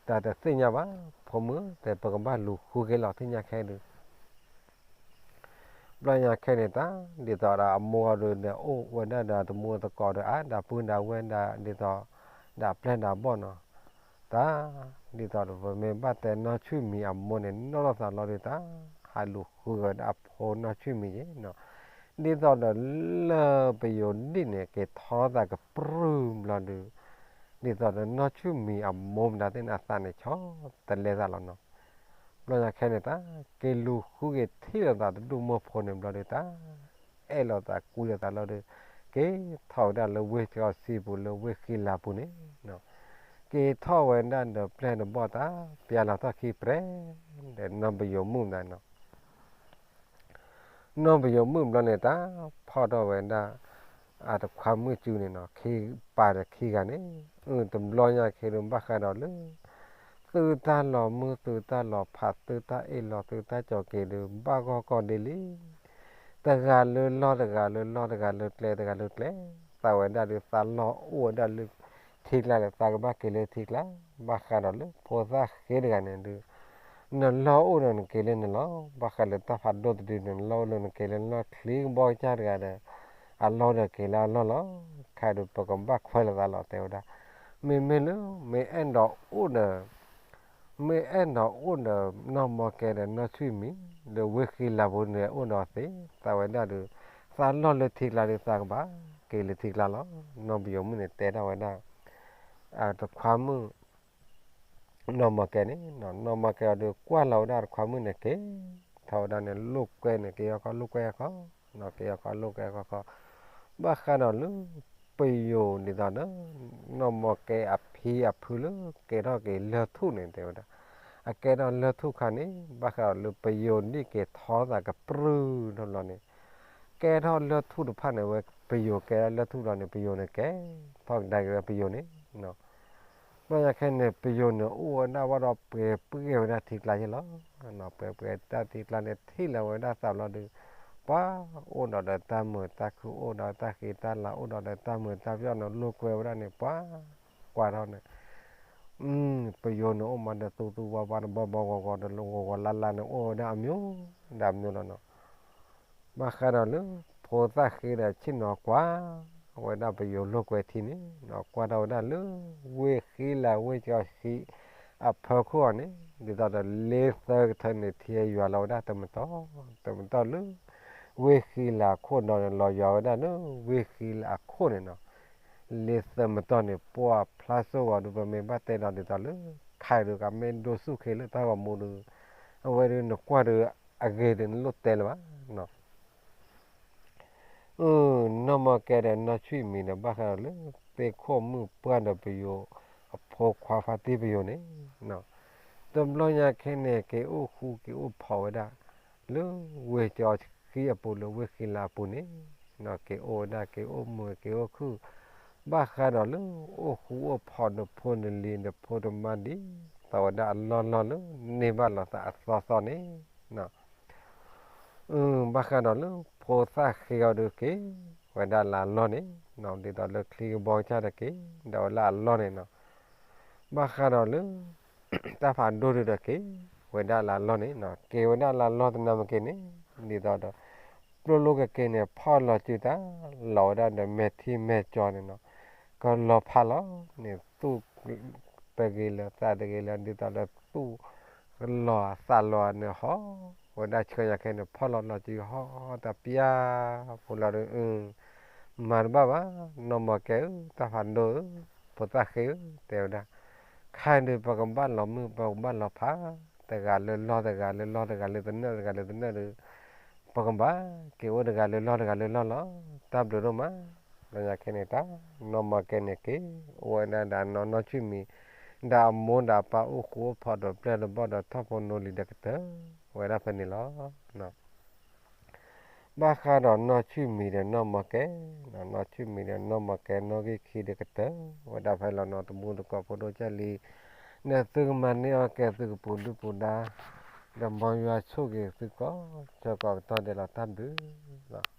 တၢ်တသ့ၣ်ညါဘၣ် ဖိမုၣ် တဲပကဘၣ်လူၤဃုက့ၤလီၤ ထံၣ်ညါခဲဒုး ဘျီညါခဲန့ၣ်တၢ် ဒ်သိးဒီးအမိၢ်အီၤဒုးဒီးအိၣ်ဝဲဒၣ်ဒီးတမူတကိးဒီး အါ ဒၣ်ပုၢ်ဒၣ်ဝဲၢ်ဒၣ်ဒ်သိး ဒၣ်ပျဲၢ်ဒၣ်ဘီၣ်နီၤ, တၢ် ဒ်သိးဒီးပမ့ၢ်ဘၣ်တဲနီၢ်ဆူၣ်မံၤအမိၢ်န့ၣ် နီၢ်လိာ်သးလီၤဒုးတၢ် ဟးလူၤဃုဝဲဒၣ်အဖိနီၢ်ဆူၣ်မံၤယ့ၤနီၤ, ဒ်သိးဒီးလၢပယိၤဒံၣ်န့ၣ် က့ၤထီၣ်သးကပြုၢ်ဘျီဒုး ဒ်သိးဒီးနီၢ်ဆူၣ်မံၤအမိၢ်မတၤသ့ၣ်န့ၣ် အသးန့ၣ်ဆီတလဲသးလီၤနီၤ. ဘျီညါခဲန့ၣ်တၢ် က့ၤလူၤဃုက့ၤထံၣ်လိာ်သးတဒူၣ်မိၢ်ဖိန့ၣ်ဘျီဒုးတၢ် အဲၣ်လိာ်သးကွံလိာ်သးလီၤဒုး က့ၤထီၣ်ဝဲဒၣ်လၢဝ့ၢ်ကီဆံပူၤလၢဝ့ၢ်ဃံလၤပူၤန့ၣ် က့ၤထီၣ်ဝဲဒၣ်ဒီးပျဲၢ်ဒီးဘီၣ်တၢ် ပျဲလီၤထီၣ်ခံပြဲၤ ဒီးနီၢ်ပယိၤမုၣ်မတၤနီၤ နီၢ်ပယိၤမုၣ်ဘျီန့ၣ်တၢ် ဖီၣ်ထီၣ်ဝဲဒၣ် အတခွါမုၣ်စုန့ၣ်နီၤ ခံပၢ်ဒီးခံဂၤန့ၣ် အၢ တဘျီညါခဲဒုးဘၣ်ဃးဒီးလၢ သုတၢ်လီၤမုၢ်သုတၢ်လီၤဖးသုတၢ်အ့ၣ်လိာ်သုတၢ်ကၠီၤက့ၤဒုး ဘၣ်ဂီၢ်ကီၢ်ဒ့လံ. တဂၤလၢလီၢ်တဂၤလၢလီၢ်တဂၤလၢကျဲတဂၤလၢကျဲ သးဝဲဒၣ်ဒုးသးလီၢ်အိၣ်ဝဲဒၣ်လၢထံကျါဒီး သးကဘၣ်က့ၤလၢထံကျါ ဘၣ်ဃးဒီးလၢဖိသၣ်ဃ့တဂၤန့ၣ်ဒုး နလီၢ်အိၣ်ဒီးနက့ၤလၢနလီၢ် ဘၣ်ဃးလၢတၢ်ဖးဒိၣ်တဒုန့ၣ် နလီၢ်အိၣ်လၢနက့ၤလၢနလီၢ် ချံကဘီကစၢ်တဂၤဒီး အလီၢ်ဒီးက့ၤလၢအလီၢ်လီၤ. ခဲဒုးပကဘၣ်ခွဲးလိာ်သးလီၤ တဲဝဲဒၣ် မ့မ့ၢ်လၢ မ့ၢ်အဲၣ်ဒိးအိၣ်ဒီး မ့ၢ်အဲၣ်ဒိးအိၣ်ဒီးနီၢ်မီၢ်ကဲဒီးနီၢ်ဆူၣ်မံၤ ဒီးဝ့ၢ်ဃံလၤပူၤန့ၣ်အိၣ်ဒီးသ့ သးဝဲဒၣ်ဒုး သးလီၢ်လၢထံကျါဒုးသးကဘၣ်က့ၤလၢထံကျါလီၤ. နီၢ်ပယိၤမုၣ်န့ၣ်တဲထီၣ်ဝဲဒၣ် အတခွါမုၣ် နီၢ်မီၢ်ကဲန့ၣ် နီၢ်မီၢ်ကဲအီၤဒုးကွၢ်လီၤဝဲဒၣ်တခွါမုၣ်န့ၣ်က့ၤ ထီၣ်ဝဲဒၣ်န့ၣ် လိာ်ကွဲန့ၣ် က့ၤဟီၣ်ခီလိာ်ကွဲဟီၣ်ခီ က့ၤဟီၣ်ခီလိာ်ကွဲဟီၣ်ခီ ဘၣ်ဃးဒီးလၢ ပယိၤဒ်သိးဒီး နီၢ်မီၢ်ကဲအဖံအဖုလၢကဲထီၣ်က့ၤလၢၢ်ထူၣ်န့ၣ် တဲဝဲဒၣ် အကဲထီၣ်လၢၢ်ထူၣ်ခါန့ၣ် ဘၣ်ဃးဒီးလၢပယိၤဒံၣ်က့ၤထီသးကပြုၢ်ထီၣ်လီၤန့ၣ် ကဲထီၣ်လၢၢ်ထူၣ်တဖၣ်န့ၣ်ဝဲ ပယိၤကဲလၢၢ်ထူၣ်လီၤန့ၣ် ပယိၤန့ၣ်ကဲ ထီၣ်ကဒါက့ၤဝဲပယိၤန့ၣ် ဘျီညါခဲန့ၣ် ပယိၤန့ၣ်အိၣ်ဝဲဒၣ်ဘၣ်ဒီးပှဲၤပှဲၤဝဲဒၣ်ထံကျါယ့ၣ်လီၤ. ပှဲၤပှဲၤတၢ်ထံကျါန့ၣ် ထံၣ်လီၤဝဲဒၣ်သးဘျီဒုး ပှၤအိၣ်ဒီးဒီးတၢ်မုာ်တၢ်ခုၣ် အိၣ်ဒီးတၢ်ဃံတၢ်လၤ အိၣ်ဒီးဒီးတၢ်မုာ်တၢ်ပျီၣ်န့ၣ် လိာ်ကွဲဝဲဒၣ်န့ၣ် ပှၤကွၢ်ထီၣ်န့ၣ် ပယိၤန့ၣ်အိၣ်မးဒီးသူသူဝါဝါ တဘီဘီဂီၤဂီၤ တလီၤဂီၤဂီၤလါလါန့ၣ် အိၣ်ဝဲဒၣ်အမျိုး ဒီးအမျိုးလီၤနီၤ. ဘၣ်ဃးဒီးလၢ ဖိသၣ်ဃ့ဒီးဆ့ၣ်နီၤကွၢ်ဝဲဒၣ်ပယိၤလိာ်ကွဲထံန့ၣ် ကွၢ်ထီၣ်ဝဲဒၣ်လၢ ဝ့ၢ်ဃံလၤဝ့ၢ်ကီဆံအဖီခိၣ်အီၤန့ၣ် ဒ်သိးဒီးလ့သၢကထၢန့ၣ် ထံယွၤလီၤဝဲဒၣ်တမတီၢ် တမတီၢ်လၢ ဝ့ၢ်ဃံလၤအခိၣ်ဒီးန့ၣ် လီၤယွၤဝဲဒၣ်လၢ ဝ့ၢ်ဃံလၤအခိၣ်န့ၣ်နီၤ လ့သၢမတီၢ်န့ၣ် ပှၤဖျါစိဝဲဒီး ပမ့ၢ်ဘၣ်တဲဒီးဒ်သိးလၢ ခါဒုးကမ့ၢ်ဒိၣ်ဆူၣ်ခ့လၢတၢ်ဂီၤမူဒီး အဝဲဒုးနကွၢ်ဒီး အဂ့ၤဒီးနလိၣ်တဲလၢၤဘၣ် နီၢ်မီၢ်ကဲဒီးနီၢ်ဆူၣ်မံၤဒီး ဘၣ်ဃးဒီးလၢ သ့ၣ်ခိၣ်မုၣ်ပှၢ်ဒီးပယိၤ အဖိခွါဖါတံၢ်ပယိၤန့ၣ် တဘျီညါခဲန့ၣ် က့ၤအိၣ်ဃူက့ၤအိၣ်ဖိးဝဲဒၣ် လၢဝ့ၢ်ကီဆံအပူၤ လၢဝ့ၢ်ဃံလၤအပူၤန့ၣ် က့ၤအိၣ်ဝဲဒၣ် က့ၤအိၣ်မုာ်က့ၤအိၣ်ခုၣ် ဘၣ်ဃးဒီးလၢ အိၣ်ဃူအိၣ်ဖိးဒီးဖိနလံၤဒီးဖိတမါဒ်သိးဝဲဒၣ်အလီၢ်လီၢ်လၢ န့ၢ်ဘၣ်လိာ်သးအသီသီန့ၣ် ဘၣ်ဃးဒီးလၢ ဖိသၣ်ဃ့အီၤဒီးက့ၤဝဲဒၣ်လၢအလီၢ်န့ၣ် ဒ်သိးလၢချံကဘီကစၢ်ဒီးက့ၤဒီးဝဲလၢအလီၢ်န့ၣ်နီၤ ဘၣ်ဃးဒီးလၢ တၢ်ဖးဒိၣ်ဒုးဒီးက့ၤဝဲဒၣ်လၢအလီၢ်န့ၣ်နီၤ က့ၤဝဲဒၣ်လၢအလီၢ်သနာ်က့န့ၣ် ဒ်သိးဒီး ကျိလိကက့ၤန့ၣ် ဖီၣ်လီၤစုတၢ် လီၤဝဲဒၣ်ဒီးမဲာ်ထံမဲာ်ကၠီန့ၣ်နီၤ ကလီၤဖးလီၤန့ၣ် သူၣ်တဂ့ၤလၢၤ သးတဂ့ၤလၢၤ ဒ်သိးဒီးသူၣ်လီၤသးလီၤန့ၣ်ဟီၣ် ဝဲဒၣ်ဆှၢညါခဲန့ၣ် ဖီၣ်လီၤလီၤစုဟီၣ်တပျၢ် ဖိလီၤဒီး မၤတဘၣ်ဘၣ် နီၢ်မီၢ်ကဲဧၢ တၢ်ဖးဒိၣ်ဧၢ ဖိသၣ်ဃ့ဧၢ တဲဝဲဒၣ် ခါဒုးပကဘၣ်လီၤမုၢ် ပကဘၣ်လီၤဖး တဂၤလၢလီၢ်တဂၤလၢလီၢ် တဂၤလၢသနၢၣ်တဂၤလၢသနၢၣ်ဒီး ပကဘၣ်က့ၤအိၣ်တဂၤလၢလီၢ်တဂၤလၢလီၢ်လီၤ တၢ်ဘျုးဒိၣ်မး လၢညါခဲန့ၣ်တၢ် နီၢ်မီၢ်ကဲန့ၣ်က့ၤ အိၣ်ဝဲဒၣ်ဒီးနီၢ်ဆူၣ်မံၤ ဒီးအမိၢ်ဒီးအပၢ်အိၣ်ဃူအိၣ်ဖိးဒီးပျဲၢ်ဒီးဘီၣ်ဒီးထီၣ်ဖိနီၢ်လံၤဒီးကတၢၢ်ဝဲဒၣ်ဖဲန့ၣ်လီၤ. ဘၣ်ဃးဒီးနီၢ်ဆူၣ်မံၤဒီးနီၢ်မီၢ်ကဲ, နီၢ်ဆူၣ်မံၤဒီးနီၢ်မီၢ်ကဲ နီၣ်ဂံၢ်ခံဒီးကတၢၢ်ဝဲဒၣ်ဖဲလီၤနီၤ တမူတကိးဖိဒိၣ်ကၢ်လံ, ဒီးသုကမၤန့ၢ်အီၣ်ကဲသုကပူၤဒုၣ်ပူၤဒါ, ဒီးမ်ယွၤဆိၣ်ဂ့ၤသုကိး ဆၢကိးကတီၢ်ဒဲးလီၤ တၢ်ဘျုးလီၤ.